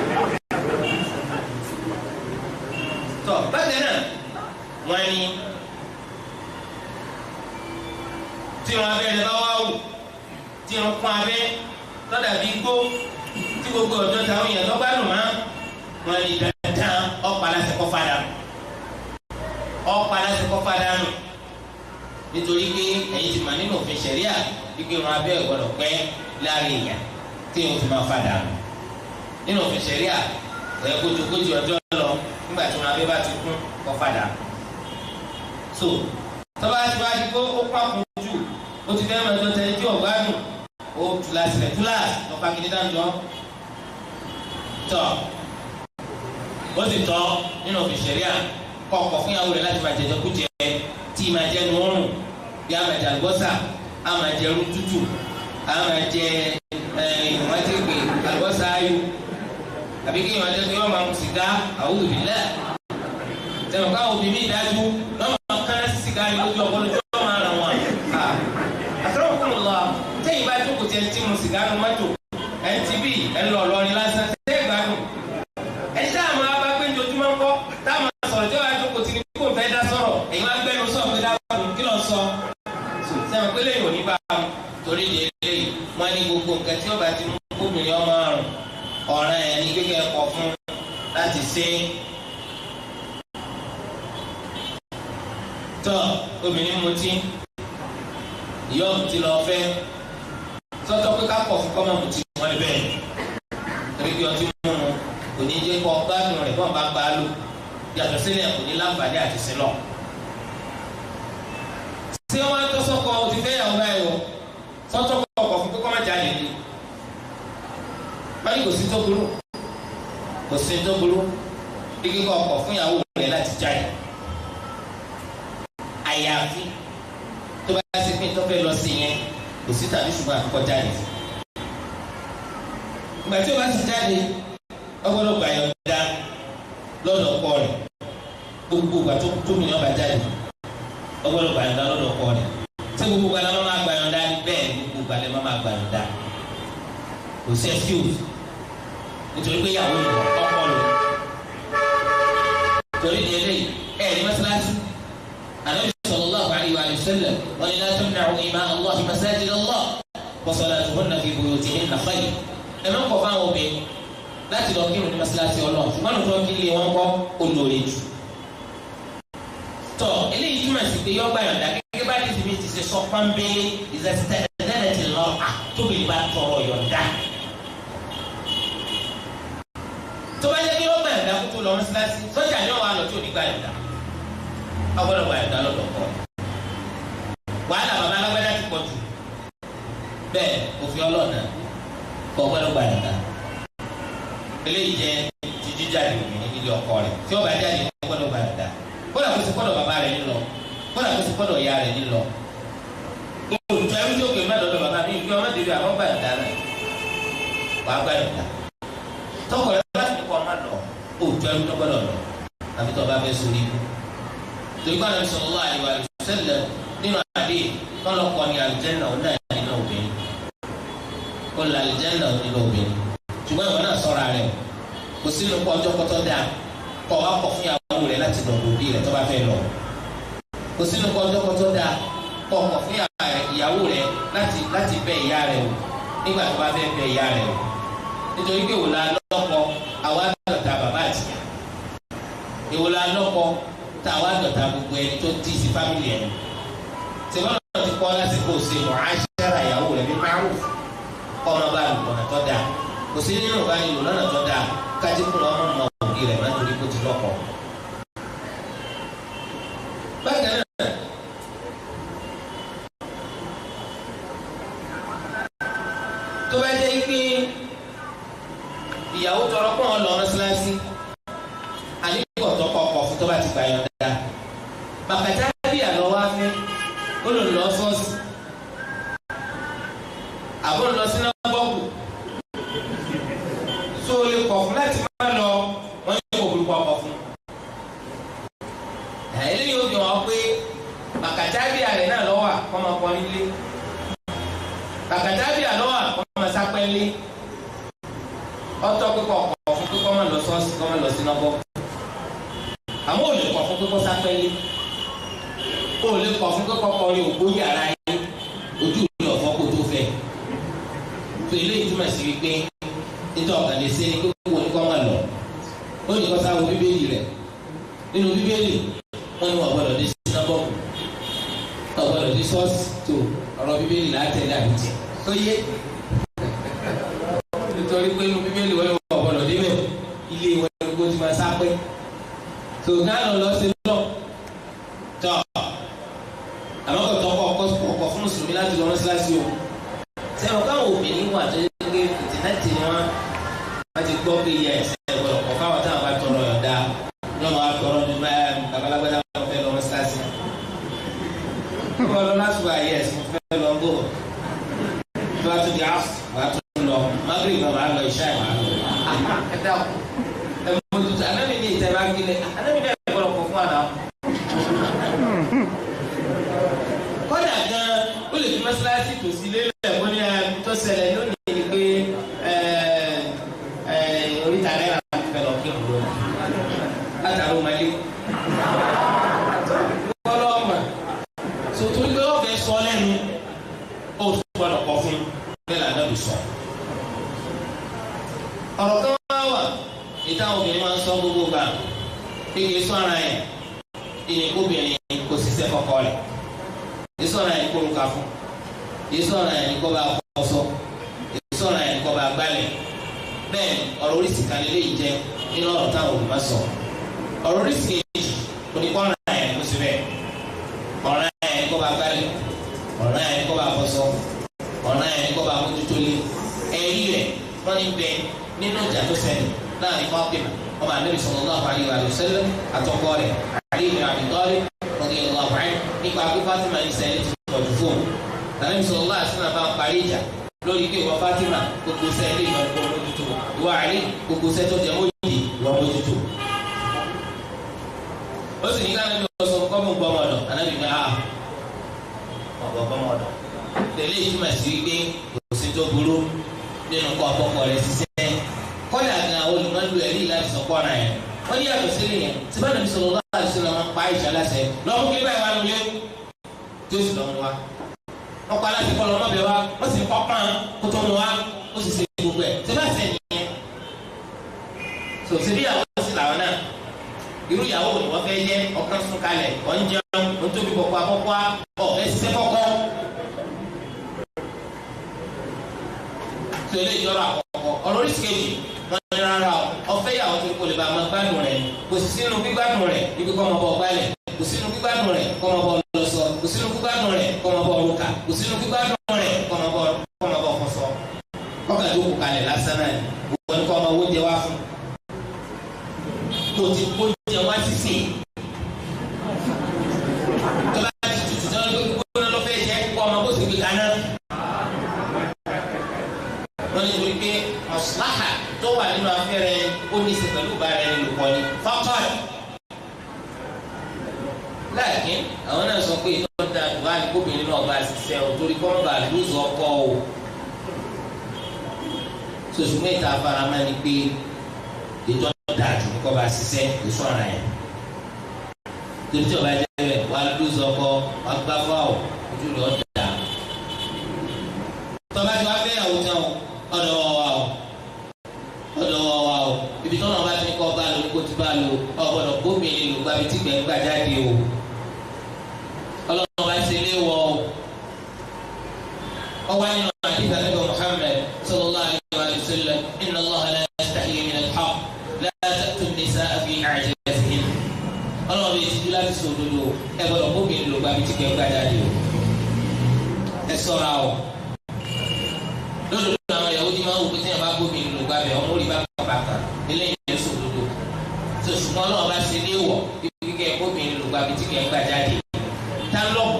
Tọ́ bákan náà wọ́n ní tí irun abẹ́ rẹ̀ bá wá wù tí irun kún abẹ́ lọ́dà bíi gbó tí gbogbo ọ̀dọ́ táwọn èèyàn tó gbádùn mọ́ wọ́n ní dandan ọ̀pá láti kọ́ fadà. Ọ̀pá láti kọ́ fàdánù nítorí pé ẹ̀yin ti mà nínú òfin ṣẹ̀ríà wípé irun abẹ́ ò gbọ́dọ̀ pẹ́ láàrin èèyàn tí òun fi máa fàdánù. Nínú òfin ṣẹ̀ríà ẹ̀ kójókójú ọjọ́ lọ nígbà tí irun abẹ́ bá ti kún kọ́ fàdánù. So tọ́ba ti wá di kó ó pàkó jù ó ti fẹ́ máa jọ tẹni tí ò gbádùn ó túláàsì rẹ̀ túláàsì lọ́pàá kìíní dáńjọ́ tọ́ ó sì tọ́ nínú òfin ṣẹ̀ríà kọ̀ọ̀kọ̀ fún ìyàwó rẹ̀ láti máa jẹjẹ kújẹ tí máa jẹ nùúrùn bí a máa jẹ àlùbọ́sà a máa jẹ irú tútù a máa jẹ ìwọ́n ti pè àlùbọ́sà ayò àbí kí ìwọ́n jẹ pé wọ́n máa mu sìgá a'udhu billah sẹ́wọ̀n káwọn òbí mi dájú lọ́mọ kánná sí sìgá ni lójú ọ̀pọ̀ lójú ọ̀pọ̀ máa ràn wọ́n. Akramakumullah tẹ́yìn bá jókòó tiẹ̀ tí mu sìgá nu mọ́tò ẹ̀ ń ti bí ẹ̀ ń lọ lọ́rin lásán tẹ́ gbádùn. Ẹ̀ ṣáà máa bá pé njojúmọ́ ń kọ́ táwọn sọ̀rọ̀ tí wàá jókòó tí ní kó n fẹ́ dá sọ̀rọ̀ èyí wá gbẹ́nu sọ̀rọ̀ pé dákun kí ló ń sọ. Sẹ́wọ̀n pé lẹ́yìn òní bá a torí di eléyìí wọ́n ní gbogbo nǹkan tí ọba ti mú gómìnà ọmọ àrùn ọ̀ràn ẹ̀ ní kékeré kọ̀ fún láti ṣe. Tọ́ obìnrin mutí ìyá ọ̀mùtí lọ fẹ́ sọ́tọ́ pé ká kọ̀ fún kọ́mọ mutí wọ́n ní bẹ́ẹ̀ torí pé ọtí mímu kò ní jẹ́ kọ́ gbádùn rẹ̀ bọ́n bá gbá lò yàtọ̀ sílẹ̀ kò ní láǹfààní àti sílọ̀. Ṣé wọ́n á tọ́ sọ́kọ o ti fẹ́ yàwó báyìí o sọ́tọ́ kọ̀ fún pé kọ́ má jáde ni wọ́n ní kò sí tó burú kò sí tó burú bí kíkọ́ ọkọ̀ fún ìyàwó rẹ̀ láti jáde àyàfi tó bá ṣe pé tó fẹ́ lọ sí yẹn kò sí tàbí ṣùgbọ́n àfikọ́ jáde. Ìgbà tí o bá ti jáde ọgbọ́dọ̀ gbà yọ̀ǹda lọ́dọ̀ ọkọ rẹ̀ gbogbo ìgbà tó tóbi ní ọba jáde ọgbọ́dọ̀ gbà yọ̀ǹda lọ́dọ̀ ọkọ rẹ̀. Ṣé gbogbo ìgbà la máa gbà yọ̀ǹda? Bẹ́ẹ̀ gbogbo ìgbà la máa gbà yọ̀ǹda, kò sí excuse nítorí pé ìyàwó rẹ̀ ọkọ rẹ̀ torí di eléyìí ẹ̀ ní mọ́sálásí. Ànábì sallallahu alayhi wa sallam wọ́n ní la tamna'u ima Allahi masajid Allah wa salatuhunna fi buyutihinna khayr. Ẹ má kọ̀ fáwọn obìnrin láti lọ kírun ní mọ́sálásí Ọlọ́run ṣùgbọ́n lóòótọ́ kí lè wọ́n kọ́ olóore jù. Tọ́ eléyìí túmọ̀ sí pé yọ́gbà yọ̀ǹda gẹ́gẹ́ bá dé síbi ti ṣe sọ pọ́nbélé ìzẹ́sítẹ́ẹ̀dẹ́rẹ́tì lọ́ọ̀à tóbi bá tọrọ yọ̀ǹda. Tó bá jẹ́ pé yọ́gbà yọ̀ǹda kó tó lọ mọ́sálásí sọ́jà ni wọ́n á lọ tí ò ní gbà yọ̀ǹda. Ọgbọ́dọ̀ gbà yọ̀ǹda lọ́dọ̀ kọ́. Wàhálà bàbá alágbádá ti pọ̀ jù. Bẹ́ẹ̀ òfin ọlọ́ọ̀nà kò gbọ́dọ̀ gbà yọ̀ǹda. Eléyìí jẹ́ ti jíjáde obìnrin nílé ọkọ rẹ̀ tí ó bá jáde ó gbọ́dọ̀ gbà yọ̀ǹda. Kódà kó sì gbọ́dọ̀ bàbá rẹ̀ nílọ, kódà kó sì gbọ́dọ̀ ìyá rẹ̀ nílọ. Olùtọ́ ẹrú tí ó kè má dọ̀dọ̀ bàbá mi ìgbé ọmọdé rẹ̀ àwọn gbà yọ̀ǹda náà wàá gbà yọ̀ǹda. Tọkọ rẹ̀ bá ti kọ́ ọmọ lọ, olùtọ́ ẹrú tó gbọ́dọ̀ lọ àfi tó bá fẹ́ sórí ikú. Torí pé Ànábì sallallahu alaihi wa sallam nínú àdé kọ́lọ́kọ́ ni àlùjánnà òun náà nínú obìnrin. Kó lọ àlùjánnà òun nínú obìnrin. Ṣùgbọ́n ìwọ náà sọ̀rọ̀ rẹ̀ kò sínú kọ́ ọjọ́ kọ́tọ́ dáa kọ́ wa kọ̀ fún ìyàwó rẹ̀ láti lọ òbí rẹ̀ tó bá fẹ́ lọ. Kò sínú kọ́ ọjọ́ kọ́tọ́ dáa kọ́ kọ̀ fún ìyàwó rẹ̀ láti bẹ ìyá rẹ̀ wò nígbà tó bá fẹ́ bẹ ìyá rẹ̀ wò. Nítorí pé ìwòlá lọ́kọ àwa dọ̀tá bàbá àtìyá. Ìwòlá lọ́kọ tá àwa dọ̀tá gbogbo ẹni tó ti sí fámìlì ẹ̀. Tìmọ́nà ti kọ́ lásìkò ṣe mu'ashara ìyàwó rẹ̀ bí ma'ruf kọ́ ọmọ bá lò lọ́nà tó dáa. Kò sí nínú bá nílò lọ́nà tó dáa kájí kún ọmọ mọ òbí rẹ̀ máa ń torí kó ti lọ́kọ. Bákan náà tó bá jẹ́ pé ìyàwó tọrọ pọ̀ ń lọ mọ́ṣáláṣí àlékò tó kọkọ̀ fún tó bá ti gbà yọ̀ǹda. Bàkàtà bí àlọ́ wá fẹ́ ó lò lọ sọ́ọ̀sì àbọ̀ ń lọ sínágọ́gù tó o lè kọ̀ fún láti má lọ wọ́n ní kò burúkú ọkọ̀ fún. Eléyìí ó fi hàn pé bàkàtà bí àrẹ náà lọ́wọ́ àkọ́mọ kọ́ nílé bàkàtà bí àlọ́wọ́ àkọ́mọ sápẹ́ nílé ọtọ́ pípọ̀ ọkọ̀ fún pípọ̀ má lọ sọ́ọ̀sì kọ́ má lọ sínágọ́gù àmọ́ ò lè kọ̀ fún pípọ̀ sápẹ́ nílé ò lè kọ̀ fún pípọ̀ kọrin ògbó yàrá yín ojú mi ọ̀fọ́ kó tó fẹ́. Tó eléyìí túmọ̀ sí wípé nítorí ọ̀gá lè ṣe ni pé kó ní kọ́ máa lọ ó ní kọ́ sáwọ bíbélì rẹ̀ nínú bíbélì Wọ́n ní wọ́n gbọ́dọ̀ dé sinagogu, wọ́n gbọ́dọ̀ dé ṣọ́ọ̀ṣì. Tó ọ̀rọ̀ Bíbélì látẹ̀lé àbújá tó yé, nítorí pé inú Bíbélì wọ́n gbọ́dọ̀ débẹ̀, ilé wọn ni kó ti máa sápẹ́ tó gánà lọ sí lọ tọ́. Àmọ́ kò tọ́ ọkọ̀ fún mùsùlùmí láti lọ mọ́ṣáláṣí o. Sẹ́wọ̀n káwọn obìnrin wà tó yẹ pé fìtínẹ́tì ni wọ́n ti gbọ́ pé yẹ ẹ̀sẹ̀ gbọ́dọ̀ kọ̀ fáwọn táwọn bá tọrọ yọ̀ǹda lọ́mọ àtọrọ ní babalágbádá wọn fẹ́ lọ mọ́ṣáláṣí. Wọ́n lọ lásùbà yẹ ẹ̀sìn fẹ́ lọ gbọ́ tó bá tún di áfù wàá tún lọ magre náà wàá lọ ìṣá wàá lọ. Ẹ dákun ẹ mọ̀tò anábì ní ìtẹ́ bá kílẹ̀ anábì ní ẹ̀gbọ́dọ̀ kọ̀ fún àná. Kọ́dà gan ó lè fi mọ́ṣáláṣí tòsí lélẹ̀ mọ́ ní tó ṣẹlẹ̀ lónìí ni pé oríta náírà fẹ́ lọ kí n lọ látàrí ọmọdé kọ́lọ́ ọmọ sòtò ní pé ó fẹ́ sọ lẹ́nu ó tún gbọ́dọ̀ kọ́ fún bẹ́ẹ̀ lànà lè sọ. Ọ̀rọ̀ kan wá wà ìtàn obìnrin máa ń sọ gbogbo gbà kékeré sọ ara yẹn ìní kóbìnrin kò ṣiṣẹ́ kọ́kọ́ rẹ̀, èso ọ̀ràn yẹn kó luka fún, èso ọ̀ràn yẹn kó bá kọ́sọ́, èso ọ̀ràn yẹn kó bá gbálẹ̀. Bẹ́ẹ̀ ọ̀rọ̀ oríṣi kan lè jẹ́ nínú ọ̀rọ̀ táwọn olùmọ̀ sọ. Ọ̀rọ̀ oríṣi kejì oníkọ́ ọ̀ràn yẹn kó sí bẹ́ẹ̀, ọ̀ràn yẹn kó bá gbálẹ̀, ọ̀ràn yẹn kó bá kọ́sọ́, ọ̀ràn yẹn kó bá mójútó lé. Ẹ̀rí rẹ̀ wọ́n ní bẹ nínú ìjà tó ṣẹlẹ̀ láàrin Fátímà ọmọ Ànábì sallallahu alaihi wa sallam àtọkọ rẹ̀ Ali ibn Abi Talib radiyallahu anhu nípa pé Fátímà ní sẹ́yìn ti pọ̀jù fóun. Ànábì sallallahu alaihi wasallam bá ń parí ìjà lórí pé ìwọ Fátímà gbogbo sẹ́yìn lè máa kó mójútó, ìwọ Ali gbogbo sẹ́yìn tó jẹ mójútó ìwọ mójútó. Ó sì ní ká Ànábì ọ̀sán kọ́mù gbọ́mọdọ̀ Ànábì ní a ọ̀bọ̀ gbọ́mọdọ̀. Tẹ̀lé ìtumọ̀ sí wípé kò sí tó burú nínú kọ́ ọ̀pọ̀pọ̀ rẹ̀ ṣiṣẹ́. Kọ́dà gan olùmọ̀lú ẹ̀rí láti sọ kọ́ra yẹn. Wọ́n ní yàtọ̀ sílẹ̀ yẹn tí bá Nàbí sallallahu alaihi wasallam máa ń pa Àìṣà láṣẹ lọ́mú kí báyìí wá nulẹ̀ tí ó sì lọ́mú wa. Wọ́n pa láti kọ́ lọ́mọ bẹ̀ wá, wọ́n sì kọ́ pọ́n kó tó mu wá, ó sì ṣe gbogbo ẹ̀. Ṣé bá ṣe nìyẹn? Sò ṣe bí ìyàwó sì làwọn náà. Irú ìyàwó ni wọ́n fẹ́ jẹ́ ọkàn sún kalẹ̀, ọ̀n jẹun, ó tóbi pọ̀pọ̀ àkọ́kọ́, ọ̀fẹ́ ṣiṣẹ́ kọ́kọ́. Tẹ̀lé ìjọba àkọ́kọ́ ọ̀rọ̀ oríṣi kejì wọn ní rárá o, ọ̀fẹ́ ìyàwó tó kó lè bá máa gbádùn rẹ̀, kò sí sínú gbígbádùn rẹ̀ ibi kọ́ ọmọ bọ̀ gbálẹ̀, kò sínú gbígbádùn rẹ̀ kọ́ ọmọ bọ̀ lọ́sọ, kò sínú gbígbádùn rẹ̀ kọ́ ọmọ bọ̀ rúkà, kò sínú gbígbádùn rẹ̀ kọ́ ọmọ bọ̀ fọṣọ. Kọ́kà tó kù kalẹ̀ lásán náà ni wọ́n ní kọ́ ọmọ owó jẹ wá fún kò tí kó jẹ wá sísè tó bá ti tutù tó ń gbóná lọ́fẹ̀ẹ́ jẹ́ kọ́ ọmọ bó sì gbé kaná. Wọ́n ní torí pé maslaha tó wà nínú afẹ́rẹ́ ó ní í ṣe pẹ̀lú ìbára ẹni lò pọ̀ ni faqat. Láàkín àwọn náà sọ pé ìtọ́ da ìwà ni kóbìnrin náà bá ṣiṣẹ́ o torí kọ́ mọ́ bá lóṣù ọkọ o. Sòṣùmọ́ ìta afárá ni pé ìtọ́ da jù ní kọ́ bá ṣiṣẹ́ èso ara yẹn. Torí tí ọba jẹ́ bẹ́ẹ̀ wà lóṣù ọkọ wà gbá fáwọ̀ ojú rẹ̀ ọ̀ dà. Tọ́ba ti wá fẹ́ yàwó tán o, ọ̀dọ̀ wa o, ọ̀dọ̀ wa o, ibi tí wọn bá ti ní kọ́ bá lò kó ti bá lò, ọ̀gbọ́dọ̀ gómìnir lò gbabi tí gbẹ̀ ń gbà jáde o. Ọlọ́run bá ṣe lé wọ o. Ọwọ́ nínú àdìsá nígbà Muhammad sallallahu alayhi wa sallam, inna Allaha la yastahyi min al-haqq la ta'tu an-nisaa fi a'jazatihin. Ọlọ́run bí ti láti sọ òdodo, ẹ gbọ́dọ̀ gómìnir lò gbabi tí gbẹ̀ ń gbà jáde o. Ẹ ṣọ́ra o. Lódodo àwọn Yahudi máa ń wò pé tí yẹn bá gómìnir lò gbàbẹ ọmọ orí bá bàbà eléyìí lè sọ òdodo. Tó ṣùgbọ́n náà bá ṣe léwọ̀ ibi kíkẹ́ gómìnir lò gbàbí tí kẹ́ ń gbà jáde. Tá lọ́bù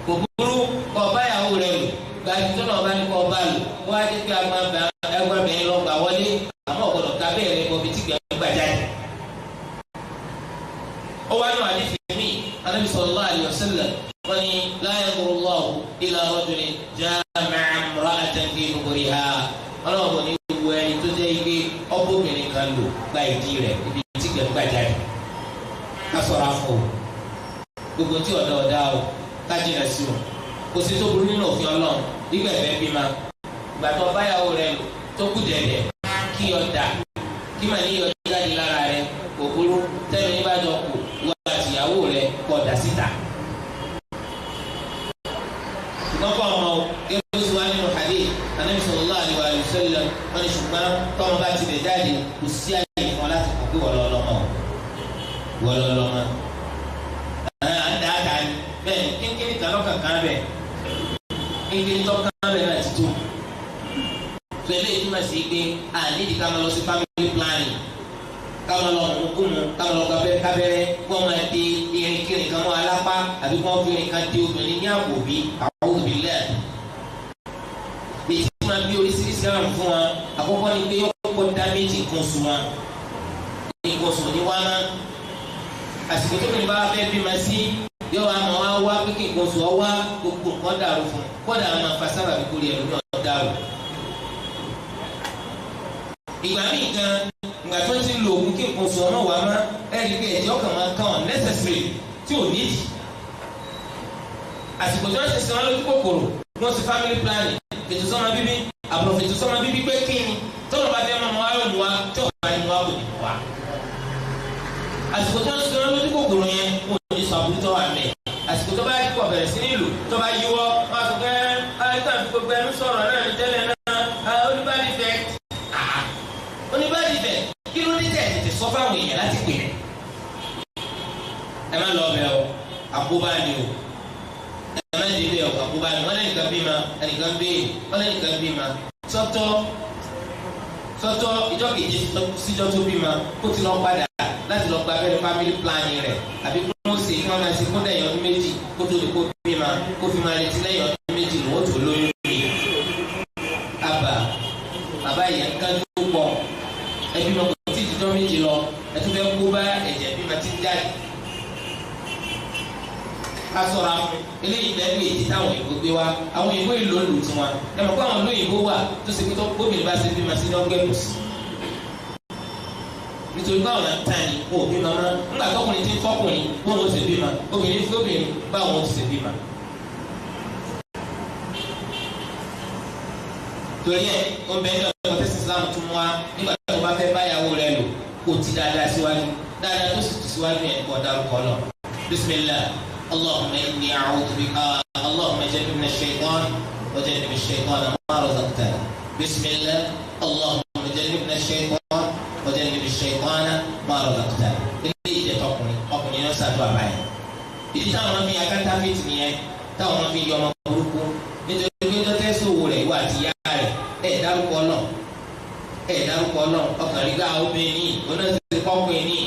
kò burú kọ́ ọba ìyàwó rẹ lò gbàbí tó náà bá ní kọ́ ọba lò kó wá dé pé agbábẹ́yìn lọ gbà wọlé àmọ́ ọ̀gbọ́dọ̀ ká bẹ́ẹ̀ rẹ bọ́ bí tí kẹ́ ń gbà jáde. Ó wá nù àdìsí mi, Ànábì sallallahu alaihi wasallam wọ́n ní la yanzuru ila rajulin jama'a imra'atan fi duburiha. Ọlọ́run kò ní wo ẹni tó jẹ́ ike ọbọ̀bìnrin kan lò gba ìdí rẹ̀ ibi tí gbẹ̀ ń gbà jáde. Ká sọ̀rọ̀ afọ o, gbogbo tí ọ̀dọ̀ ọ̀dá o, ká jìnà sí o. Kò sí tó burú nínú òfin Ọlọ́run nígbà ẹ̀fẹ́ bímọ. Ìgbà tó báyàwó rẹ lò tó kù dẹ̀dẹ̀ kí ọ̀dà kí màá ní ọjà jáde lára rẹ kò burú. Tẹ́mi ní bá jọ kù wọ́n àti ìyàwó rẹ̀ kọ̀ dà síta. Ṣùgbọ́n kọ́ ọmọ gẹ́gẹ́ bí wọ́n wá nínú hadith Ànábì sallallahu alaihi wa sallam wọ́n ní ṣùgbọ́n tọ́mọ bá ti lè jáde kò sí àyè fún ọ láti kọ̀ pé wọ́n lọ lọ́mọ wọ́n lọ lọ́mọ. À ń dáadáa ni bẹ́ẹ̀ ni kínkínní kan lọ́kàn kan bẹ̀ kínkínní tó kan bẹ̀ náà ti tó. Tó eléyìí túmọ̀ sí pé à nídìí ká máa lọ sí family planning, ká máa lọ mú ká máa lọ kábẹ́rẹ́ kó máa di irinkirin kan mọ́ alápá àbí kó fi irin kan di obìnrin ní àpò bí àwọn òbí lẹ́ẹ̀. Èyí tí máa bí oríṣiríṣi àrùn fún wa, àkọ́kọ́ ni pé yóò kọ́ dáméjì nǹkan oṣù wa, nǹkan oṣù ní wá má. Àsìkò tó bìnrin bá wá fẹ́ bímọ sí yóò wá máa wá wá pé kí nǹkan oṣù ọ wá, gbogbo nǹkan dàrú fún un, kódà máa fa sábàbí kórè ẹlòmíràn dàrú. Ìgbà míì gan, ìgbà tó ti lo oògùn kí nǹkan oṣù ọmọ wà má, ẹ̀rí pé ẹ̀jẹ̀ ọkàn máa kàn unnecessary tí ò nídìí. Àsìkò tí wọ́n ti sin wọn lójú kòkòrò, wọ́n ti family planning, ètò sọ́mọ bíbí, àbúrò ètò sọ́mọ bíbí pé kí ni tọ́lọ̀ bá fẹ́ mọ́ wa yóò mú wa, tí ọ̀gá ni wa kò ní mú wa. Àsìkò tí wọ́n ti sin wọn lójú kòkòrò yẹn, wọn ò ní sọ àbúrò tó wà mẹ́. Àsìkò tó bá kọ̀ bẹ̀rẹ̀ sí nílùú tó bá yíwọ́, wọ́n á sọ pé ẹ tàbí gbogbo ẹnu sọ̀rọ̀ náà ní tẹ́lẹ̀ náà, oníbàdí fẹ́ oníbàdí fẹ́ kí ló dé tẹ̀ tètè sọ fáwọn èèyàn láti pè é. Ẹ má lọ bẹ̀ o, àkóbá ni o, ẹ má dé bẹ̀ o, àkóbá ni. Wọ́n lẹ́nìkan bí ma, ẹnìkan béèrè, wọ́n lẹ́nìkan bí ma sọ́tọ̀ sọ́tọ̀ ìjọ kejì síjọ́ tó bí ma kó ti lọ padà láti lọ gba abẹ́rẹ́ family planning rẹ̀, àbí kó wọ́n ṣe kí wọ́n máa ṣe kó dẹ̀yìn ọdún méjì kó tó di kó bí ma, kó fi máa retí lẹ́yìn ọdún méjì lówó tó lóyún mi. Àbà bàbá yẹn kájú pọ̀, ẹbí ma kò tí ì dídọ́ méjì lọ, ẹtú fẹ́ kó bá ẹ̀jẹ̀ bí ma ti ń jáde. Ká sọ̀rọ̀ àwọn eléyìí lẹ́nu èyí táwọn òyìnbó gbé wá, àwọn òyìnbó ìlú òlù tiwọn. Ẹ mọ̀ pé àwọn olóyìnbó wà tó ṣe pé tó gómìnà bá ṣe bí ma ṣe ní ọgbẹ́ kùsì. Nítorí báwọn ń tàn ní kó bí mama, ńgbà tọkùnrin ti ń fọkùnrin bóun ó ṣe bí ma, obìnrin fi obìnrin báwọn ó ṣe bí ma. Torí ẹ ó bẹ ní ọjọ́ tẹsí Islam tún wá nígbà tó bá fẹ́ báyàwó rẹ lò kó ti dáadáa síwájú, dáadáa tó sì ti síwájú yẹn kó dárúkọ lọ. Bismillah, Allahumma inni a'udhu bika, Allahumma jannibna ash-shaytan wa jannibi ash-shaytana ma razaqtana. Bismillah, Allahumma jannibna ash-shaytan wa jannibi ash-shaytana ma razaqtana. Ilé ìjẹ tọkùnrin, ọkùnrin yẹn ṣàdúrà báyìí. Ìdí táwọn fi akátá fìtì nìyẹn, táwọn fi yọ ọmọ burúkú, nítorí pé dọ́tẹ́sì òwò rẹ̀ wà àti ìyá rẹ̀ ẹ̀ dárúkọ náà, ẹ̀ dárúkọ náà, ọkàn rí gbà obìnrin onáṣẹ́ kọ́kùnrin ní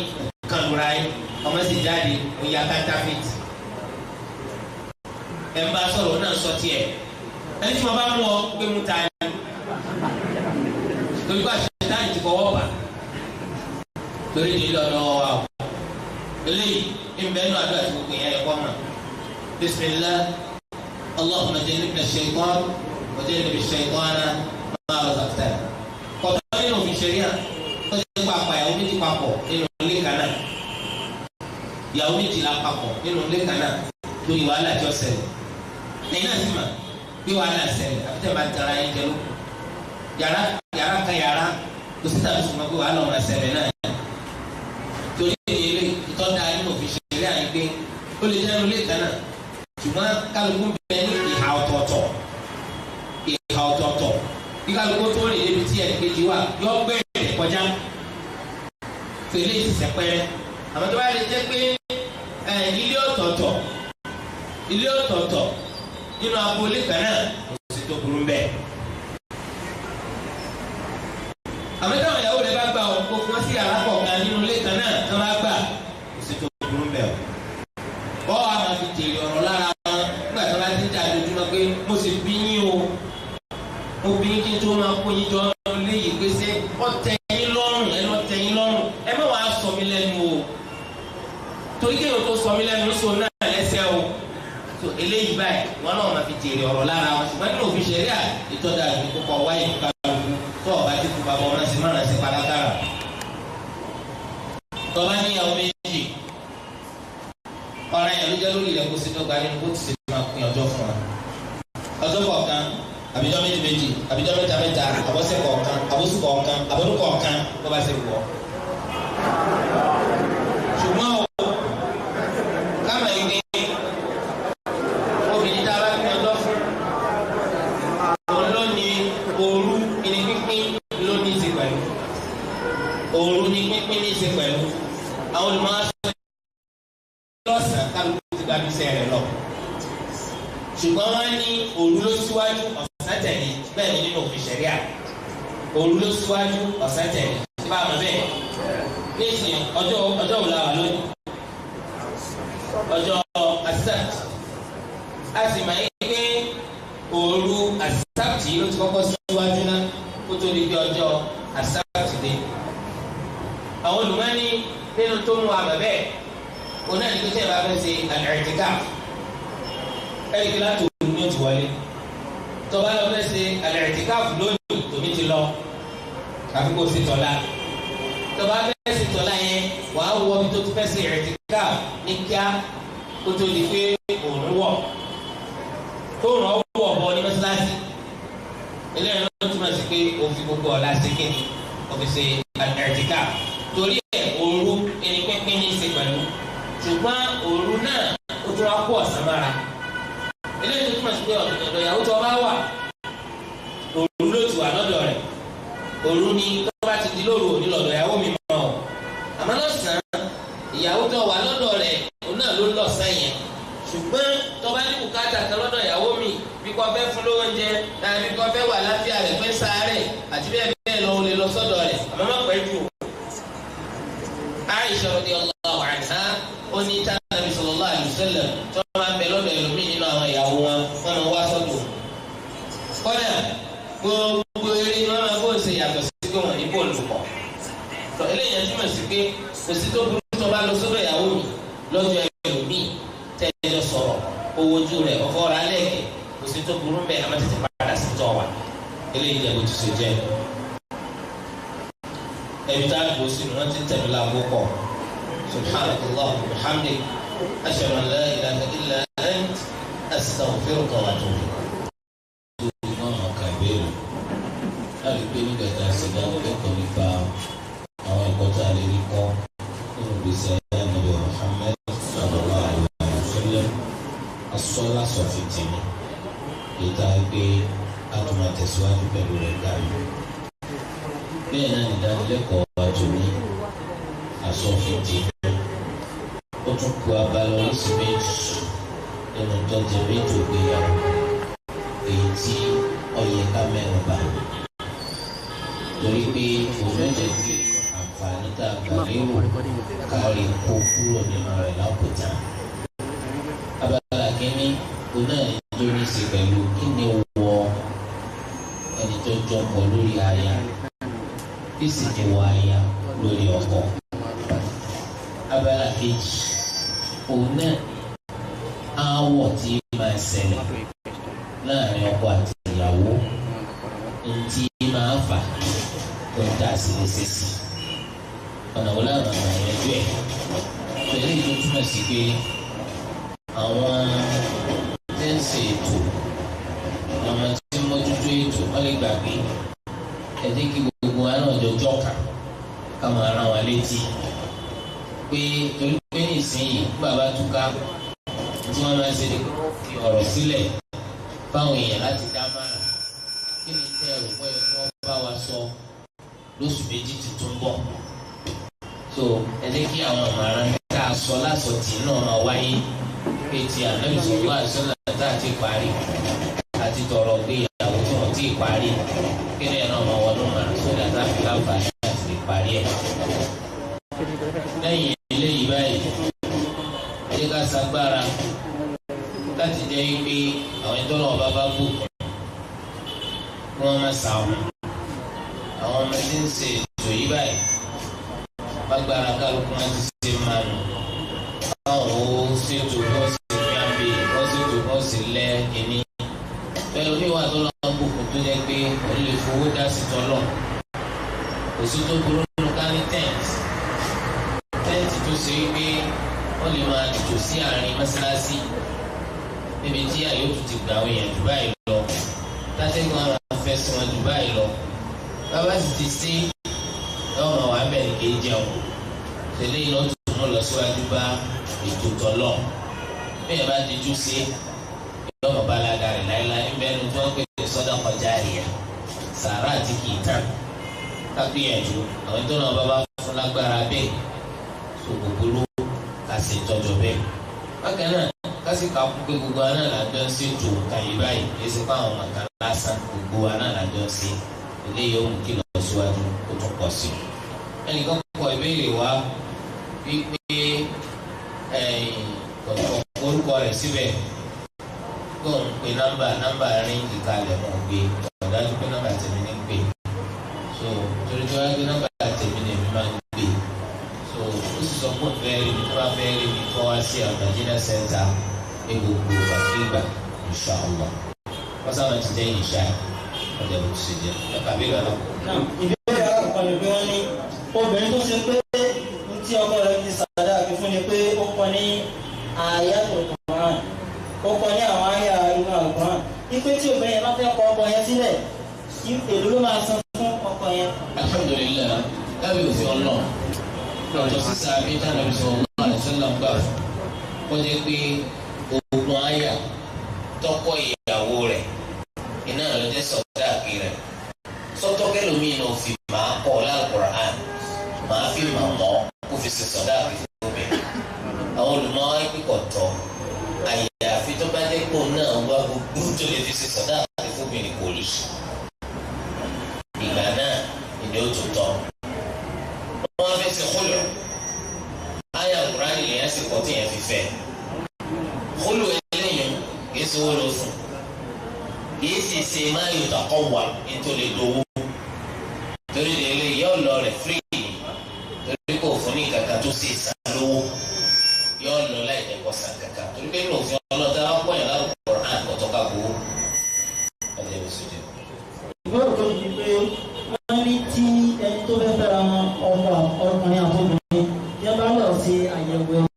kànúra yín, ọmọ sì jáde òye akátá fìtì. Ẹ̀ ń bá sọ̀rọ̀ náà sọ tiẹ̀, ẹni tí wọ́n bá mú ọ pé mú ta ni, torí bá ṣe táyì ti fọwọ́ bà, torí ní ilé ọ̀dọ́ wa o. Eléyìí ń bẹ́ẹ̀ nù àdúrà tí gbogbo yẹn ẹ̀kọ́ mọ̀. Bismillah, Allahumma jannibna ash-shaytan wa jannibi ash-shaytana ma razaqtana. Kọ̀tọ́ nínú òfin ṣẹ̀ríà tó ṣe papọ̀ ìyàwó méjì papọ̀ nínú ilé kan náà, ìyàwó méjì la papọ̀ nínú ilé kan náà lórí wàhálà tí ó ṣẹlẹ̀. Ẹ̀yin náà sì mà bí wàhálà ṣẹlẹ̀ àfi tẹ̀ bá ń tara ẹ̀yin jẹ lóko. Yàrá yàrá kan yàrá kò sí tàbí sùnmọ́ pé wàhálà ọ̀rọ̀ ṣẹlẹ̀ náà. Torí ìdílé ìtọ́da nínú òfin ṣẹ̀ríà ni pé ó lè jẹ́ nínú ilé kan náà, ṣùgbọ́n kálukú bẹ ní ìhà ọ̀tọ̀ọ̀tọ̀, ìhà ọ̀tọ̀ọ̀tọ̀ kí kálukú tó rìn débi tí ẹnìkejì wà yọ gbẹ̀rẹ̀ kọjá. Tó ilé ìsìsẹ́ pẹ́rẹ́. Àmọ́ tó bá lè jẹ́ pé ilé ọ̀tọ̀ọ̀tọ̀, ilé ọ̀tọ̀ọ̀tọ̀ nínú agboolé kan náà kò sí tó burú bẹ́ẹ̀. Àmọ́ táwọn ìyàwó rẹ̀ bá gbà ọ́ kó fún wọn sí yàrá kọ̀ọ̀kan nínú ilé kan náà tó bá gbà kò sí tó burú bẹ́ẹ̀ o. Bọ́ọ̀ a máa fi jèrè ọ̀rọ̀ lára wọn nígbà tí wọ́n bá ti ń jà lójúmọ́ pé mo sì bí yín o, mo bí yín kí n tó máa kó yín jọ léyìí pé ṣé ọ tẹ́ yín lọ́rùn, ẹ lọ tẹ́ yín lọ́rùn, ẹ má wàá sọ mí lẹ́nu o, torí kéèyàn tó sọ mí lẹ́nu sọ náà lẹ́sẹ̀ o. Tó eléyìí báyìí wọn náà máa fi jèrè ọ̀rọ̀ lára wọn. Ṣùgbọ́n nínú òfin ṣẹ̀ríà ìtọ́jà àti kókó wáyé kálukú tó ọba tí kú bàbá ọmọ sí márùn-ún sí palákàrà. Tọ́ba níyàwó méjì, ọ̀ràn yẹn ló jẹ́ lórí rẹ̀ kó sí dọ́gba nínú bó ti ṣe máa pín ọjọ́ fún wa. Ọjọ́ kọ̀ọ̀kan, àbíjọ́ méjì méjì, àbíjọ́ mẹ́ta mẹ́ta, àbọ̀sẹ̀ kọ̀ọ̀kan, àbọ̀sù kọ̀ọ̀kan, àbọ̀dún kọ̀ọ̀kan, bó bá ṣe wọ̀. lọ́sàn-án kálukú ti gba iṣẹ́ rẹ̀ lọ. Ṣùgbọ́n wọ́n ní òru ló síwájú ọ̀sán tẹ̀lé, bẹ́ẹ̀ ni nínú òfin ṣẹ̀ríà. Òru ló síwájú ọ̀sán tẹ̀lé, ṣé bá a mọ̀ bẹ́ẹ̀? Nísìnyí ọjọ́ ọjọ́ wo la wà lónìí? Ọjọ́ Asabt. A sì máa ń pé òru Asabt yìí ló ti kọ́kọ́ síwájú náà kó tó di pé ọjọ́ Asabt dé. Àwọn olùmọ́ni nínú tó mú àmọ̀ bẹ́ẹ̀, òun náà ní kí sẹ́yìn bá fẹ́ ṣe al-i'tikaf, ẹ̀rí kí láti òru ní o ti wọlé. Tó bá lọ fẹ́ ṣe al-i'tikaf lónìí, tòmí ti lọ, àfi kó ṣe tọ́lá. Tó bá fẹ́ ṣe tọ́lá yẹn, wàá wọ ibi tó ti fẹ́ ṣe i'tikaf ní kíá kó tó di pé òun wọ̀, tó ràn ọ́ wọ̀ bọ̀ ní mọ́ṣáláṣí. Eléyìí ló túmọ̀ sí pé òfin gbogbo ọ̀la ṣe kíni, òfin ṣe al-i'tikaf. Torí ẹ̀ òru ẹni pínpín ní í ṣe pẹ̀lú, ṣùgbọ́n òru náà ó tún wá kó ọ̀sán mára. Eléyìí tó túmọ̀ sí pé ọ̀dọ̀ ìyàwó tó bá wà, òru ló ti wà lọ́dọ̀ rẹ̀. Òru ni tó bá ti di lóru òní lọ́dọ̀ ìyàwó mi mọ́ ọ. Àmọ́ lọ́sàn-án, ìyàwó tó wà lọ́dọ̀ rẹ̀ òun náà ló lọ́sàn yẹn. Ṣùgbọ́n tó bá ní bùkátà kan lọ́dọ̀ ìyàwó mi, bí kò fẹ́ fún lóúnjẹ, bí kò fẹ́ wà láfíà rẹ̀ fẹ́ sáré àti bẹ́ẹ̀ bẹ́ẹ̀ lọ, ó lè lọ sọ́dọ̀ rẹ̀, àmọ́ má pẹ́ jù. Aisha radiyallahu anha ó ní tá Ànábì sallallahu alaihi wasallam tí wọ́n máa ń bẹ lọ́dọ̀ ẹlòmíì nínú àwọn ìyàwó wọn, wọ́n máa wá sọ́dọ̀. Kọ́dà gbogbo eré ni wọ́n máa bó ṣe yàtọ̀ sí pé wọ́n ní bó lò pọ̀. Tọ́ eléyìí túmọ̀ sí pé kò sí tó burú tó bá lọ sọ́dọ̀ ìyàwó mi lọ́jọ́ ẹlòmíì tẹ́jọ́ sọ̀rọ̀ owó ojú rẹ̀ ọkọ rẹ̀ alẹ́kẹ̀, kò sí tó burú mbẹ́, àmọ́ tètè padà sí tọ́ wa. Eléyìí jẹ́ bó ti ṣe jẹ́. Ẹbí tá a dùn sínú wọn ti tẹ̀lé láago pọ̀. Subhanallah wa bihamdik, ashhadu an la ilaha illa ant, astaghfiruka wa atubu ilayk. Náà kà ìbéèrè láti pé nígbà tá a ṣe dánilẹ́kọ̀ọ́ nípa àwọn ẹ̀kọ́ tá a lè rí kọ́ nínú ìgbésí ayé Ànábì Muhammad sallallahu alaihi wa sallam, asọ́lá sọ̀fin tìmí èyí tá a gbé a tún máa tẹ̀síwájú pẹ̀lú rẹ̀ kárí. Bẹ́ẹ̀ náà ní ìdánilẹ́kọ̀ọ́ wa tòní asọ́fin tìmí ó tún kú abala oríṣi méjì nínú tọ́jú méjì ògbéyàwó èyí tí ó yẹ ká mẹ́nu bà, torí pé òun ò jẹ́ kí àǹfààní tá a gbà lérò kárí kó kúrò nínú rẹ̀ lápòtá. Abala kínní òun náà ní tó ní í ṣe pẹ̀lú kí ni wọ ẹni tó jọkọ lórí aya, kí sì ni wọ aya lórí ọkọ. Abala kejì òun náà aáwọ̀ tí máa ṣẹlẹ̀ láàrin ọkọ àti ìyàwó, ntí máa fà tó ń tà sí léṣe sí ọ̀nà wo láwọn àgbà yanjú ẹ̀. Pẹ̀lú èyí tó túmọ̀ sí pé àwọn tí ń ṣe ètò, àwọn tí ń mójútó ètò, wọ́n lè gbàgbé. Ẹ jẹ́ kí gbogbo wa náà jọ jọ́ka ká máa rán wa létí pé torí pé nísìnyí bàbá túká tí wọ́n máa ń ṣe ni pé wọ́n fi ọ̀rọ̀ sílẹ̀ fáwọn èèyàn láti dá márùn. Kí ni tẹ́ ẹ̀rù pé kí wọ́n bá wa sọ lóṣù méjì tuntun bọ̀? So ẹ jẹ́ kí àwọn ọ̀mọ̀ràn tá a sọ lásọtì náà máa wáyé pé ti Ànábì sallallahu alaihi wasallam tá a ti parí àti tọrọ pé ìyàwó tí wọ́n ti parí kí ni ẹ̀ náà máa wọnú màrán sódà tá a fi láǹfààní àti lè parí ẹ̀. Lẹ́yìn eléyìí báyìí, ẹ jẹ́ ká ṣagbára láti jẹ́ pé àwọn ìtọ́nà ọba bá bù kí wọ́n má sá wọn. Àwọn ọmọ tí ń ṣe ètò yìí báyìí, bágbára kálukú wọn ti ṣe máa nù. Báwọn ó ṣètò bí wọ́n ṣe fi àbí wọ́n ṣètò bí wọ́n ṣe lẹ́ kínní. Bẹ́ẹ̀ oníwà tó lọ́wọ́ bùkún tó jẹ́ pé òun lè fowó dá sí tọ́lọ̀. Kò sí tó burú nínú ká ní tẹ́ǹtì. Tẹ́ǹtì tó ṣe wípé wọ́n lè máa tò sí àárín mọ́ṣáláṣí níbi tí àyè ó tún ti gbà àwọn èèyàn jù báyìí lọ, látẹ́gùn àwọn afẹ́ sí wọn jù báyìí lọ. Bàbá sì ti sí ẹ̀wọ̀n máa wà bẹ́ẹ̀ ní kì í jẹun. Tẹ̀lé iná tó mú lọ síwájú bá ètò tọ́lọ̀. Bẹ́ẹ̀ bá dijú sí ìyọ́mọ̀ bá ládàá rẹ̀ láéláé ń bẹ́ẹ̀ nu tí wọ́n pè ní sadaqa jariya, sàrà àti kì í tán. Kágbìyànjú àwọn tó náà bá bá fún lágbára bẹ́ẹ̀ so gbogbo ká Kásì tọ́jọ́ bẹ́ẹ̀. Bákan náà kásì ká kú pé gbogbo aná làjọ ń ṣètò nǹkan yìí báyìí, kìí ṣe fáwọn ọmọ kan lásán, gbogbo aná làjọ ń ṣe. Eléyìí ó mú kí lọ síwájú kó tún pọ̀ sí i. Ẹnìkan kọ ìbéèrè wá wípé orúkọ rẹ̀ síbẹ̀ kó ń pe nọ́mbà ríǹgì kalẹ̀ mọ̀ gbé, ọ̀dájú pé nọ́mbà tèmi ní pè. So torí tí wọ́n á gbé nọ́mbà tèmi ní èmi máa ń gbé. So ó sì sọ pé òun fẹ́ rí mi, tó bá fẹ́ rí mi kọ́ wá sí Al-Madina Center ní gbogbo ìgbàkigbà inshallah. Wọ́n sábà ti jẹ́ ìṣá ọjà bó ti ṣe jẹ́ ẹ̀ka bí ìgbà náà. Ìbéèrè alákọ̀ọ́kọ́ ni pé wọ́n ní obìnrin tó ṣe pé tí ọkọ rẹ̀ ti sàdá àfi fún ni pé ó kọ ní Ayatul Qur'an, ó kọ ní àwọn àyà inú Al-Qur'an, wípé tí obìnrin yẹn bá fẹ́ kọ ọkọ yẹn sílẹ̀, èló ló máa san fún ọkọ yẹn? Alhamdulilayi, lábẹ́ òfin Ọlọ́run, lọ́tọ̀ sísá abíta nàbí sallallahu alaihi wasallam gbà fún kó jẹ́ pé ogun àyà tọkọ ìyàwó rẹ̀ iná ló jẹ́ sọ̀dáàkì rẹ̀. Sọ́tọ́kẹ́ lómi náà fi máa kọ́ l'Al-Qur'an, máa fi máa mọ́ kó fi ṣe sọ̀dáàkì fún mi. Àwọn olùmọ̀ kíkọ̀ tọ́ àyàfi tó bá dé kó náà wá gbogbo tó lè fi ṣe sọ̀dáàkì fún mi kò rí. Ìgbà náà ìdí ó tó tọ́. Wọ́n fi ṣe kólọ̀. Àyà Kùránì lèyàn sì kọ́ tí yẹn fi fẹ́. Kólọ̀ eléyìí kìí ṣe owó lọ fún. Kìí sì ṣe máa yóò tọkọ wà nítorí dowó. Torí délé yóò lọ rẹ̀ fírì torí kò fún ní kankan tó sì sá lówó. Yóò lọ láì jẹ́ kó san kankan. Torí pé òfin ọlọ́dà wá pọ̀ yàn láwùjọ Kùránì kò tọ́ka gbowó. Ọjọ́ ìbùsùn jẹ. Ìbéèrè tó di pé wọ́n ní tí ẹni tó fẹ́ fẹ́ra wọn ọkọ ọkùnrin àti obìnrin tí wọ́n bá lọ sí àyẹ̀wò ẹ̀jẹ̀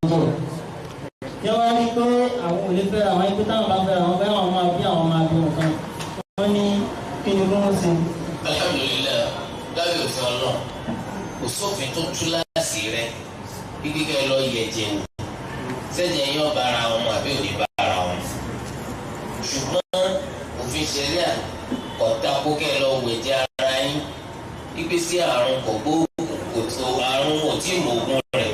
tí wọ́n rí pé àwọn ò lè fẹ́ra wọn, pé táwọn bá fẹ́ra wọn bẹ́ẹ̀ àwọn máa bí àwọn máa bí nǹkan, wọ́n ní kí ni wọ́n ṣe. Alhamdulilayi, lábẹ́ òfin Ọlọ́run kò sófin tó tú láàsì rẹ kíkí kẹ́ lọ yẹ̀jẹ̀ wò sẹ́jẹ̀ yín ọba ara wọn àbí òní bá ara wọn. Ṣùgbọ́n òfin ṣẹ̀ríà kò tako kẹ́ lọ wẹ̀jẹ̀ ara yín ipe sí àrùn kò gbóògùn kò tó àrùn ò tí mọ ogun rẹ̀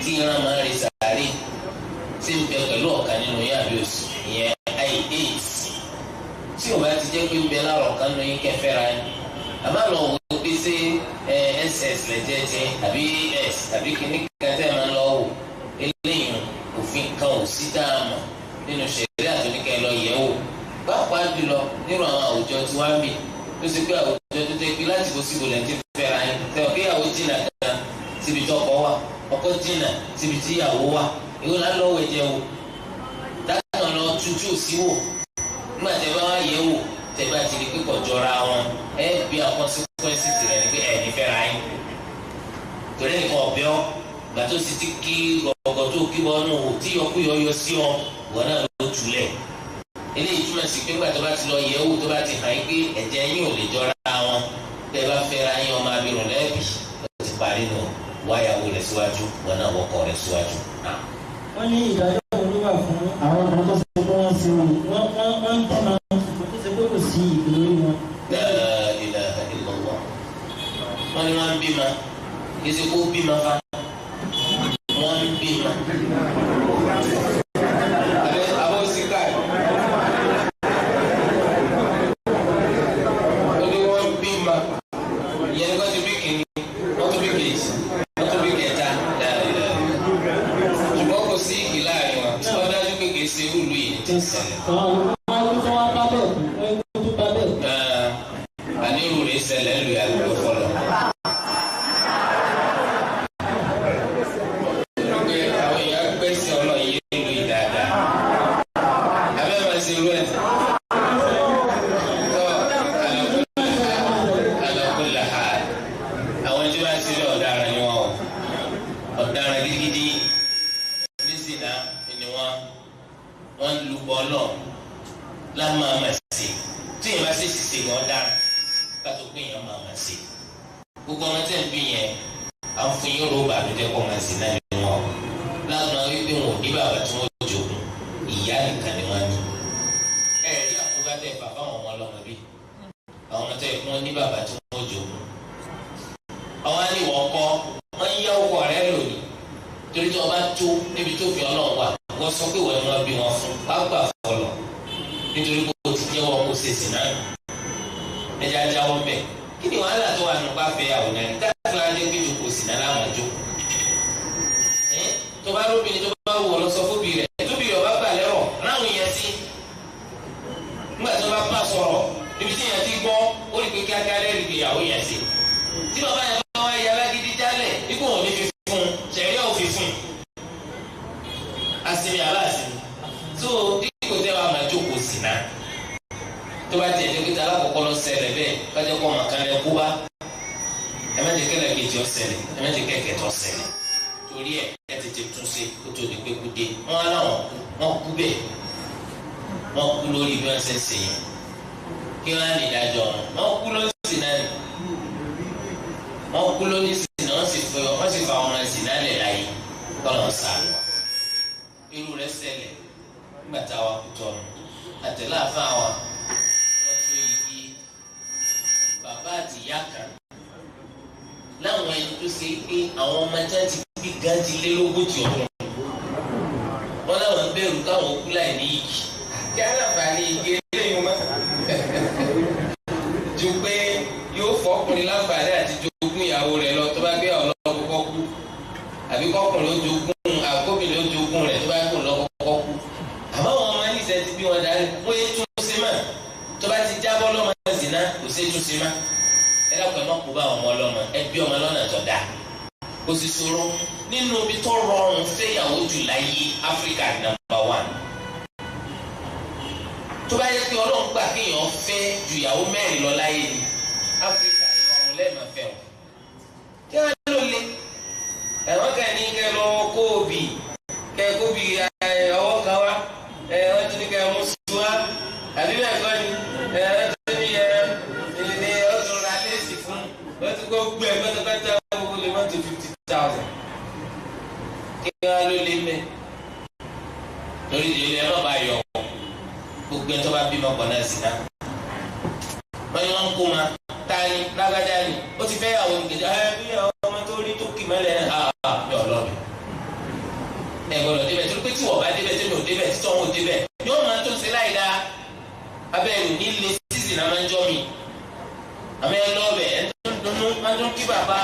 tí ìran máa ń rí sàárè tí ń bẹ pẹ̀lú ọ̀kan nínú yín àbí òsì, ìyẹn AIDS. Tí o bá ti jẹ́ pé ń bẹ lára ọ̀kan nínú yín kẹfẹ́ra yín, àmọ́ lọ wò ó pé ṣé SS lẹ́jẹ̀ jẹ́ àbí S àbí kìíní kan tẹ́ máa ń lọ wò. Eléyìí òfin kan ò sí dáàmú nínú ṣẹ̀ríà àtúnikẹ́ lọ yẹ̀ wò. Pàápàá jùlọ nínú àwọn àwùjọ tí wọ́n ń bì tó ṣe pé àwùjọ tó jẹ́ pé láti bó síbo lẹ́yìn tí fẹ́ra yín tẹ́ kéyàwó jìnnà gan síbi tí ọkọ wà, ọkọ jìnnà síbi tí ìyàwó wà, ìwọ là ń lọ wẹ̀jẹ̀ wò dákan lọ tútù sí wò. Nígbà tẹ́ bá wá yẹ̀ wò tẹ́ bá ti di pé kò jọra wọn, ẹ bí àwọn consequences rẹ̀ ni pé ẹ̀ ní fẹ́ra yín. Torí nìkan ọ̀bẹ ọ́ gbà tó sì ti kí ọgọ tó kí wọn nù tí yọkúyọ yọ sí ọ wọn náà ló túlẹ̀. Eléyìí túmọ̀ sí pé nígbà tó bá ti lọ yẹ̀ wò tó bá ti hàn yín pé ẹ̀jẹ̀ yín ò lè jọra wọn, tẹ́ bá fẹ́ra yín ọmọ abirùn lẹ́ẹ̀bì ó ti parí nù, wáyàwó rẹ̀ síwájú wọn náà wọkọ̀ rẹ̀ síwájú. Wọ́n ní ìdájọ́ wo ló wà fún àwọn ọkùnrin tó ṣe pé wọ́n ṣe wọ́n wọ́n ń bímọ ṣùgbọ́n tó ṣe pé kò sí ìpè lórí wọn. La ilaha illallah. Wọ́n ní wọ́n ń bímọ, kì í ṣe kó bímọ fa, wọ́n ń bímọ. Anirú rẹ̀ ṣẹlẹ̀ ń lu àlùkò fọlọ. Pé àwọn èèyàn gbèsè ọlọ́yẹ lu ìdáadáa. Abẹ́ máa ṣe irú ẹ̀. Tọ́ ala hal. Àwọn tí wọ́n ṣe lé ọ̀daràn ni wọ́n o. Ọ̀daràn gidigidi. Oníṣìnà ni wọ́n. Wọ́n lu bọ́ọ̀lọ̀ lámà máa ṣe. Tí èèyàn bá ṣe ṣiṣẹ́ ni ọ̀daràn. Kátó pé èèyàn máa máa ṣe. Gbogbo ọmọ tẹ̀ ń bí yẹn, à ń fún yín ròbà ló jẹ́ kó máa ṣe náà ni wọ́n o. Lágbọn wípé wọn ò ní bàbá tí wọ́n jogún, ìyá nìkan ni wọ́n ní. Ẹ rí àkóbá tẹ̀ bàbá àwọn ọmọ ọlọ́mọ bí. Àwọn ọmọ tẹ̀ kí wọ́n ní bàbá tí wọ́n jogún. Àwọn á ní ìwọ kọ́, wọ́n ń yá ọkọ rẹ lónìí. Torí tí wọ́n bá tó Wọ́n sọ pé wọ́n ni wọ́n bí wọn fún pápá fọlọ̀ nítorí pé o ti jẹ́wọ́ kó ṣe sì náà. Ẹja jáwọ́ bẹ̀. Kí ni wàhálà tó wà nípa fẹ́ àwọn náà? Dáàbò ajé pé jòkó sì náà láwọn jó. Tó bá lóbìnrin tó bá wù ọ lọ sọ fóbi rẹ̀. Tóbi rẹ̀ ọba gbà lẹ́rọ̀ ráwọn yẹn sí. Nígbà tó bá bá sọ̀rọ̀ níbi tí yẹn ti gbọ́ ó rí pé kíákíá lẹ́rìí ìgbéyàwó yẹn sí. Tí bàbá yẹn bá wá yẹ alágídí jálẹ̀ ikú òun ní fi fún un sẹ̀ríà ò fi fún un. Asimi aláàsimi tó dípò tẹ́ wàá máa jókòó sí náà tó bá tiẹ̀ dé pé alákọ̀ọ́kọ́ lọ ṣẹlẹ̀ bẹ́ẹ̀ kájọ́ kọ́ ọmọ kan lẹ kú bá ẹ má jẹ́ kẹ́lẹ́ kejì ó ṣẹlẹ̀ ẹ má jẹ́ kẹ́kẹ́ tó ṣẹlẹ̀ torí ẹ ẹ tètè tún ṣe kó tó di pé kú dé. Wọn á láwọn kú wọn kú bẹ́ẹ̀ wọn kú lórí bí wọ́n ṣe ń ṣe yẹn kí wọ́n á lè dájọ́ wọn kú lórí sí náà ni wọ́n kú lórí sí náà wọ́n sì fa ọmọ sí náà lẹ̀ láyé kọ́ lọ́n sáà irú rẹ̀ ṣẹlẹ̀ nígbà tá a wà kú tọnu àtẹlẹ àfa wa wọ́n tún igi bàbá àti ìyá kan láwọn ẹni tó ṣe pé àwọn ọmọ tí wọ́n ti bí gan ti lé lógójì ọdún wọn láwọn ń bẹ̀rù káwọn kú láì ní igi kí aláǹfààní igi eléyìí mọ ju pé yóò fọkùnrin láǹfààní àti jogún ìyàwó rẹ̀ lọ tó bá gbé àwọn ọlọ́kọ́kọ́ kú àbí kọkùnrin ó jogún àkóbìnrin ó jogún rẹ̀ tó bá kó lọ́kọ́kọ́ kú. Àmọ́ àwọn ọmọ níṣẹ́ ti bí wọn darí wọ́n yé tún ṣe mà tó bá ti jábọ́ lọ́mọ zina kò sí tún ṣe mà. Ẹ dákun ẹ má kó bá ọmọ ọlọ́mọ ẹ bí ọmọ lọ́nà tó dáa. Kò sì ṣòro nínú ibi tó rọrùn fẹ́yàwó jù láyé Áfíríkà nàmbà wán. Tó bá yẹ pé Ọlọ́run gbà kéèyàn fẹ́ ju ìyàwó mẹ́rin lọ láyé ni Áfíríkà ìrọ̀rùn lẹ́ẹ̀mọ̀ fẹ́ wọn. Kí wọ́n lò lé ẹ̀wọ́n kẹ́ ní kẹ́ lọ kóòbì kẹ́ kóòbì ọwọ́ kan wá wọ́n ti ní kẹ́ mú sùn wá àbí bẹ́ẹ̀ kọ́ ni wọ́n ti ní ní ọ̀tún ra léèsì fún wọ́n ti kó gbé ẹ̀ pátápátá gbogbo lè mọ́tò 50,000 kí wọ́n ló lé mẹ́ torí ìdílé ẹ má bàa yọ gbogbo ẹ̀ tó bá bímọ pọ̀ náà sí náà wọ́n ní wọ́n ń kó ma tani lágbájá ni ó ti fẹ́ yàwó nìkejì ẹ bí àwọn ọmọ tó rí tó kì mọ́lẹ̀ náà mi ò lọ́ọ̀bì. Ẹ gbọ́dọ̀ débẹ̀ torí pé tí wọ́n bá débẹ̀ tí mi ò débẹ̀ tí tọ́wọ́n ò débẹ̀ yóò máa tó ṣe láì dáa abẹ́ ò ní lè sísì náà máa ń jọ́ mi. Àmọ́ ẹ lọ́ọ̀bẹ̀ ẹ tó ń dunnú máa tó ń kí bàbá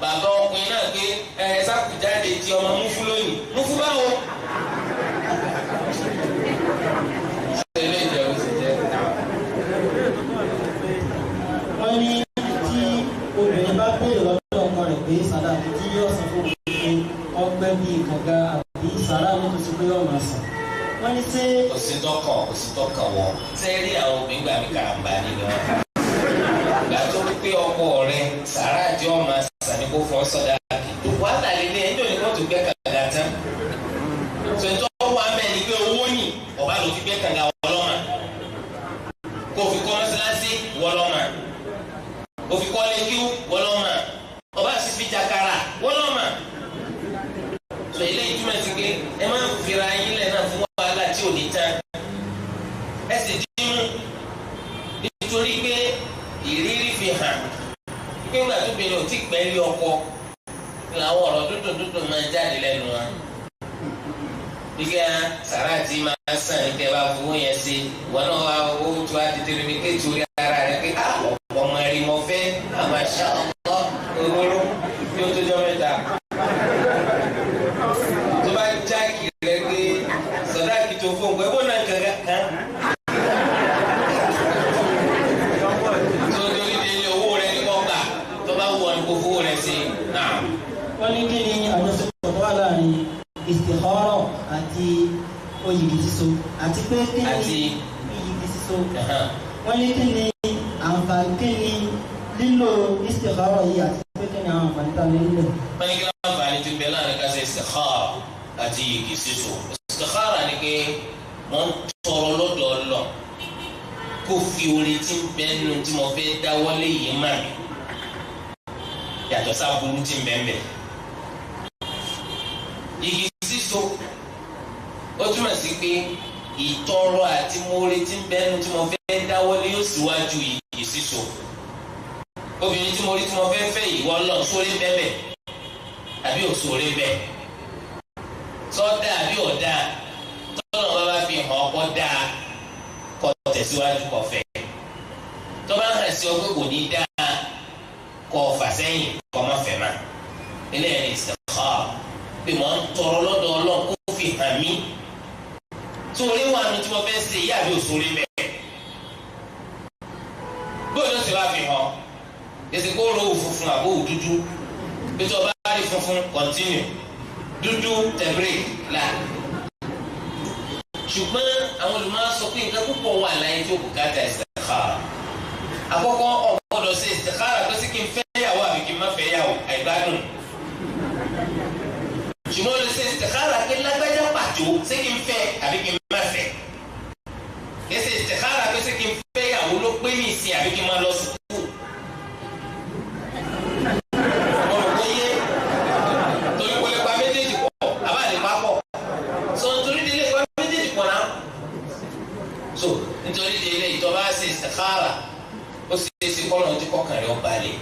bàbá ọkùnrin náà pé ẹ sákùjáde ti ọmọ múfú lónìí múfú báwo. Ṣé ilé ìjẹun sì jẹ́? Wọ́n ní tí obìnrin bá béèrè lọ́dọ̀ ọkọ rẹ̀ pé sàdá àti tí yóò san fún òun ọgbẹ́ bíi kànga àbí sàrà ní tuntun pé yóò máa sàn. Wọ́n ní ṣé. Kò sí tọkàn kò sí tọkàn wọ sẹ́ẹ̀rí àwọn obìnrin gbà mí karambà nínú wọn. Ìgbà tó pé ọkọ rẹ sàrà àti ọmọ sàn ni kò fọ́ sọ̀dá kì. Wàhálà lélẹ̀ ẹjọ́ ni wọ́n ti gbẹ́ kànga tán. Sọ̀tọ́ wà mẹ́rin pé owó nì ọ̀bá ló fi gbẹ́ kànga wọlọ́mà. Kò fi kọ́ mọ́sálásí wọlọ́mà. Òfi kọ́lé kíw wọlọ́mà. Ọba sì fi jakara wọlọ́mà. Sọ eléyìí túmọ̀ sí pé ẹ máa ń fira yín lẹ̀ náà fún wàhálà tí ò ní tán. Ẹ sì dín mú nítorí pé ìrírí fi hàn pé ńgbà tó bìnrin ò tí pẹ́ lé ọkọ làwọn ọ̀rọ̀ dúndùn dúndùn máa jáde lẹ́nu wa. Ike sàrà tí máa sàn ní kẹ́ bá fowó yẹn sí wọn náà wá owó tó a ti tẹ̀lé ní kéjì orí ara rẹ pé ọmọ ẹ̀rí mọ fẹ́ àmàṣà ọ̀pọ̀ òwúrò tí ó tó jọ mẹ́ta. Tó bá jáàkì rẹ pé sọdáàkì tó fóun pé bó náà kankan kan. Tó torí délé owó rẹ ní kọ́ gbà tó bá wù ọ́ ní kó fowó rẹ sí náà. Wọ́n ní kí ni àjọṣepọ̀ tó wà láàrin istikhara àti oyìgì síso àti pé kí ni oyìgì síso. Wọ́n ní kí ni àǹfààní kí ni lílo istikhara yìí àti pé kí ni àwọn àǹfààní tá a lè nílò. Wọ́n ní kí ni àǹfààní ti bẹ láàrin ká ṣe istikhara àti yìgì síso. Istikhara ni pé wọ́n ń tọrọ lọ́dọ̀ Ọlọ́run kó fi oore tí ń bẹ nínú tí mo fẹ́ dáwọ́lé yìí mà mí yàtọ̀ sábúrú tí ń bẹ ń bẹ. Igi síso ó túmọ̀ sí pé ìtọrọ àti mórí tí ń bẹnu tí mo fẹ́ dáwọ́lé yóò síwájú igi síso. Obìnrin tí mo rí tí mo fẹ́ fẹ́ ìwọ lọ sórí bẹ́ẹ̀ àbí òsórí bẹ́ẹ̀ sọ́dà àbí ọ̀dà Tẹ̀síwájú kó fẹ́. Tó bá hàn sí ọ pé kò ní dáa, kó fà sẹ́yìn, kó má fẹ́ má. Eléyìí ni istikhara, pé mò ń tọrọ lọ́dọ̀ Ọlọ́run kó fi hàn mí sórí wà mí tí mo fẹ́ ṣe ìyá àbí òṣòrí bẹ́ẹ̀. Bóyá ó sì wá fi hàn èsì kó ro funfun àbó dúdú, bí tí o bá rí funfun continue, dúdú tẹ̀bírì là. Ṣùgbọ́n àwọn olùmọ̀ sọ pé nǹkan púpọ̀ wà láyé tí ó bùkátà istikhara. Àkọ́kọ́, o gbọ́dọ̀ ṣe istikhara pé sí kí n fẹ́ yàwó àbí kí n má fẹ́ yàwó, àìgbádùn. Ṣùgbọ́n o lè ṣe istikhara pé lágbájá pàtó, ṣé kí n fẹ́ àbí kí n má fẹ́. Kì í ṣe istikhara pé ṣé kí n fẹ́ yàwó ló pé ní ìsìn àbí kí n má lọ sùkúù. Mo rò pé yé, torí kò lè pa méjèèjì pọ̀, àbá lè pa pọ̀. So nítorí délé pa méjèèjì pọ̀ náà. So nítorí délé ìjọba ṣe istikhara, ó ṣe é ṣe kọ́lọ̀ ojú kọkàn rẹ̀ ó balẹ̀.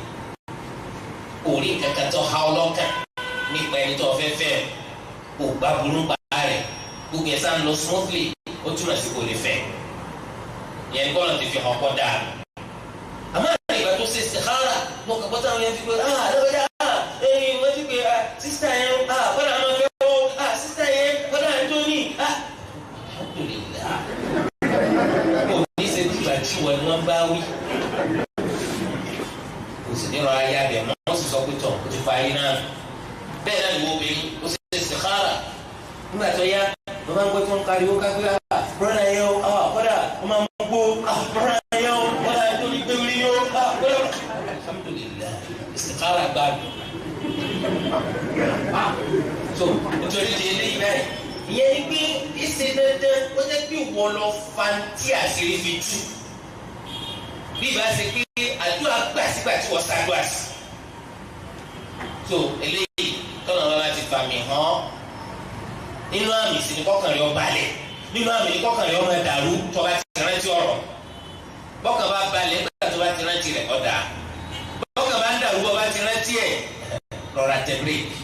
Orí kankan tó ha ọlọ́kàn nípa ẹni tó fẹ́ fẹ́, kò gbá burú pa rẹ̀, gbogbo ẹ̀ sá ń lọ smoothly, ó túmọ̀ sí kò lè fẹ́. Ìyẹn kọ́lọ̀ ti fi hàn kọ́ dáa. Àmọ́ ìgbà tó ṣe istikhara, mo kàn gbọ́ táwọn yẹn fi pé lọ́kọ̀dá ẹ̀yìn wọ́n ti pé sísá yẹn kọ́dà máa fẹ́ wọ́n sísá yẹn kọ́dà ń tó ní alhamdulillah. Kò ní ṣe dùgbà tí wọ́n ni wọ́n bá wí. Kò sì ní rọra yá bẹ̀ mọ́, wọ́n sì sọ pé tọ̀ ó ti parí náà. Bẹ́ẹ̀ náà ni wọ́n obìnrin ó ṣe istikhara. Nígbà tó yá, wọ́n máa ń gbé tó ń pariwo kápẹ́ brọ́dà yẹn o, kọ́dà wọ́n máa ń gbó brọ́dà yẹn o, kọ́dà tó ní gbé wí yó kọ́dà. Alhamdulillah, istikhara gbádùn. So nítorí di eléyìí báyìí, ìyẹn ni pé ìṣe dandan ó jẹ́ pé wọ́n lọ fa tí àṣírí fi tú. Bí ìbá ṣe pé àdúrà gbà sígbà tí wọ́n ṣàdúrà sí. So eléyìí tọ́nà wọn bá ti fà mí hàn, nínú àmì sí ni kọ́kàn rẹ̀ ó balẹ̀, nínú àmì ní kọ́kàn rẹ̀ ó máa dàrú tó bá ti rántí ọ̀rọ̀. Bọ́kàn bá balẹ̀ nígbà tó bá ti rántí rẹ̀, ọ̀dà. Bọ́kàn bá ń dàrú bọ́ bá ti rántí ẹ̀, rọra tẹ bírèkì.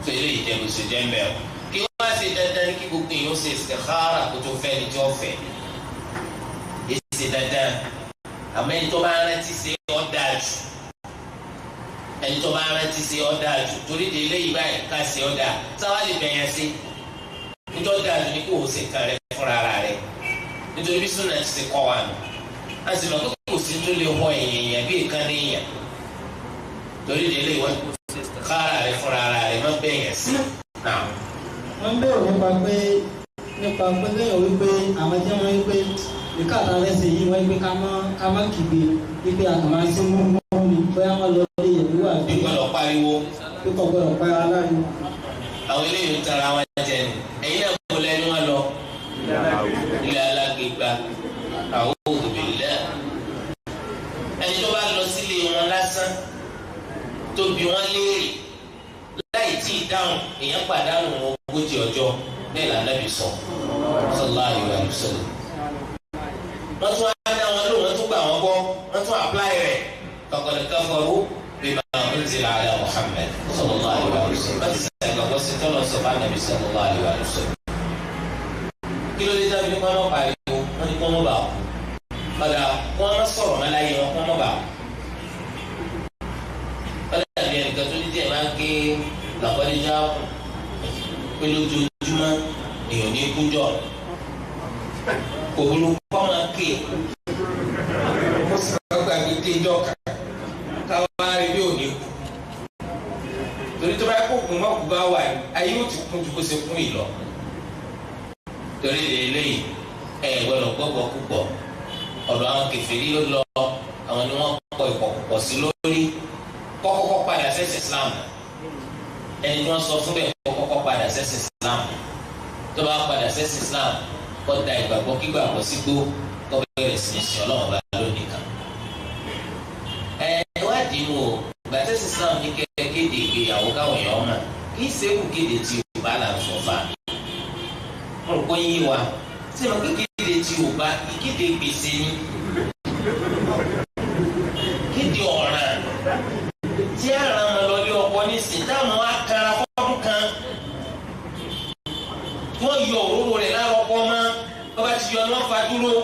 So eléyìí jẹ́ bó ṣe jẹ́ ń bẹ̀ o. Kí wọ́n á ṣe dandan ní kí gbogbo èèyàn ṣe istikhara kó tó fẹ́ ni tí ó fẹ́. Èyí ṣe dandan, àmọ́ ẹni tó bá rántí ṣe ọ́ dáa jù. Ẹni tó bá rántí ṣe ọ́ dáa jù, torí de eléyìí báyìí ká ṣe ọ́ dáa. Sáwá lè bẹ̀yẹn sí. Nítorí dáa jù ní kó o ṣe nǹkan rẹ fúnra ara rẹ. Nítorí bí súnà ti ṣe kọ́ wa nù. A sì mọ̀ pé kò sí tó lè họ èèyàn bí ìkànnì èèyàn. Torí de eléyìí wọ́n ṣe istikhara rẹ fúnra ara rẹ, má bẹ̀yẹn sí. Wọ́n ń bẹ̀rù nípa pé kéèyàn wípé àwọn tí wọ́n wípé nìkan àtàwọn ẹsẹ̀ yìí, wọ́n wípé ká má kígbe, wípé a kàn máa ń ṣe múmú ni, bóyá wọ́n lọ lé yẹ̀wò àbí Gbọ́dọ̀ pariwo. Pípọ̀ gbọ́dọ̀ pa aláriwo. Àwọn eléyìí ń tara wọn jẹ ni. Ẹ̀yin náà kò lẹ́nu wọn lọ ilé alágbègbà, a'udhu billah. Ẹni tó bá lọ sílé wọn lásán tó bi wọn léèrè láì tí ì dáhùn, èèyàn pàdánù 40 ọjọ́. Bẹ́ẹ̀ là Nábì sọ, sallallahu alaihi wasallam. Wọ́n tún á dá wọn lóhùn, wọ́n tún gbà wọ́n gbọ́, wọ́n tún apply rẹ̀, faqad kafaru bima unzila ala Muhammad sallallahu alaihi wasallam. Wọ́n ti sẹ́ ìgbàgbọ́ sí tọ́lọ̀ sọ fún Ànábì sallallahu alaihi wasallam. Kí ló dé tábìlì kọ́ mọ́ pariwo? Wọ́n ní kọ́ mọ́ bà ó padà, wọ́n má sọ̀rọ̀ mọ́ láyé wọn, kọ́ mọ́ bà ó. Wọ́n dàbí ẹnìkan tó ní díẹ̀ máa ń gé làkọ́déjà pé lójoojúmọ́ èèyàn ní kújọ kò burú kọ́ máa ké, ó sì máa gbàgbé kéjọ káwá rí bí òní kú, torí tó bá kó kún mọ́kù bá wà ní ayé ó ti kún ju bó ṣe kún yìí lọ. Torí eléyìí, ẹ gbọ́dọ̀ gbọ́gbọ́ púpọ̀. Ọ̀dọ̀ àwọn kèfèrí ló lọ, àwọn ni wọ́n kọ ìpọ̀pọ̀ sí lórí. Kọ́kọ́kọ́ padà sẹ́sìn Islam. Ẹni tí wọ́n sọ fún bẹ́ẹ̀, kọ́kọ́kọ́ padà sẹ́sìn Islam. Tó bá padà sẹ́sìn Islam, kó da ìgbàgbọ́ kígbàgbọ́ sígbó, kó bẹ̀rẹ̀ sí ní sin Ọlọ́run bá lónìí kan. Ẹ wádìí mu o, gbàtẹ́sì Islam ní kẹ́ kéde ìgbéyàwó káwọn èèyàn mọ̀, kì í ṣe é kù kéde tí Yorùbá là ń sọ fà. Mo rò pé yín wa ṣé mo kéde tí Yorùbá, ìkéde gbèsè ni, kéde ọ̀ràn tí ara wọn lọ lé ọkọ nísìnyí táwọn akara fọdún kan, wọ́n yọ òróró rẹ̀ lára ọkọ mọ́, wọ́n bá ti yọ ni wọ́n fa dúró.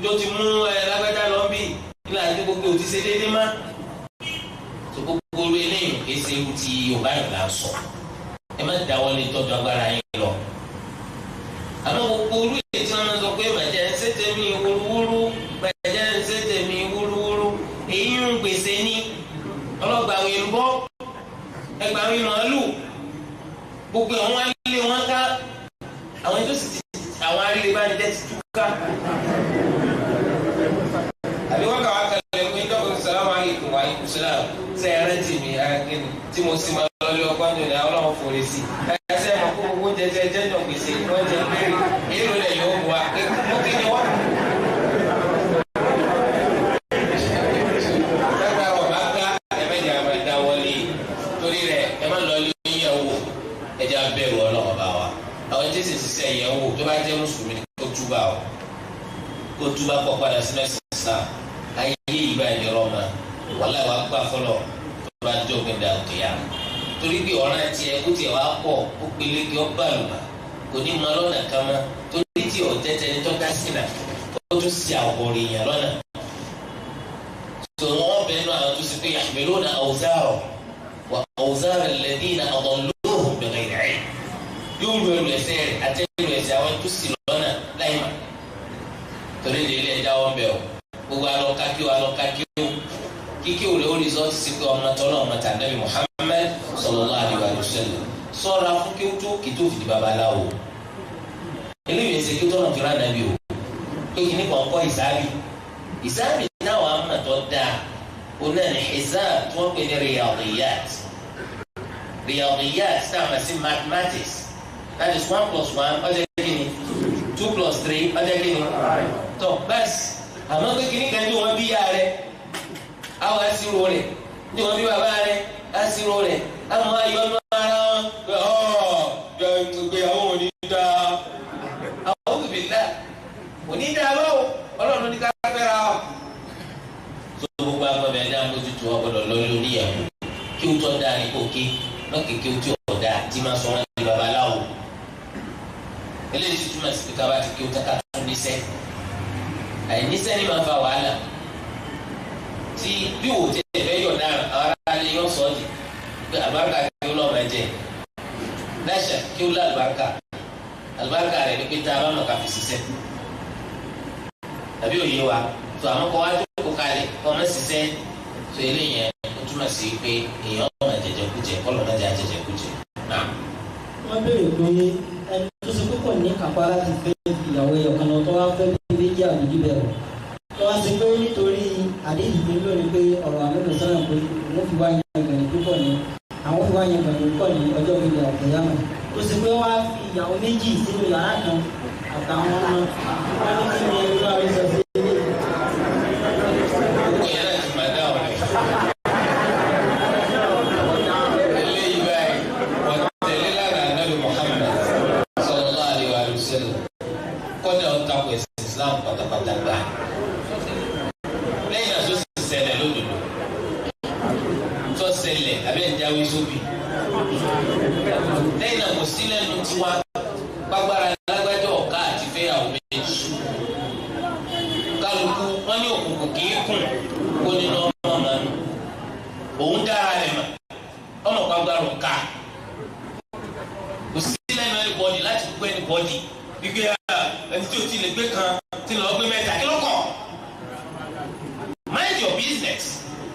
Njó ti mú ẹ lágbájá lọ bí ilé àti gbogbo ò ti ṣe déédéé má. Tó gbogbo orí eléyìí kì í ṣe irú ti Yorùbá yìí là ń sọ. Ẹ má dáwọ́ lé tọ́jú agbára yín lọ. Àmọ́ gbogbo orí èyí tí wọ́n máa ń sọ pé màjẹ́ ń ṣe tèmi wúrúwúrú, màjẹ́ ń ṣe tèmi wúrúwúrú, èyí ń gbèsè ní ọlọ́gbà àwọn èlùbọ́, ẹgbà àwọn màálù, gbogbo àwọn alẹ́ wọn ká, àwọn tó sì ti àwọn arírébánidẹ́ ti túká. Àbí wọ́n kà wá kalẹ̀ pé dọ́kítà sàlámù alaykum wa aleykum salam ṣe é rántí mi akíní tí mo sì máa lọ lé ọgbọ́n jọ ní àwọn ọlọ́run forí sí i. Ẹsẹ̀ mọ̀ kó gbogbo jẹjẹ jẹjọ gbèsè wọ́n jẹ péré èlò lẹ̀ yóò wá mú kí ni wọ́n. Lágbára ọ̀bá ká ẹ̀mẹ́jẹ̀ àmọ́ ẹ̀dá wọlé torí rẹ̀ ẹ má lọ lé yẹ̀wò ẹ̀jẹ̀ abẹ́rù ọlọ́run bá wa. Àwọn tí sì ṣiṣẹ́ yẹ̀wò tó bá jẹ́ mùsùlùmí kó túbà o, kó túbà kó padà sínú ẹ̀sìn Islam. Ayé ìgbà ìdẹ̀rọ̀ ma wàhálà wàá gbà fọlọ̀ tó bá jọ gbẹ̀dà òkè yá. Torí pé ọ̀ràn tiẹ̀ kó tiẹ̀ wá pọ̀ ó peléke ó bàlùmà kò ní ma lọ́nà kan mọ́ torí tí ọ̀jẹ̀ tẹni tó dá sí nà ó tún ṣe àwọ̀rì èèyàn lọ́nà. Tó wọ́n bẹ̀ nù àwọn tó ṣe pé yahmiluna awzarahum wa awzara alladhina adalluhum bighayri ilm. Yóò lu ẹrù ẹsẹ̀ rẹ̀ àti ẹrù ẹsẹ̀ àwọn tó sì lọ́nà láì mà. Torí ìdílé ẹja wọn bẹ̀ o gbogbo alọ́ kákíó kíkí òrè ó rìsọ́ọ̀tì sí pé ọmọ tọ́lọ́ ọmọ tànàbí Muhammad sallallahu alaihi wa sallam sọ́ra fún kí ó tó kí tó fìdí babaláwo eléyìí ẹsẹ̀ kí ó tọ́nà fìrà nàbí o pé kí ní kàn kọ́ ìsáàbì ìsáàbì táwọn amọ̀tọ́ dáa oná ní hisab tí wọ́n pè ní riyadiyat riyadiyat tá a mọ̀ sí mathematics, that is 1 + 1 ọjọ́ kí ni 2 + 3 ọjọ́ kí ni tọ́ bẹ́ẹ̀sì àmọ́ pé kí ní kan tí wọ́n bí yá rẹ̀ àwọn asiro rẹ̀ ní wọ́n bí bàbá rẹ̀ asiro rẹ̀ àwọn ayọ̀nù ara wọn gbéyàwó òní dáa àwọn òbí dá òní dáa báwo ọlọ́run ní ká fẹ́ra ọ. tó gbogbo agbọ̀bẹ̀ ẹ̀dá mójútó ọgbọ́dọ̀ lọ lórí ìyàwó kí o tọ́ da ní kò ké lọ́kì kí o tí ò da tí máa sọ wọn di babaláwo. Eléyìí sì túmọ̀ sí pé ká bá ti kí o tán ká tún níṣẹ́ àìníṣẹ́ ni máa fa wàhálà tí bí wò tí ẹ fẹ́ yọ̀ dára àwọn ará ilé yọ̀ sọ́ di pé àlùbáríkà kí ó lọ́ọ́ máa jẹ láṣà kí ó lọ àlùbáríkà àlùbáríkà rẹ̀ ni pé tá a bá mọ̀ ká fi ṣiṣẹ́ tàbí òye wa tó àwọn kọ́ wá jókòó kalẹ̀ kọ́ ọmọ ṣiṣẹ́ tó eléyẹn ó túmọ̀ sí pé èèyàn ọmọ jẹjẹkújẹ kọ́ lọ́mọ jẹ àjẹjẹkújẹ náà. Wọ́n béèrè pé ẹni tó ṣe púpọ̀ ní kápá láti fẹ́ ìyàwó ẹyọ kan lọ tó wá fẹ́ bí méjì àbí jù bẹ́ẹ̀ lọ. Tó wá sí pé nítorí àdéhùn tó lónìí pé ọ̀rọ̀ àlejò sọ́nà pé òun fi wá yan gànì púpọ̀ ní àwọn fi wá yan gànì púpọ̀ ní ọjọ́ ìgbìyànjú àgbẹ̀yàmọ̀. Tó ṣe pé wọ́n á fi ìyàwó méjì sínú yàrá kan àtàwọn ọmọ wọn ní kí ni ẹni tó wá rí sọ sí ilé. Gbogbo yẹn náà ti máa dá ọ̀rẹ́. Eléyìí báyìí wọ́n tẹ̀lé lára Ànábì Muhammad sallallahu alaihi wa sallam kọ́dà ó takò ẹ̀sìn Islam pátápátá gbà. Lẹ́yìn náà tó sì ṣẹlẹ̀ lódodo tó ṣẹlẹ̀ abẹ́ ń jáwé sóbì. Lẹ́yìn náà kò sí lẹ́nu tiwa gbàgbára lágbájá ọ̀ká àti fẹ́yàwó méjì. Kálukú wọn ní òkùnkùn kì í kùn kó nínú ọmọ ọmọ nù. Òun dára rẹ̀ mà ọmọ gbàgbára ọ̀ká. Kò sí lẹ́nu ẹnibọ́dì láti gbé ẹnibọ́dì gbígbé ẹni tí o ti lè gbé kan tí lọ́ọ́ gbé mẹ́ta kí ló kàn. Mind your business.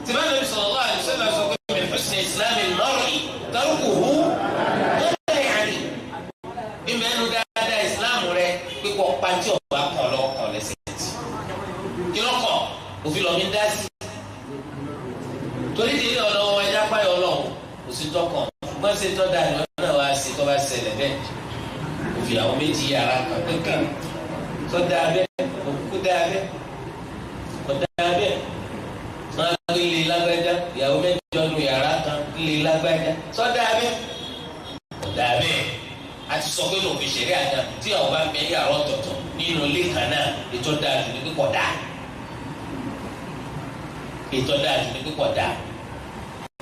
Tí bá Nàbí sallallahu alaihi wasallam sọ pé min husni islamil mar'i tarkuhu ma la ya'ni. Ìmẹ̀nu dáadáa ìsìláàmù rẹ pípọ̀ pàǹtí ọ̀bá kan lọ́wọ́ kan lẹ́sẹ̀ tì. Kí ló kàn? Òfin lọ́ọ́ mi ń dá sí. Torí délé ọ̀dọ́ wọn ẹja páyọ̀ ọlọ́run kò sí tọkàn. Ṣùgbọ́n ṣe tọ́ da ìwọ náà wá sí tọ́ bá ṣẹlẹ̀ bẹ́ẹ̀. Òfin àwọn méjì yàrá kan kékeré. Tọ́ da bẹ́ẹ̀, òkú da bẹ́ẹ̀, ọ̀dà bẹ́ẹ̀. Wọ́n á gbé ilé lágbájá, ìyàwó mẹ́jọ nu yàrá kan ilé lágbájá. Tọ́ da bẹ́ẹ̀, ọ̀dà bẹ́ẹ̀. A ti sọ pé lòfin ṣẹ̀rí àná tí àwọn bá ń bẹ yàrá ọ̀tọ̀ọ̀tọ̀ nínú ilé kan náà ètò dáa jù ní pípọ̀ dáa. Ètò dáa jù ní pípọ̀ dáa.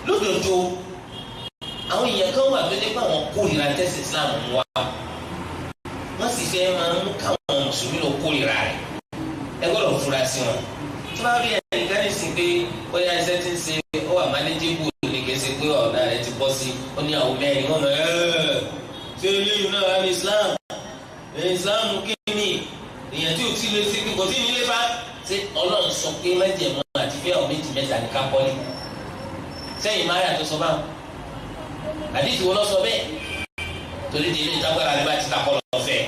Lódodo, àwọn èèyàn kan wà tó dé pé àwọn kórìíra tẹ̀sí Islam ń wá. Wọ́n sì fẹ́ máa ń káwọn mùsùlùmí lọ kórìíra rẹ̀. Ẹ gbọ́dọ̀ fura sí wọn. Tí wọ́n rí ẹnìkan ní sìn pé bóyá iṣẹ́ ti ń ṣe ó wà mánéjébù ní kì í ṣe pé ọ̀nà rẹ̀ ti bọ́ sí, ó ní àwọn mẹ́rin wọ́n mọ̀ ẹ́ẹ́ ṣé eléyìí náà wà ní Islam? Islam kí ni èèyàn tí ò tí lè ṣe kò tí ì nílé bá ṣe Ọlọ́run sọ pé májẹ̀mú àti fẹ́yàwó méjì mẹ́ta ní kápọ́lì sẹ́yìn máa yàtọ̀ sọ báwọn àdìsí wo lọ sọ bẹ́ẹ̀ torí di ilé ìtagbára ni bá ti takọ́ lọ fẹ́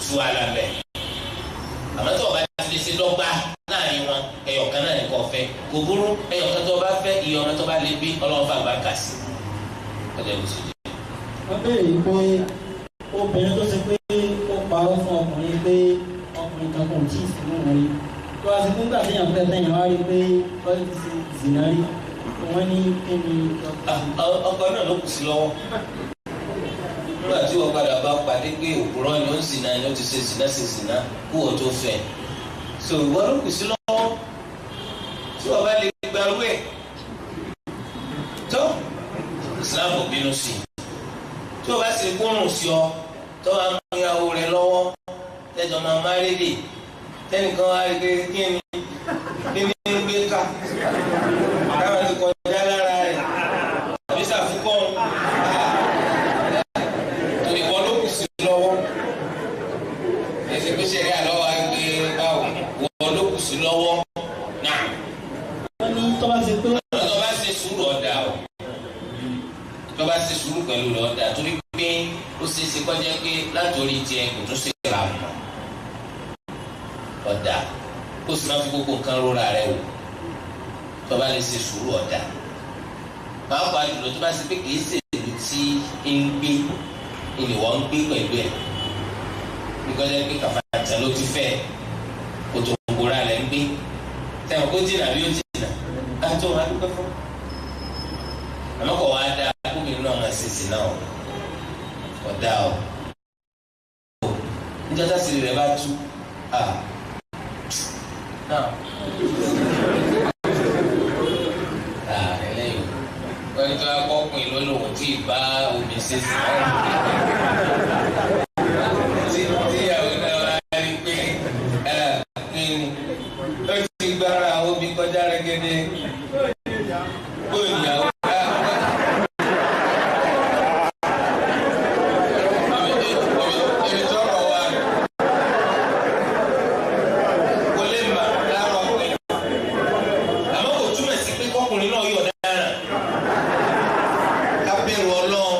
tú ara mẹ́ àmọ́ tí ọba ti lè ṣe dọ́gba láàrin wọn ẹyọkan náà nìkan fẹ́ kò burú ẹyọkan tó bá fẹ́ iye ọmọ tó bá lè bí Ọlọ́run fà bá kà sí ọjọ́ ìbùsùn jẹ. Wọ́n béèrè pé obìnrin tó ṣe pé ó parọ́ fún ọkùnrin pé ọkùnrin kan kò tí ì sínú wọn rí tó a sì fún gbà téèyàn fẹ́ téèyàn wá rí pé wọ́n ti ṣe zìnà rí wọ́n ní kí ni. Ọkọ náà ló kù sí lọ́wọ́ nígbà tí wọ́n padà bá pàdé pé òpùrọ́ ni ó ń zìnà ni ó ti ṣe zìnà ṣe zìnà kú ò tó fẹ́ so ìwọ ló kù sí lọ́wọ́ tí wọ́n bá lè gbarú ẹ̀ tó Islam ò bínú sí i tí wọ́n bá sì kúrùn sí ọ tó wàá mú ìyàwó rẹ lọ́wọ́ tẹ́jọ́ máa má rédè tẹ́nìkan wá rí pé kí ni kí ni ń gbé ká táwọn ti kọjá lára rẹ̀ àbí sàfúkọ́ torí wọn ló kù sí lọ́wọ́ ẹsẹ̀ pé sẹ́rí àlọ́ wa gbé báwo wọn ló kù sí lọ́wọ́ náà. Wọ́n ní tó bá ṣe pé. Tó bá ṣe sùúrù ọ̀dà o tó bá ṣe sùúrù pẹ̀lú rẹ̀ ọ̀dà torí pé ó ṣe é ṣe kọjá pé látòrí tiẹ̀ kò tún ṣe ra mọ́ ọ̀dà kó sì má fi gbogbo nǹkan rora rẹ̀ wò tó bá lè ṣe sùúrù ọ̀dà pàápàá jùlọ tó bá ṣe pé kìí ṣe ìlú tí ń gbé ìnìwọ̀ ń gbé pẹ̀lú ẹ̀ nígbàjá pé kàfàtà ló ti fẹ́ kòtò òǹgbòrà rẹ̀ ń gbé sẹ́wọ̀n kó jìnnà bí ó jìnnà àti òun adúpẹ́ fún àmọ́ kò wá dáa kóbìnrin náà máa ṣe sí náà ọ̀dà o níjọ́ tásìrì rẹ̀ bá tú náà ẹlẹ́yìn wọ́n ní tó wá kọ́kùn ló lòun tí ì bá omi ṣe sí náà tí ìyàwó náà wá rí pé ó ti gbára omi kọjá rẹ́gẹ́dẹ́ kó ìyàwó náà. Ibi tọ́rọ̀ wà kò lè mà lára ọkùnrin àmọ́ kò túmọ̀ sí pé kọkùnrin náà yọ̀ dára ká bẹ̀rù Ọlọ́run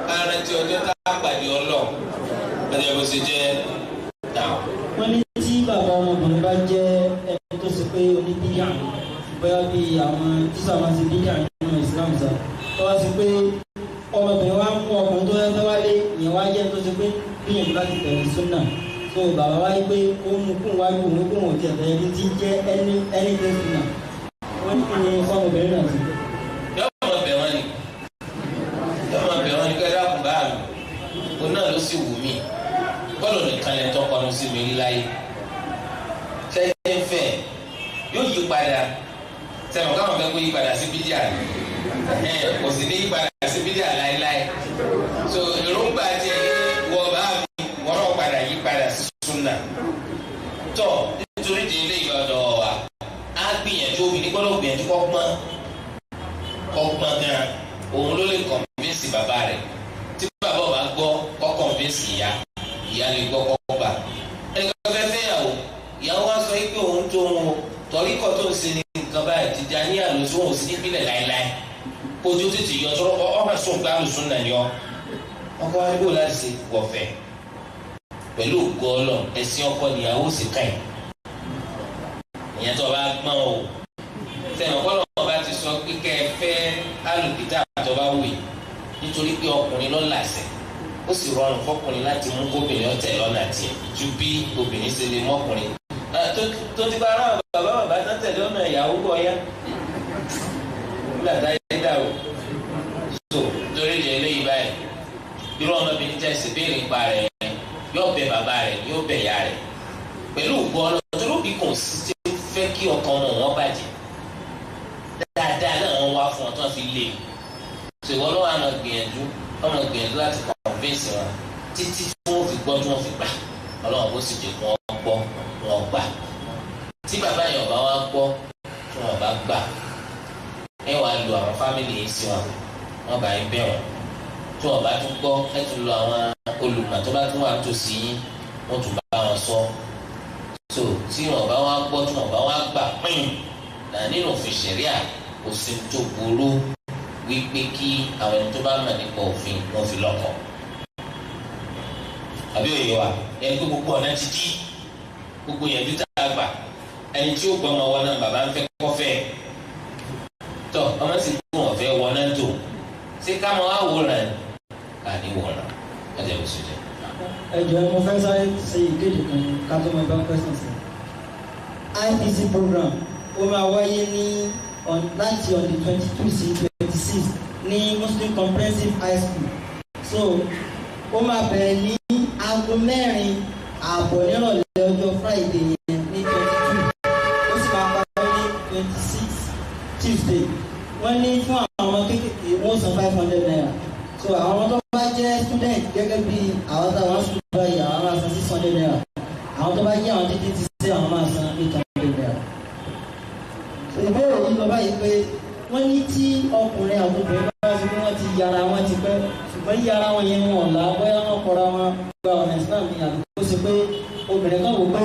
ká rántí ọjọ́ tá a pàdé Ọlọ́run ọjọ́ bó ṣe jẹ́ náà. Wọ́n ní tí bàbá ọmọbìnrin bá jẹ́ ẹni tó ṣe pé oníbíyà bóyá bí àwọn tíṣà máa ń ṣe bíyà nínú Islam sá tó wá sí pé ọmọbìnrin wa mú ọkùnrin tó fẹ́ wálé ìyẹn wá jẹ́ tó ṣe pé gbìyànjú láti tẹ̀lé súnà so bàbá wa yí pé ó mú kún wájú òun kún òun tiẹ̀ tẹ̀lé tí jẹ́ ẹni ẹni tó súnà wọ́n ní kí ni fọmọbìnrin náà sí. Yóò máa bẹ̀ wọ́n ni yóò máa bẹ̀ wọ́n ni kí ẹ dákun bá mi òun náà ló sì wù mí bọ́ọ̀lù nìkan lè tọkọnu sí mi rí láyé sẹ́yìn fẹ́ yóò yí padà sẹ́wọ̀n káwọn fẹ́ kó yí padà sí bídíà kò sì ní yí padà sí bídíà láéláé so èròǹgbà tiẹ̀ wọ bá mi wọ́n náà padà yí padà sí súnà tọ́ nítorí di ilé ìgbàdọ̀ wa á gbìyànjú obìnrin gbọ́dọ̀ gbìyànjú kọ́ gbọ́n kọ́ gbọ́n gan òun ló lè kọ̀nfíǹsì bàbá rẹ̀ tí bàbá ò bá gbọ́ kọ́ kọ̀nfíǹsì ìyá ìyá lè gbọ́ kọ́ gbà ẹnìkan fẹ́ fẹ́yàwó ìyàwó wa sọ pé òun tó ń wo tọ́ríkọ̀ tó ń ṣe ní nǹkan báyìí Tìjàníyà ló sún òun sí nípìnlẹ̀ láéláé kojú títì yọ tọrọ ọmọ sùn pé alùsùn náà yọ ọkọ wa níbo láti ṣe wọ̀fẹ́ pẹ̀lú ògo Ọlọ́run ẹ̀sìn ọkọ níyàwó sì ká ẹ̀ ìyẹn tó bá gbọ́n o sẹ́yìn ọ̀pọ̀lọpọ̀ ọba ti sọ pé kẹ́ ẹ fẹ́ alùpìtà tó bá wù yìí nítorí pé ọkùnrin ló làṣẹ ó sì rọrùn fọkùnrin láti mú kóbìnrin ọ̀tẹ̀ lọ́nà tiẹ̀ ju bí obìnrin ṣe lè mọ́kùnrin tó ti bá ara bàbá bàbá tó tẹ̀lé ọ̀nà ìyàwó bọ̀ ya nígbà tá yé dà o so torí ìdí eléyìí báyìí irú ọmọbìnrin tẹ̀ sí béèrè nípa rẹ̀ yóò bẹ bàbá rẹ̀ yóò bẹ ìyá rẹ̀ pẹ̀lú ògbó ọlọ́run tó lóbi kò sí ti fẹ́ kí ọkàn wọn wọn bàjẹ́ dáadáa náà wọ́n wá fún ọ tó fi lé e ṣèwọ́n lọ́wọ́ àmọ́ gbìyànjú ọmọ gbìyànjú láti kọ̀ǹfẹ́ǹsì wọn títí tí wọ́n fi gbọ́ tí wọ́n fi gbà ọlọ́run bó sì jẹ́ kí wọ́n gbọ́ wọ́n gbà. Tí bàbá yẹn ọba wa gbọ́, tí wọn bá gbà, ẹ wàá lu àwọn family yìí sí wọn, wọn bá yín bẹ̀ wọ́n. Tí wọn bá tún gbọ́, ẹ tún lọ àwọn olùmọ̀ tó bá tún wà tòsí yín, wọ́n tún bá wọn sọ. So tí wọn bá wá gbọ́, tí wọn bá wá gbà pín náà, nínú òfin ṣẹ̀ríà, kò sí tó burú wípé kí àwọn ẹni tó bá mọ̀ nípa òfin wọn fi lọ́kọ. Àbí òye wa? Ẹni pé gbogbo ọ̀nà ti dí, gbogbo yẹn tó tá a gbà, ẹni tí ó gbọ́ ọmọ wọn náà bàbá ń fẹ́ kọ́fẹ́ tọ́, ọmọ sì kú wọn fẹ́ wọn náà tó ṣé ká máa wòran àní wòran ọjà ìwòsàn jẹ. Ẹ jọ̀ọ́, mo fẹ́ sáré ṣe ìkéde kan ká tó máa bá question sí. IPC program ó máa wáyé ní on láti on the 22 sí 26 ní Muslim Comprehensive High School. So ó máa bẹ̀rẹ̀ ní 4:30 nírọ̀lẹ́ ọjọ́ Friday yẹn ní 22, ó sì máa parí ní 26 Tuesday. Wọ́n ní fún àwọn ọmọ kéékèèké, wọ́n san ₦500. So àwọn ọmọ tó bá jẹ́ student gẹ́gẹ́ bí àwọn táwọn sùn báyìí, àwọn máa san ₦600. Àwọn tó bá jẹ́ àwọn títí ti ṣe, àwọn máa san ₦800. So ìbéèrè yìí lọ báyìí pé wọ́n ní tí ọkùnrin àti obìnrin bá ṣe pé wọ́n ti yára wọn ti pẹ́, ṣùgbọ́n yára wọn yẹn wọn ọ̀la, bóyá wọn kọra wọn gba ọ̀nà Islam ní, àbí kó ṣe pé obìnrin kan wò pé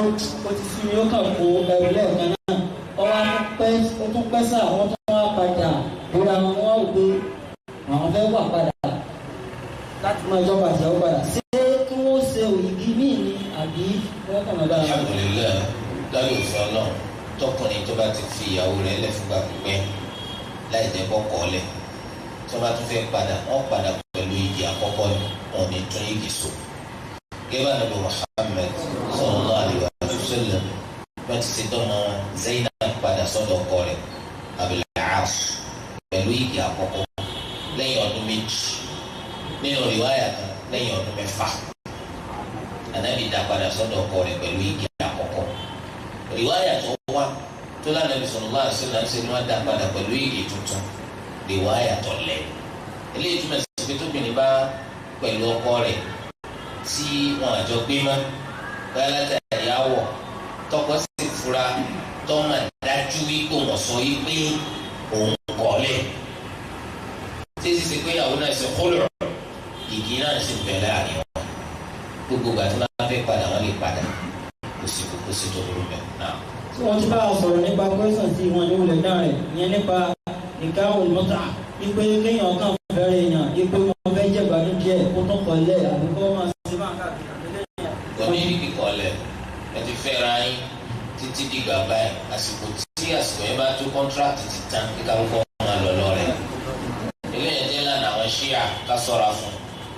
ó ti sú mi, ó kàn kó ẹrù lẹ́ẹ̀kan náà, ọwọ́ pẹ́, ó tún pẹ́ sáà, wọ́n tún wá padà bóra wọn, wọ́n wò pé àwọn fẹ́ wà padà láti máa jọba àti ìyàwó padà, ṣé kí wọ́n ṣe òyìnbí míì ni àbí wọ́n kàn máa bára wọn? Alhamdulilayi, lábẹ́ òfin Ọlọ́run, tọkùnrin tó bá ti fi ìyàwó rẹ̀ lẹ̀ fúngbà pípẹ́ láì jẹ́ kọ́kọ́ lẹ̀, tó bá tún fẹ́ padà, wọ́n padà pẹ̀lú igi àkọ́kọ́ ni, wọn ò ní tún igi so. Gẹ́gẹ́ bá Nàbí Muhammad sallallahu alaihi wa sallam wọ́n ti ṣe dọ́mọ Zainab padà sọ́dọ̀ ọkọ rẹ̀ Abil As pẹ̀lú igi àkọ́kọ́ lẹ́yìn ọdún 2, nínú rìwáyà kan lẹ́yìn ọdún 6, Ànábì dá padà sọ́dọ̀ ọkọ rẹ̀ pẹ̀lú igi àkọ́kọ́. Rìwáyà tó wá tó lánàbì sallallahu alaihi wasallam ṣe ni wọ́n dá padà pẹ̀lú igi tuntun, rìwáyà tó lẹ̀. Eléyìí túmọ̀ sí pé tóbìnrin bá pẹ̀lú ọkọ rẹ̀ tí wọn àjọ gbé mọ́, bóyá látàrí àwọ̀, tọkọ sì fura tọ́mà dájú wípé wọ́n sọ wípé òun kọ̀ lẹ̀, tí sì ṣe pé ìyàwó náà ṣe kólọ̀, igi náà sì bẹ̀ láàrin wọn, gbogbo ìgbà tí wọ́n fẹ́ padà, wọ́n lè padà, kò sí tó burú bẹ́ẹ̀ náà. Tí wọ́n ti bá a sọ̀rọ̀ nípa question tí wọ́n ní wulẹ̀ náà rẹ̀ ìyẹn nípa nikahul mut'a, wípé kéèyàn kàn fẹ́rẹ̀ èèyàn, wípé wọ́n fẹ́ jẹ́ gbádùn díẹ̀, kó tún kọ́ lẹ̀, àbí kó máa ṣe máa káàkiri àbílẹ̀ yẹn. Kò ní ní kíkọ́ lẹ̀. Ẹ ti fẹ́ra yín títí dìgbà báyìí, àsìkò tí àsìkò yẹn bá tó, contract ti tán, kíkà kókó máa lọ lọ́rẹ̀. Eléyìí jẹ́ lánàá àwọn ṣíà, ká sọ̀ra fún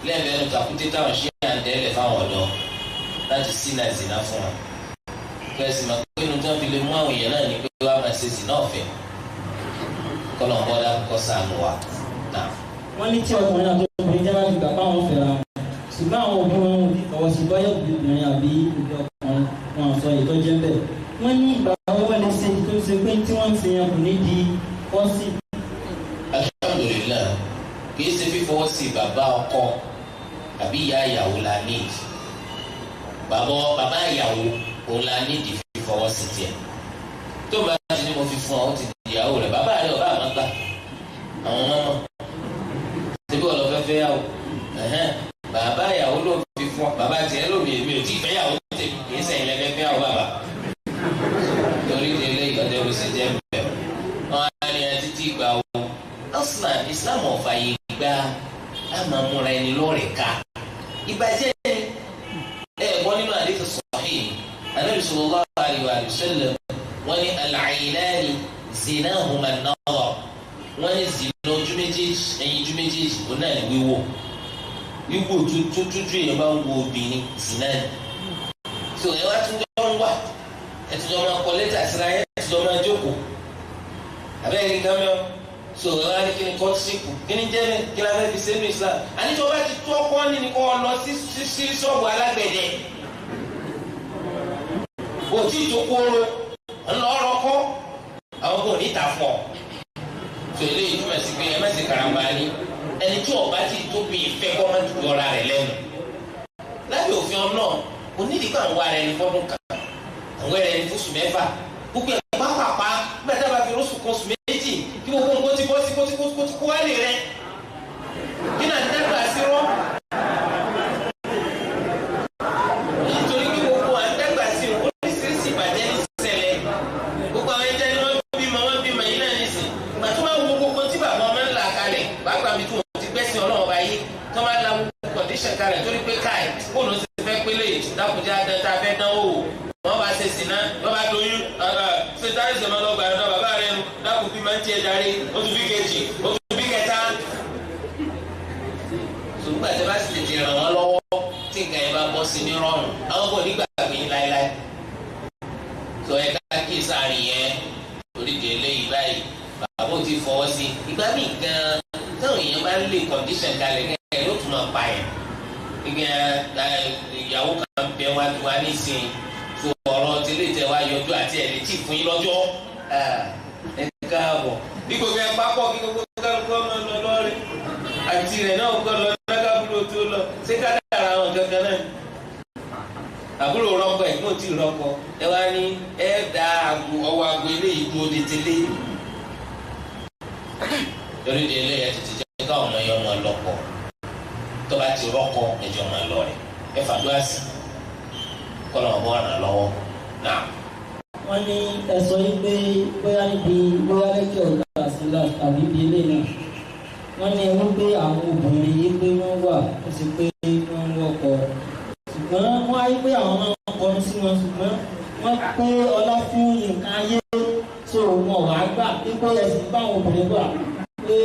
lẹ́ẹ̀bẹ̀ẹ́ nu tàkúté táwọn ṣíà ń dẹ́lẹ̀ fáwọn ọ̀dọ́ láti sínà zina fún wọn. Kẹsì máa pé inú tí wọ́n fi lè mú àwọn èèyàn náà ní pé wàá máa ṣe zina ọ̀fẹ́, kọ́lọ̀ ń bọ́dá kọ́ sànù wa náà. Wọ́n ní tí ọkùnrin àti obìnrin jẹ́ láti gbà báwọn fẹ́ra wọn, ṣùgbọ́n àwọn òbí wọn ò ní fọwọ́ sí, bọ́yọ̀ òbí obìnrin àbí òbí ọkùnrin, wọn sọ èyí tó jẹ́ bẹ́ẹ̀. Wọ́n ní ìgbà wọn lè ṣe tó ṣe pé tí wọ́n ń ṣe yẹn kò ní di kọ́sì? Alhamdulilayi, kìí ṣe fífọwọ́ sí bàbá ọkọ àbí ìyá ìyàwó la need. Bàbá ìyàwó òun la need fífọwọ́ sí tiẹ̀. Tó bá ti ní mo fi fún ọ, ó ti di ìyàwó rẹ̀. Bàbá rẹ̀ ọba àmọ́ gbà, àwọn ọmọ mọ̀ síbí ọ̀lọ́ fẹ́ fẹ́ yàwó. Bàbá ìyàwó ló fi fún ọ, bàbá tiẹ̀ ló mi, èmi ò tí ì fẹ́ yàwó tèmi, kìí sẹ́yìn lẹ́fẹ́ fẹ́ yàwó bàbá. Torí délé ìgbàjẹ́ bó ṣe jẹ́ bẹ́ẹ̀, wọn á ní ẹ títí ìgbà wo? Aslan Islam ọ̀fà yìí gba àmà múra ẹni lọ́rẹ̀ ká ìbàjẹ́ ni. Ẹ gbọ́ nínú àdéhùn sahih, Ànábì sallallahu alaihi wa sallam wọ́n ní al-aynani zinahuma an-nazar. Wọ́n ní zina ojú méjèèjì, ẹyin ojú méjèèjì, òun náà ní wíwò. Wíwò tó tójú èèyàn bá ń wo obìnrin, zina ni. So ẹ wá tún jọ ń wà, ẹ tún jọ máa kọ lẹ́tà síra, ẹ tún jọ máa jókòó abẹ́rẹ́ nǹkan mẹ́wọ́. So ẹ wá ní kí ni courtship, kí ni jẹ́ kí la fẹ́ fi sẹ́nu Islam? Àní tí wọ́n bá ti tó ọkọ ní ni kò lọ sí ṣọ́ọ̀bù alágbẹ̀dẹ, kò tí ì tó kóró ńlọrọ kọ́, àwọn kò ní ta fún ọ. So eléyìí túmọ̀ sí pé ẹ má ṣe karamba ní ẹni tí ọba ti tó bí ìfẹ́ kọ́ máa dùn ọ̀ra rẹ̀ lẹ́nu. Lábẹ́ òfin ọ̀nà, onídìí kan wà rẹ̀ ní fọ́dún kan, àwọn ẹ̀rẹ̀ ní fóṣù 6. Gbogbo ẹ̀ pápápá nígbà tí a bá fi rọ́ṣù kan sùn méjì kí gbogbo nǹkan ti bọ́ sí kó ti kó ti kó wálé rẹ. Kí náà dẹ́gbà sí rọ́? Nítorí pé gbogbo à ń dẹ́gbà sí oríṣiríṣi ìbàjẹ́ ní ṣẹlẹ̀. Gbogbo àwọn ẹja ni wọ́n bímọ wọ́n bímọ yìí náà nìsín. Ìgbà tó máa wo gbogbo tí bàbá ọmọ ńlá kalẹ̀ pàápàá mi tí wọ́n ti gbẹ́sìn Ọlọ́run ọba yìí tó máa la gbogbo kọ̀díṣàn kalẹ̀ torí pé káì bóòlù ti fẹ́ pélé dákúnjá dán tá a fẹ́ dánwò wò. Wọ́n bá ṣe sìná wọ́n bá doyún ṣe sáré sèmọ́ lọ gbàdúrà bàbá rẹ̀ nu dákun bí máa ń tiẹ̀ darí ó tún bí kejì ó tún bí kẹta. Ṣùgbọ́n àti bá sì tètè ràn wọ́n lọ́wọ́ tí nǹkan yẹn bá bọ́ sí ní rọrùn àwọn kò ní gbàgbé yín láéláé. Sọ ẹ ká kí sáàrin yẹn torí di eléyìí báyìí bàbá ò ti fọwọ́ sí ìgbà míì gan-an táwọn èèyàn bá ń lè kọ̀ǹdíṣàn kalẹ̀ kẹ́kẹ́ ló tún máa pa yẹn. Ìyàwó kan bẹ wá wá nísìnyí tó ọ̀rọ̀ tí lè tẹ wá yọjú àti ẹ̀ lè tì fún yín lọ́jọ́ ẹ káàbọ̀. Bí gbogbo ẹ pápọ̀ kí gbogbo kálukú ọmọ lọ lọ́ọ̀rì àti rẹ̀ náà kọ́ lọ lákàbúrò tó lọ ṣé ká dára àwọn kankan náà. Àbúrò rọpò ẹ̀gbọ́n tí rọpò ẹ wá ní ẹ da àgbo ọwọ́ àgbo eléyìí dúró de tẹ́lẹ̀. Torí de eléyìí ẹ tètè jẹ́ káwọn ọmọ yẹn ọmọ lọ́kọ tó bá ti rọ́kọ ẹjọ́ máa lọ rẹ̀ ẹ fàdúrà sí kọ́lọ́ ọ̀bọ̀ ràn lọ́wọ́ náà. Wọ́n ní ẹ sọ yìí pé bóyá níbi bóyá lẹ́kẹ̀ ọ̀gá àsílà tàbí ibi ilé náà wọ́n ní wọ́n pé àwọn obìnrin yìí pé wọ́n wà ó sì pé wọ́n ń wọ́kọ ṣùgbọ́n wọ́n á yí pé àwọn máa ń kọnu sí wọn ṣùgbọ́n wọ́n pé ọlá fún nǹkan ayé so wọn wàá gbà pé ẹ̀sìn bá àwọn obìnrin wà pé.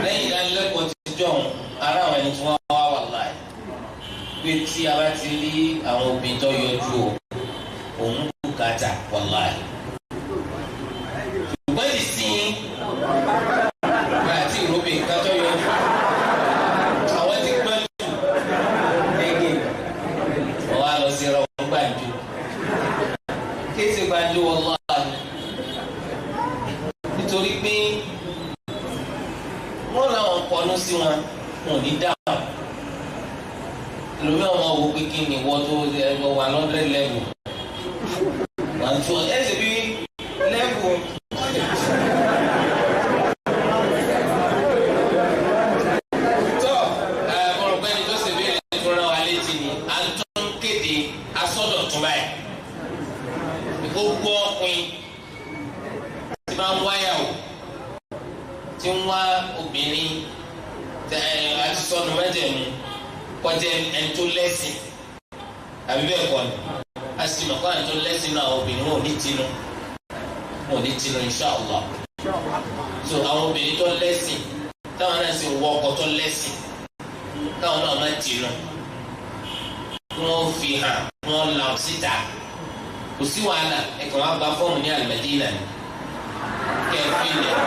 Lẹ́yìn ìdánilẹ́kọ̀ọ́ ti jọ̀hún ara àwọn ẹni tí wọ́n wá wà láì pé tí a bá ti rí àwọn obìnrin tó yọjú o òun bùkátà wà láì. Ṣùgbọ́n ìsìn àti ìrọ́bì nǹkan tó yọjú àwọn ti pẹ́ jù gẹ́gẹ́ wọ́n wá lọ sí ẹ̀rọ gbàǹjo kéésì gbàǹjo wọ́n lọ́wọ́ nítorí pé wọ́n làwọn kọnu sí wọn wọn ò ní dáhùn. Lómi ọmọ wo pé kí ni wọ́n tó wà lọ́dẹ̀ lẹ́wù wọ́n tó ẹ sì bí lẹ́wù. Tọ́ ẹ mọ̀rọ̀ pé ẹni tó ṣe bí ẹni tó rán wa létí ni à ń tún kéde asọ́dọ̀tún báyìí. Gbogbo ọkùnrin tí máa ń wáyà o tí ń wá obìnrin àti sọnù mẹjẹmu kọjá ẹni tó lẹ́sìn àbí bẹ́ẹ̀ kọ́ ni a sì mọ̀ kọ́ ẹni tó lẹ́sìn náà àwọn obìnrin wọn ò ní tinú wọn ò ní tinú inṣàlá. So àwọn obìnrin tó lẹ́sìn táwọn náà sì wọ ọkọ tó lẹ́sìn táwọn náà má tinú kí wọ́n fi hàn kí wọ́n là síta kò sí wàhálà ẹ̀kọ́ wọn gba fọ́ọ̀mù ní Al-Madina ni kẹ́ ẹ fi lẹ̀.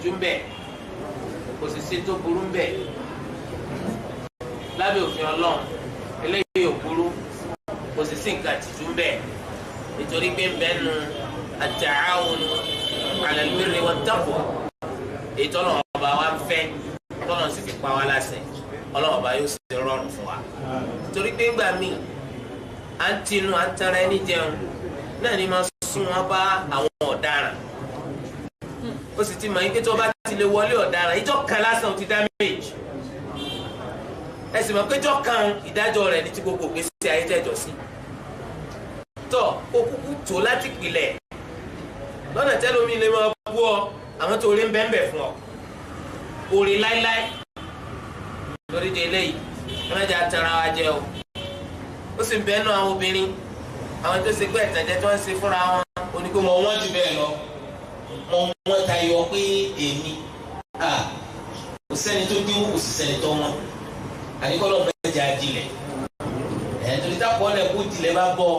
tìjú ń bẹ, kò sì sí tó burú ń bẹ lábẹ́ òfin Ọlọ́run. Eléyìí ò burú, kò sì sí nǹkan tìjú ń bẹ, nítorí pé ń bẹ nu at-ta'awunu 'ala al-birri wat-taqwa, èyí tọ́lọ̀ ọba wa ń fẹ́, tọ́lọ̀ sì fi pa wá láṣẹ, Ọlọ́run ọba yóò sì rọrùn fún wa. Torí pé ńgbà míì à ń tinú à ń tara ẹni jẹun náà ni máa sún wọn bá àwọn ọ̀daràn. Ó sì ti mọ̀ yín pé tí wọ́n bá ti lè wọlé ọ̀daràn, ìjọ kan lásán ti damage. Ẹ sì mọ̀ pé ìjọ kan ìdájọ́ rẹ̀ ní ti gbogbo gbèsè ayé tẹ̀jọ́ sí. Tọ́ kó kúkú tó láti pilẹ̀ lọ́nà tẹ́lómi lè máa bú ọ, àwọn tó rí ń bẹ́ẹ̀ fún ọ orí láíláí. Lórí di eléyìí, ẹ má jẹ́ atara wa jẹ o. Ó sì ń bẹ́ẹ̀ nù àwọn obìnrin, àwọn tó ṣe pé ẹ̀tànjẹ tí wọ́n ń ṣe fúnra wọn, ó ní pé wọ́n wọ́n jù bẹ́ẹ̀ lọ, wọ́n wọ́n tayọ pé èmi kò sẹ́ni tó dínwó, kò sì sẹ́ni tó wọ́n. Àníkọ́lọ́ mẹ́jẹ adilẹ̀ ẹ̀ torí tápọ̀ lẹ̀ kó tilẹ̀ bá bọ̀,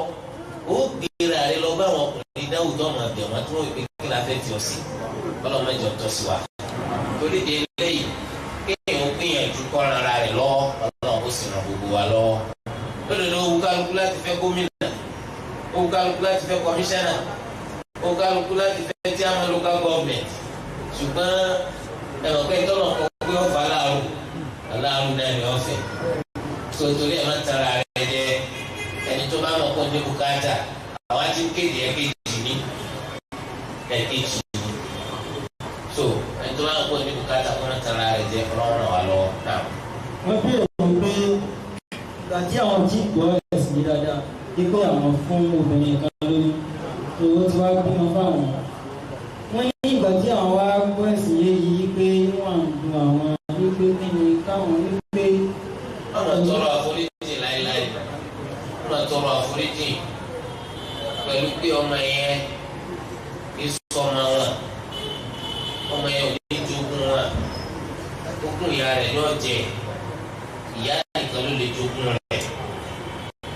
ó gbéra rẹ lọ bá àwọn ọkùnrin dáwùjọ ọmọ àbẹ̀ wọn tí wọ́n pè kí la fẹ́ tí ọ sí. Kọ́lọ́ mẹ́jọ tọ́ sí wa. Torí di eléyìí, kéèyàn ó gbìyànjú kọ́ran ara rẹ̀ lọ́wọ́, Ọlọ́run ó sì ràn gbogbo wa lọ́wọ́. Lódodo, owó kálukú láti fẹ́ gómìnà, owó kálukú láti fẹ́ kọmíṣánná, owó kálukú láti fẹ́ chairman local government, ṣùgbọ́n ẹ̀rọ pé tọ́lọ̀ kọ́ pé ọ̀fà aláàrú aláàrú náà ni ọ̀fẹ́. So torí ẹ̀ má tara rẹ̀ jẹ. Ẹni tó bá mọ̀ kó ní bùkátà, àwọn á ti ń kéde ẹ̀kejì ní ẹ̀kejì ní. So ẹni tó bá mọ̀ kó ní bùkátà, kó má tara rẹ̀ jẹ. Ọlọ́run ràn wá lọ́wọ́ náà. Wọ́n béèrè pé ìgbà tí àwọn tí gbọ́ ẹ̀sìn yìí dáadáa, dípé àwọn fún obìnrin kan lóyún tó ó ti wá bímọ fáwọn. Wọ́n ní ìgbà tí àwọn wá gbọ́ ẹ̀sìn yìí yìí pé wọ́n ń dun àwọn, wípé kí ni káwọn wípé. Wọ́n máa tọrọ àforíjì láéláé, wọ́n máa tọrọ àforíjì pẹ̀lú pé ọmọ yẹn kì í sọ ọmọ wọn, ọmọ yẹn ò ní jogún wọn, ogún ìyá rẹ̀ ní ọ̀jẹ̀, ìyá nìkan ló lè jogún rẹ̀,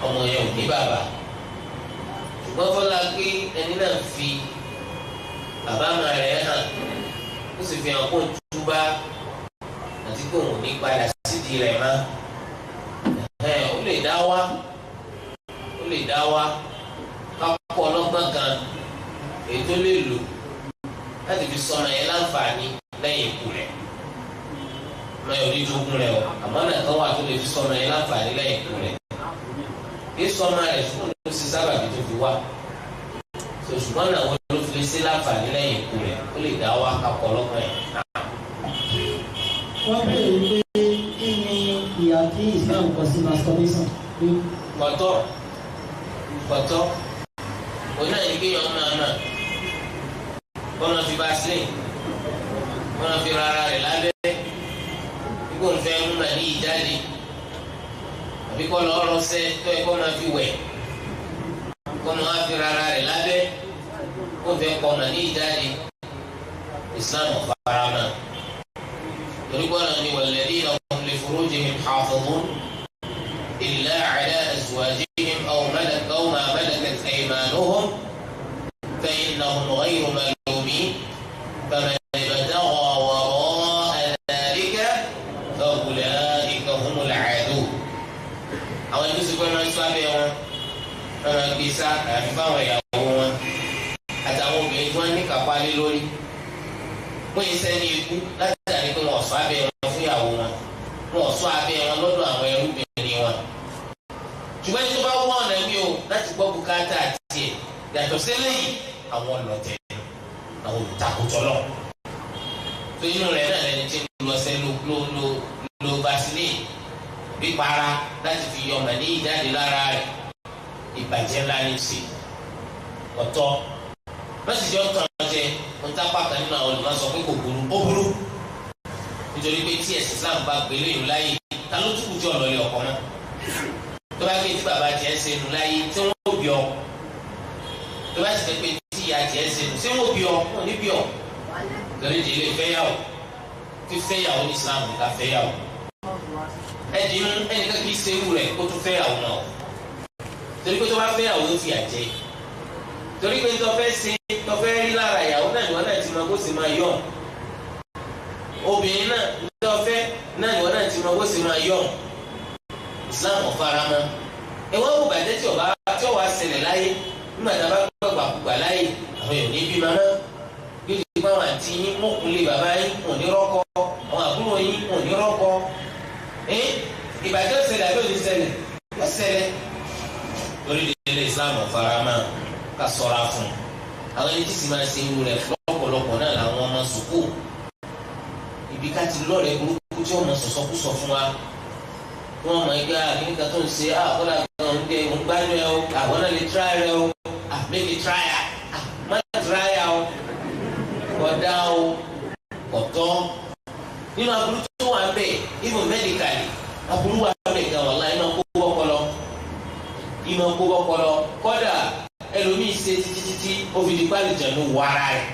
ọmọ yẹn ò ní bàbá. Ṣùgbọ́n fọlá pé ẹni náà fi bàbá máa rẹ̀ hàn, ó sì fi hàn kó túbá àti kó òun ní padà sídìí rẹ̀ mọ́, ó lè dá wá, ó lè dá wá kápọ̀ ọlọ́gbọ́n kan èyí tó lè lò láti fi sọ̀rọ̀ yẹn láǹfààní lẹ́yìn ikú rẹ̀. Ọmọ yẹn ò ní jogún rẹ̀ o, àmọ́ náà kan wà tó lè fi sọ̀rọ̀ yẹn láǹfààní lẹ́yìn ikú rẹ̀. Kí sọmọ rẹ̀ fún ló ṣe sábàbí tó fi wá, ṣùgbọ́n náà wọ́n ló fi lè ṣe láǹfààní lẹ́yìn ikú rẹ̀, ó lè dá wá kápọ̀ ọlọ́gbọ́n yẹn. Wọ́n béèrè pé kí ni ìyà tí Islam kọ sí masturbation. Kọ̀tọ́ kọ̀tọ́, òun náà ní kéèyàn máa mà wọ́n máa fi vaseline, wọ́n máa fi rárá rẹ̀ lábẹ́ kíkó nfẹ́ mú màá ní ìjáde, àbí kọ́ lọ́ọ́ rọ́ṣẹ́ tó yẹ kó máa fi wẹ̀, kó máa fi rárá rẹ̀ lábẹ́ kó fẹ́ kọ́ màá ní ìjáde. Islam ọ̀farama, torí gbọ́dọ̀ ni walladhina hum li furujihim hafidhun illa ala azwajihim aw ma malakat aymanuhum fa innahum ghayru malumin faman ibtagha wara'a dhalika fa ulaika humul 'adun. Àwọn ẹni tó ṣe pé máa ń sọ abẹ́ wọn, wọn máa ń gbé sá àyàfi fáwọn ìyàwó wọn àtàwọn obìnrin tí wọ́n ní kápá lé lórí. Wọ́n yìí sẹ́ni ikú látàrí pé wọ́n sọ abẹ́ wọn fún ìyàwó wọn, wọ́n sọ abẹ́ wọn lọ́dọ̀ àwọn ẹrúbìnrin wọn. Ṣùgbọ́n ẹni tó bá wọ́n ọ̀nà mi o láti gbọ́ bùkátà tiẹ̀ yàtọ̀ sílẹ̀ yìí, àwọn ọlọ́tẹ̀, àwọn olùtakùtọ̀ lọ. Tó inú rẹ̀ náà lẹni tí ń lọ sẹ́ ló ló ló lo vaseline pípara láti fi yọ ọmọ ní ìjáde lára rẹ̀, ìbàjẹ́ ńlá ní sí ọ̀tọ̀. Lọ́sì jẹ́ ọ̀tọ̀ jẹ ohun tá a pa kan nínú àwọn olùmọ̀ sọ pé kò burú, ó burú, nítorí pé tí ẹ̀sìn Islam bá gbélé ìlú láyé, ta ló tún kù jọ lọ́lẹ̀ ọkọ mọ́? Tó bá gbé tí bàbá tiẹ̀ ń ṣe nù láyé, tí wọ́n ò bí ọ, tó bá sì jẹ́ pé tí ìyá tiẹ̀ ń ṣe nù, tí wọ́n ò bí ọ, wọn ò ní bí ọ. Torí ìdílé fẹ́yàwó, fífẹ́yàwó ní Islam ní ká fẹ́yàwó. Ẹ̀dín ẹnìkan kì í ṣe irú rẹ̀ kó tún fẹ́yàwó náà, torí pé tó bá fẹ́yàwó ló fi àjẹ, torí pé tó fẹ́ ṣe, tó fẹ́ rí lára ìyàwó náà ni wọ́n náà ti máa kó sì máa yọ̀. Obìnrin náà ní ọ̀fẹ́ náà ìwọ náà ti mọ bó ṣe máa yọ. Islam ọ̀fara mọ́. Ẹ wá wò bàjẹ́ tí ọba tí ọwọ́ àṣẹlẹ̀ láyé nígbà tá a bá gbàgbà gbà láyé àwọn èèyàn ní bímọ náà. Yóò ti bá àwọn àǹtí yín mọ̀kúnlé bàbá yín kò ní rọ́kọ, àwọn àbúrò yín kò ní rọ́kọ. Ìbàjẹ́ ọ̀ṣẹlẹ̀ àbí òní ṣẹlẹ̀? Ó ṣẹlẹ̀. Torí ìdílé Islam ọ̀fara mọ́ ká ṣọ́ra fún un. Àwọn ẹni tí sì máa ṣe irú rẹ̀ lọ́pọ̀lọpọ̀ náà làwọn ọmọ sùkúù. Ibi ká ti lọ́ọ̀rẹ́ burúkú tí ọmọ sọ̀sọ́kúsọ fún wa. Wọ́n mọ̀ ẹgbẹ́ àkíníkà tó ń ṣe àkọ́lá gan ń gbé ń gbádùn ẹ o, àwọn náà lè tíráì rẹ o, make it try a, má tíráì a o, kọ̀dá o, kọ̀tọ́. Nínú aburú tó wà ń bẹ̀, even medically, aburú wà ń bẹ̀ gan wàhálà iná kó bọ́kọlọ. Iná kó bọ́kọlọ, kọ́dà ẹlòmíì ṣe títí títí ó fi di pálí jẹ̀nu wọ ara rẹ̀.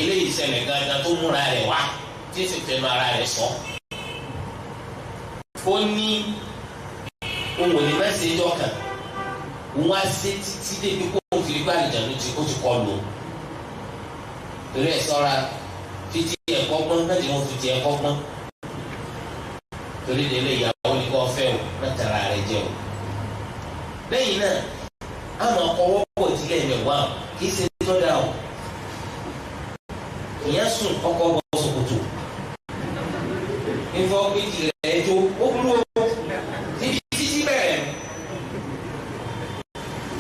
Eléyìí ṣẹlẹ̀ gangan tó múra rẹ̀ wá tí sì fẹnu ara rẹ̀ sọ. Ó ní òun ò lè má ṣe ẹjọ́ kan, òun á ṣe títí débi kó òun fi di pálí jẹ̀nu tí ó ti kọ lò. Torí ẹ̀ sọ́ra títí ẹ̀kọ́ gbọ́n náà tí wọ́n fi ti ẹ̀kọ́ gbọ́n. Torí délé ìyàwó ni kò fẹ́ o, má tara rẹ̀ jẹ o. Lẹ́yìn náà àmọ́ ọkọ̀wọ́ pọ̀ tilẹ̀ mẹ́wàá kì í ṣe tó dáa o. Ìyẹn sùn ọkọ̀ bọ̀ ṣòkòtò nfọ péjì rẹ̀ tó ó burú o níbi títí bẹ̀rẹ̀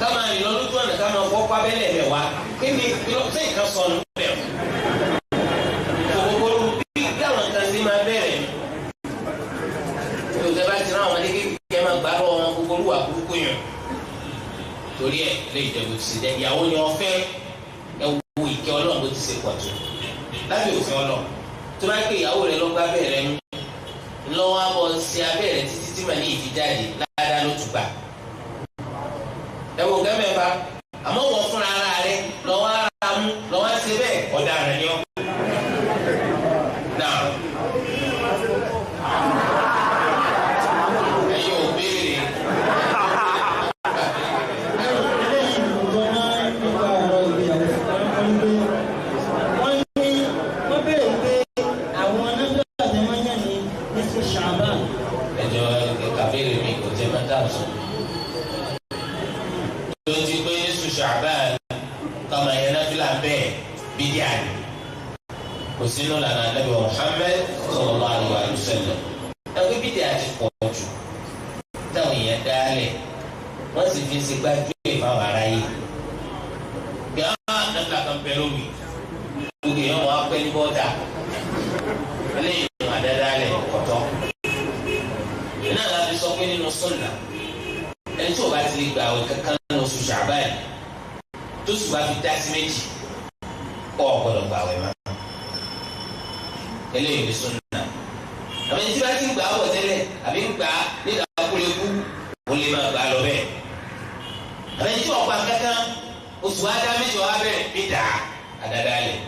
ká máa rìn lọ lójú ọ̀nà ká máa fọ́ pábẹ́lẹ̀ mẹ́wàá kí ni ṣé nǹkan sọnù bẹ̀rẹ̀ kòkòrò bí dáwọn kan sí máa bẹ̀rẹ̀ tó tẹ́ bá ti rán àwọn adé kékeré máa gbà lọ́wọ́ wọn kòkòrò wà burúkú yàn. Torí ẹ lè jẹ̀bù ti ṣe jẹ́ ìyàwó ni ọ̀fẹ́ ẹ wo ìkẹ́ Ọlọ́run bó ti ṣe pọ̀ tó lábẹ́ òfin Ọlọ́run. Tó bá pé ìyàwó rẹ lọ gbá abẹ́rẹ́ mú lọ́wọ́ abọ́ ṣe abẹ́rẹ́ títí tí màá ní ìfijáde ládàá ló tún gbà. Ẹ wo gẹ́mẹ̀fà àmọ́ wọ́n fúnra ara rẹ lọ́wọ́ ara mú lọ́wọ́ ṣe bẹ́ẹ̀ ọ̀daràn ni ọ́. Náà ẹ̀yin ò béèrè. Eléyìí tó máa ń nípa ọ̀rọ̀ ìgbéyàwó wọ́n ní wọ́n béèrè pé àwọn nọ́mbà tí wọ́n yàn ní Mr. Shaban. Ẹjọ kàbéèrè mi kò jẹ máa dáhùn sọ. Tó ti pé Mr. Shaban kàmá yẹn náfìlà bẹ́ẹ̀ bídíà ni kò sínú lànà Ànábì Muhammad sallallahu alaihi wasallam. Ẹgbẹ́ bídíà ti pọ̀ jù táwọn èèyàn dálẹ̀ wọ́n sì fi ń ṣe gbájúẹ̀ fáwọn aráyé. Bí a náfìlà kan bẹ lómi gbogbo èèyàn wọn á pẹ́ ní bọ́dà eléyìí wọn àdádálẹ̀ kọ̀tọ́. Náà la fi sọ pé nínú sunna ẹni tí o bá ti lè gba àwẹ̀ kankan nínú oṣù Ṣàbáàn tó sì bá fi dá sí méjì kọ́ ọ gbọ́dọ̀ gba àwẹ̀ mọ́. Eléyìí ní sunna. Àmì tí bá ti ń gbà á bọ̀ tẹ́lẹ̀ àbí ń gbà á nígbà kúlẹ̀kú ó lè máa gbà á lọ bẹ́ẹ̀. Àmì tí ọ̀pá kankan oṣù wa dá méjì wá bẹ̀rẹ̀ bí dà á àdádálẹ̀.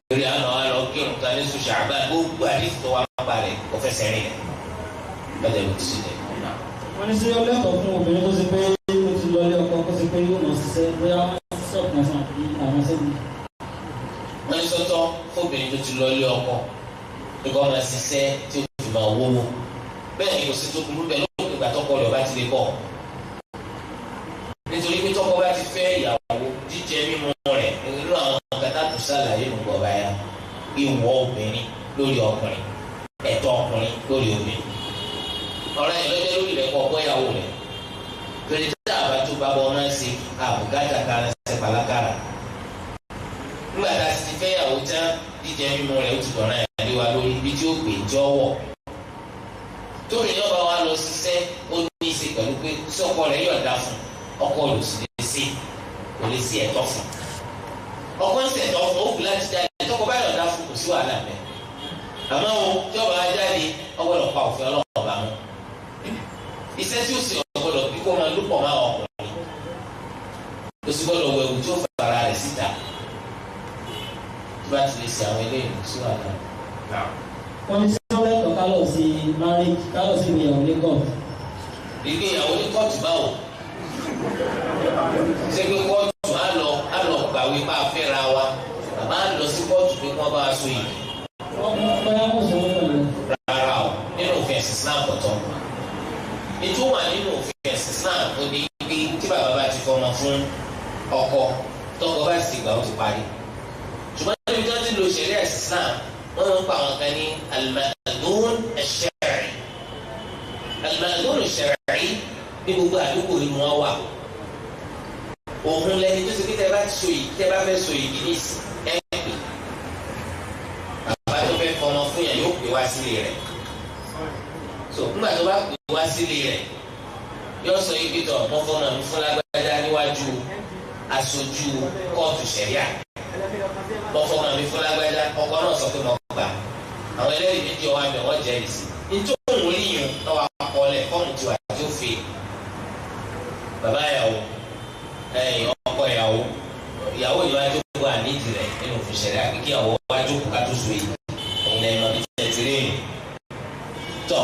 Torí àwọn àwọn àlọ́ kírun kan ní oṣù Ṣàbáàn gbogbo àdìsí tó wà balẹ̀ kò fẹsẹ̀ rìn lọ́jọ́ ló ti ṣe jẹ́. Wọ́n ní sí ọlẹ́tọ̀ fún obìnrin tó ṣe pé ó ti lọ ilé ọkọ kó ṣe pé yóò mọ̀ ṣiṣẹ́ bóyá wọ́n ṣiṣẹ́ ọ̀pọ̀ fún àbí àwọn sẹ́mi. Wọ́n ní sọ́tọ̀ fóbìnrin tó ti lọ ilé ọkọ nígbà wọn ṣiṣẹ́ tí ó fi máa wówó. Bẹ́ẹ̀ ni kò sí tó burú bẹ́ẹ̀ lópin ìgbà tọkọ rẹ̀ bá ti lè bọ̀. Nítorí pé tọkọ bá ti fẹ́ ìyàwó jíjẹ mímu rẹ̀ nínú àwọn kàtà tó ṣàlàyé nùgbọ̀ báyà ìwọ obìnrin lórí ọkùnrin ẹ̀tọ́ ọkùnrin lórí obìnrin. Ọ̀rẹ́ yìí lọ́jọ́ lórí rẹ̀ kọ́ bọ́yàwó rẹ̀ torí tí àbá tó bá bọ́ ọ́nà sí àbùkátà kan ṣe pàlákàrà. Nígbà tá a sì ti fẹ́ yàwó tán jíjẹ mímu rẹ̀ ó ti dọ̀rọ̀ ẹ̀ lé wa lórí ibi tí ó gbé jọ wọ̀. Tóbi náà bá wa lọ ṣiṣẹ́ ó ní í ṣe pẹ̀lú pé sí ọkọ rẹ̀ yọ̀ǹda fún ọkọ rẹ̀ ò sì lè ṣe kò lè sí ẹ̀tọ́ fún. Ọkọ ń ṣẹ̀tọ́ fún ó wù láti jáde tọkọ bá yọ̀ǹda fún kò sí wàhálà mẹ́. Àmọ́ o tí ọba wa jáde ọgbọ́dọ̀ pa òfin Ọlọ́run ọba mọ́. Iṣẹ́ tí ó sì ọgbọ́dọ̀ bí kó máa lúpọ̀ máa ọkùnrin ó sì gbọ́dọ̀ wẹ̀wù tí ó fara rẹ̀ síta tó bá ti lè ṣe àwọn eléyìí kò sí wàhálà. Wọ́n ní sí ọlẹ́tọ̀ ká lọ sí marriage ká lọ sí ìgbéyàwó ní court. Ìgbéyàwó ní kóòtù báwo? Ṣé pé kóòtù á lọ gbàwé bá a fẹ́ra wa bàbá á lọ sí wọ́n bá wa so yìí. Rárá o, nínú òfin ẹ̀sìn Islam kò tọ́. Ètò wà nínú òfin ẹ̀sìn Islam ó ní pé tí bàbá bá ti fọmọ fún ọkọ, tọkọ bá sì gbà ó ti parí. Ṣùgbọ́n níbi tí wọ́n ti lo ṣẹ̀ríà ẹ̀sìn Islam, wọ́n ń pa àwọn kan ní al-ma'dhun ash-shar'i. Al-ma'dhun ash-shar'i ní gbogbo àdúgbò inú wọn wà. Òun lẹni tó ti pé tẹ́ bá so yìí, tẹ́ bá fẹ́ so yìí ní ẹ pè. Bàbá tó fẹ́ fọmọ fún yẹn yóò pè wá sílé rẹ̀. So nígbà tó bá pè wá sílé rẹ̀, yóò sọ yìí pé tọ̀ wọ́n fọmọ mi fún lágbájá níwájú aṣojú kóòtù ṣẹ̀ríà. Wọ́n fọmọ mi fún lágbájá, ọkọ náà sọ pé mo gbà. Àwọn ẹlẹ́rìí méjì ọwọ́ àmì wọ́n jẹ́rìí sí. Nítorí òun rí yun lọ́wọ́ akọọ́lẹ̀ fọ́ọ̀mù tiwa tí ó fi bàbá ìyàwó ẹ̀yìn ọkọ ìyàwó ìyàwó ìwà jókòó àníjì rẹ̀ nínú òfin ṣẹ̀ríà pé kí ìyàwó wá jókòó ká tó so yìí ẹ̀yìn lẹ́yìn ọdún tẹ̀ ti rí yun. Tọ́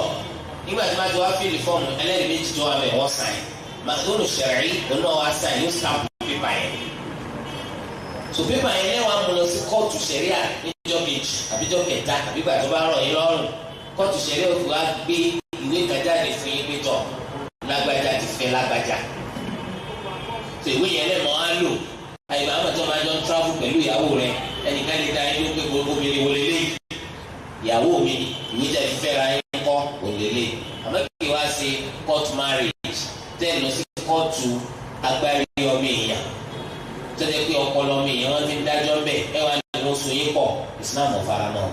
nígbà tí wọ́n ti wá fíìlì fọ́ọ̀mù ẹlẹ́rìí méjì tó wà mẹ́ wọ́n sàn màdúró ṣẹ̀rí òun náà wá sàn yóò stamp pépà yẹn. So pépà yẹn lẹ́wọ̀n á mú lọ sí kóòtù ṣẹ̀ríà níjọ́ kejì àbíjọ́ kẹta àbígbà tó bá rọ̀ yín lọ́rùn kóòtù ṣẹ̀ríà òfin wá gbé ìwé kan jáde fún yín pé tọ̀ lágbájá ti fẹ́ lágbájá. So ìwé yẹn lẹ́mọ̀ á lò àyè àmọ̀ tó máa jọ ń travel pẹ̀lú ìyàwó rẹ ẹnìkan lè da yín ló pé gbogbo mi ni wọlé lé ìyàwó mi ni ìwé jẹ́ fífẹ́ ra yín kọ́ òlélẹ̀ àmọ́ kí wá sí court marriage tẹ́ ẹ lọ sí kóòtù agbárí ọmọ èèyàn tó jẹ́ pé ọpọlọ ọmọ èèyàn wọ́n fi ń dájọ́ ń bẹ̀ ẹ wá ní wọ́n so yín pọ̀. Islam ò faramọ́,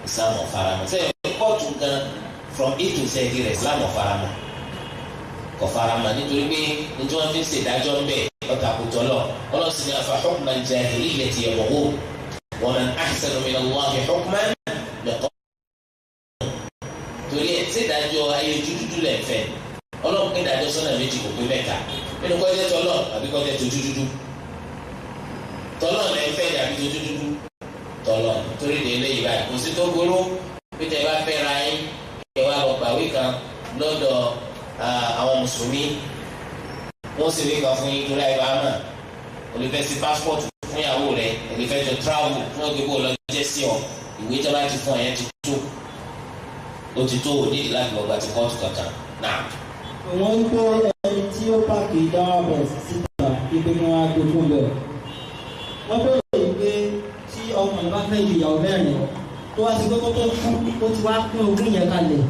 Islam ò faramọ́. Sẹ́yìn kóòtù gan from A to Z rẹ̀ Islam ò faramọ́, kò faramọ́ nítorí pé nítorí wọ́n fi ń ṣèdájọ́ ń bẹ̀ ọ̀tàkùtọ̀ lọ. Ọlọ́sìn ní afa hukma al-jahiliyyati yabghun wa man ahsanu min Allahi hukman liqawmin. Torí ẹ̀ ṣèdájọ́ ayé ojú dúdú lẹ̀ fẹ́ Ọlọ́run pín ìdájọ́ sọ́nà méjì kò pé mẹ́ta nínú kọjá tọlọ́ àbí kọjá tójú dúdú. Tọlọ́ lẹ́ fẹ́ ni àbí tójú dúdú tọlọ́. Torí de eléyìí báyìí kò sí tó gbóró pété ẹ bá fẹ́ ra yín ẹ wá lọ gbàwé kan lọ́dọ̀ àwọn mùsùlùmí wọ́n sì wé kan fún yín torí àyè bá mọ̀ o lè fẹ́ sí passport fún ìyàwó rẹ o lè fẹ́ jọ travel fún ọgbẹ́ bó lọ jẹ́ sí ọ ìwé tí wọ́n bá ti fún ọ yẹn ti tó o ti tó o nídìí láti lọ gba ti kóòtù kankan náà. Wọ́n ń pé ẹni tí ó pààkì dáwà bẹ̀ síta ibi ni wọ́n á gbé fún bẹ̀. Wọ́n bẹ̀rẹ̀ pé tí ọkùnrin bá fẹ́ ju ìyàwó mẹ́rin tó wá sí pé kó tó kú ó ti wá pín ogún yẹn kalẹ̀.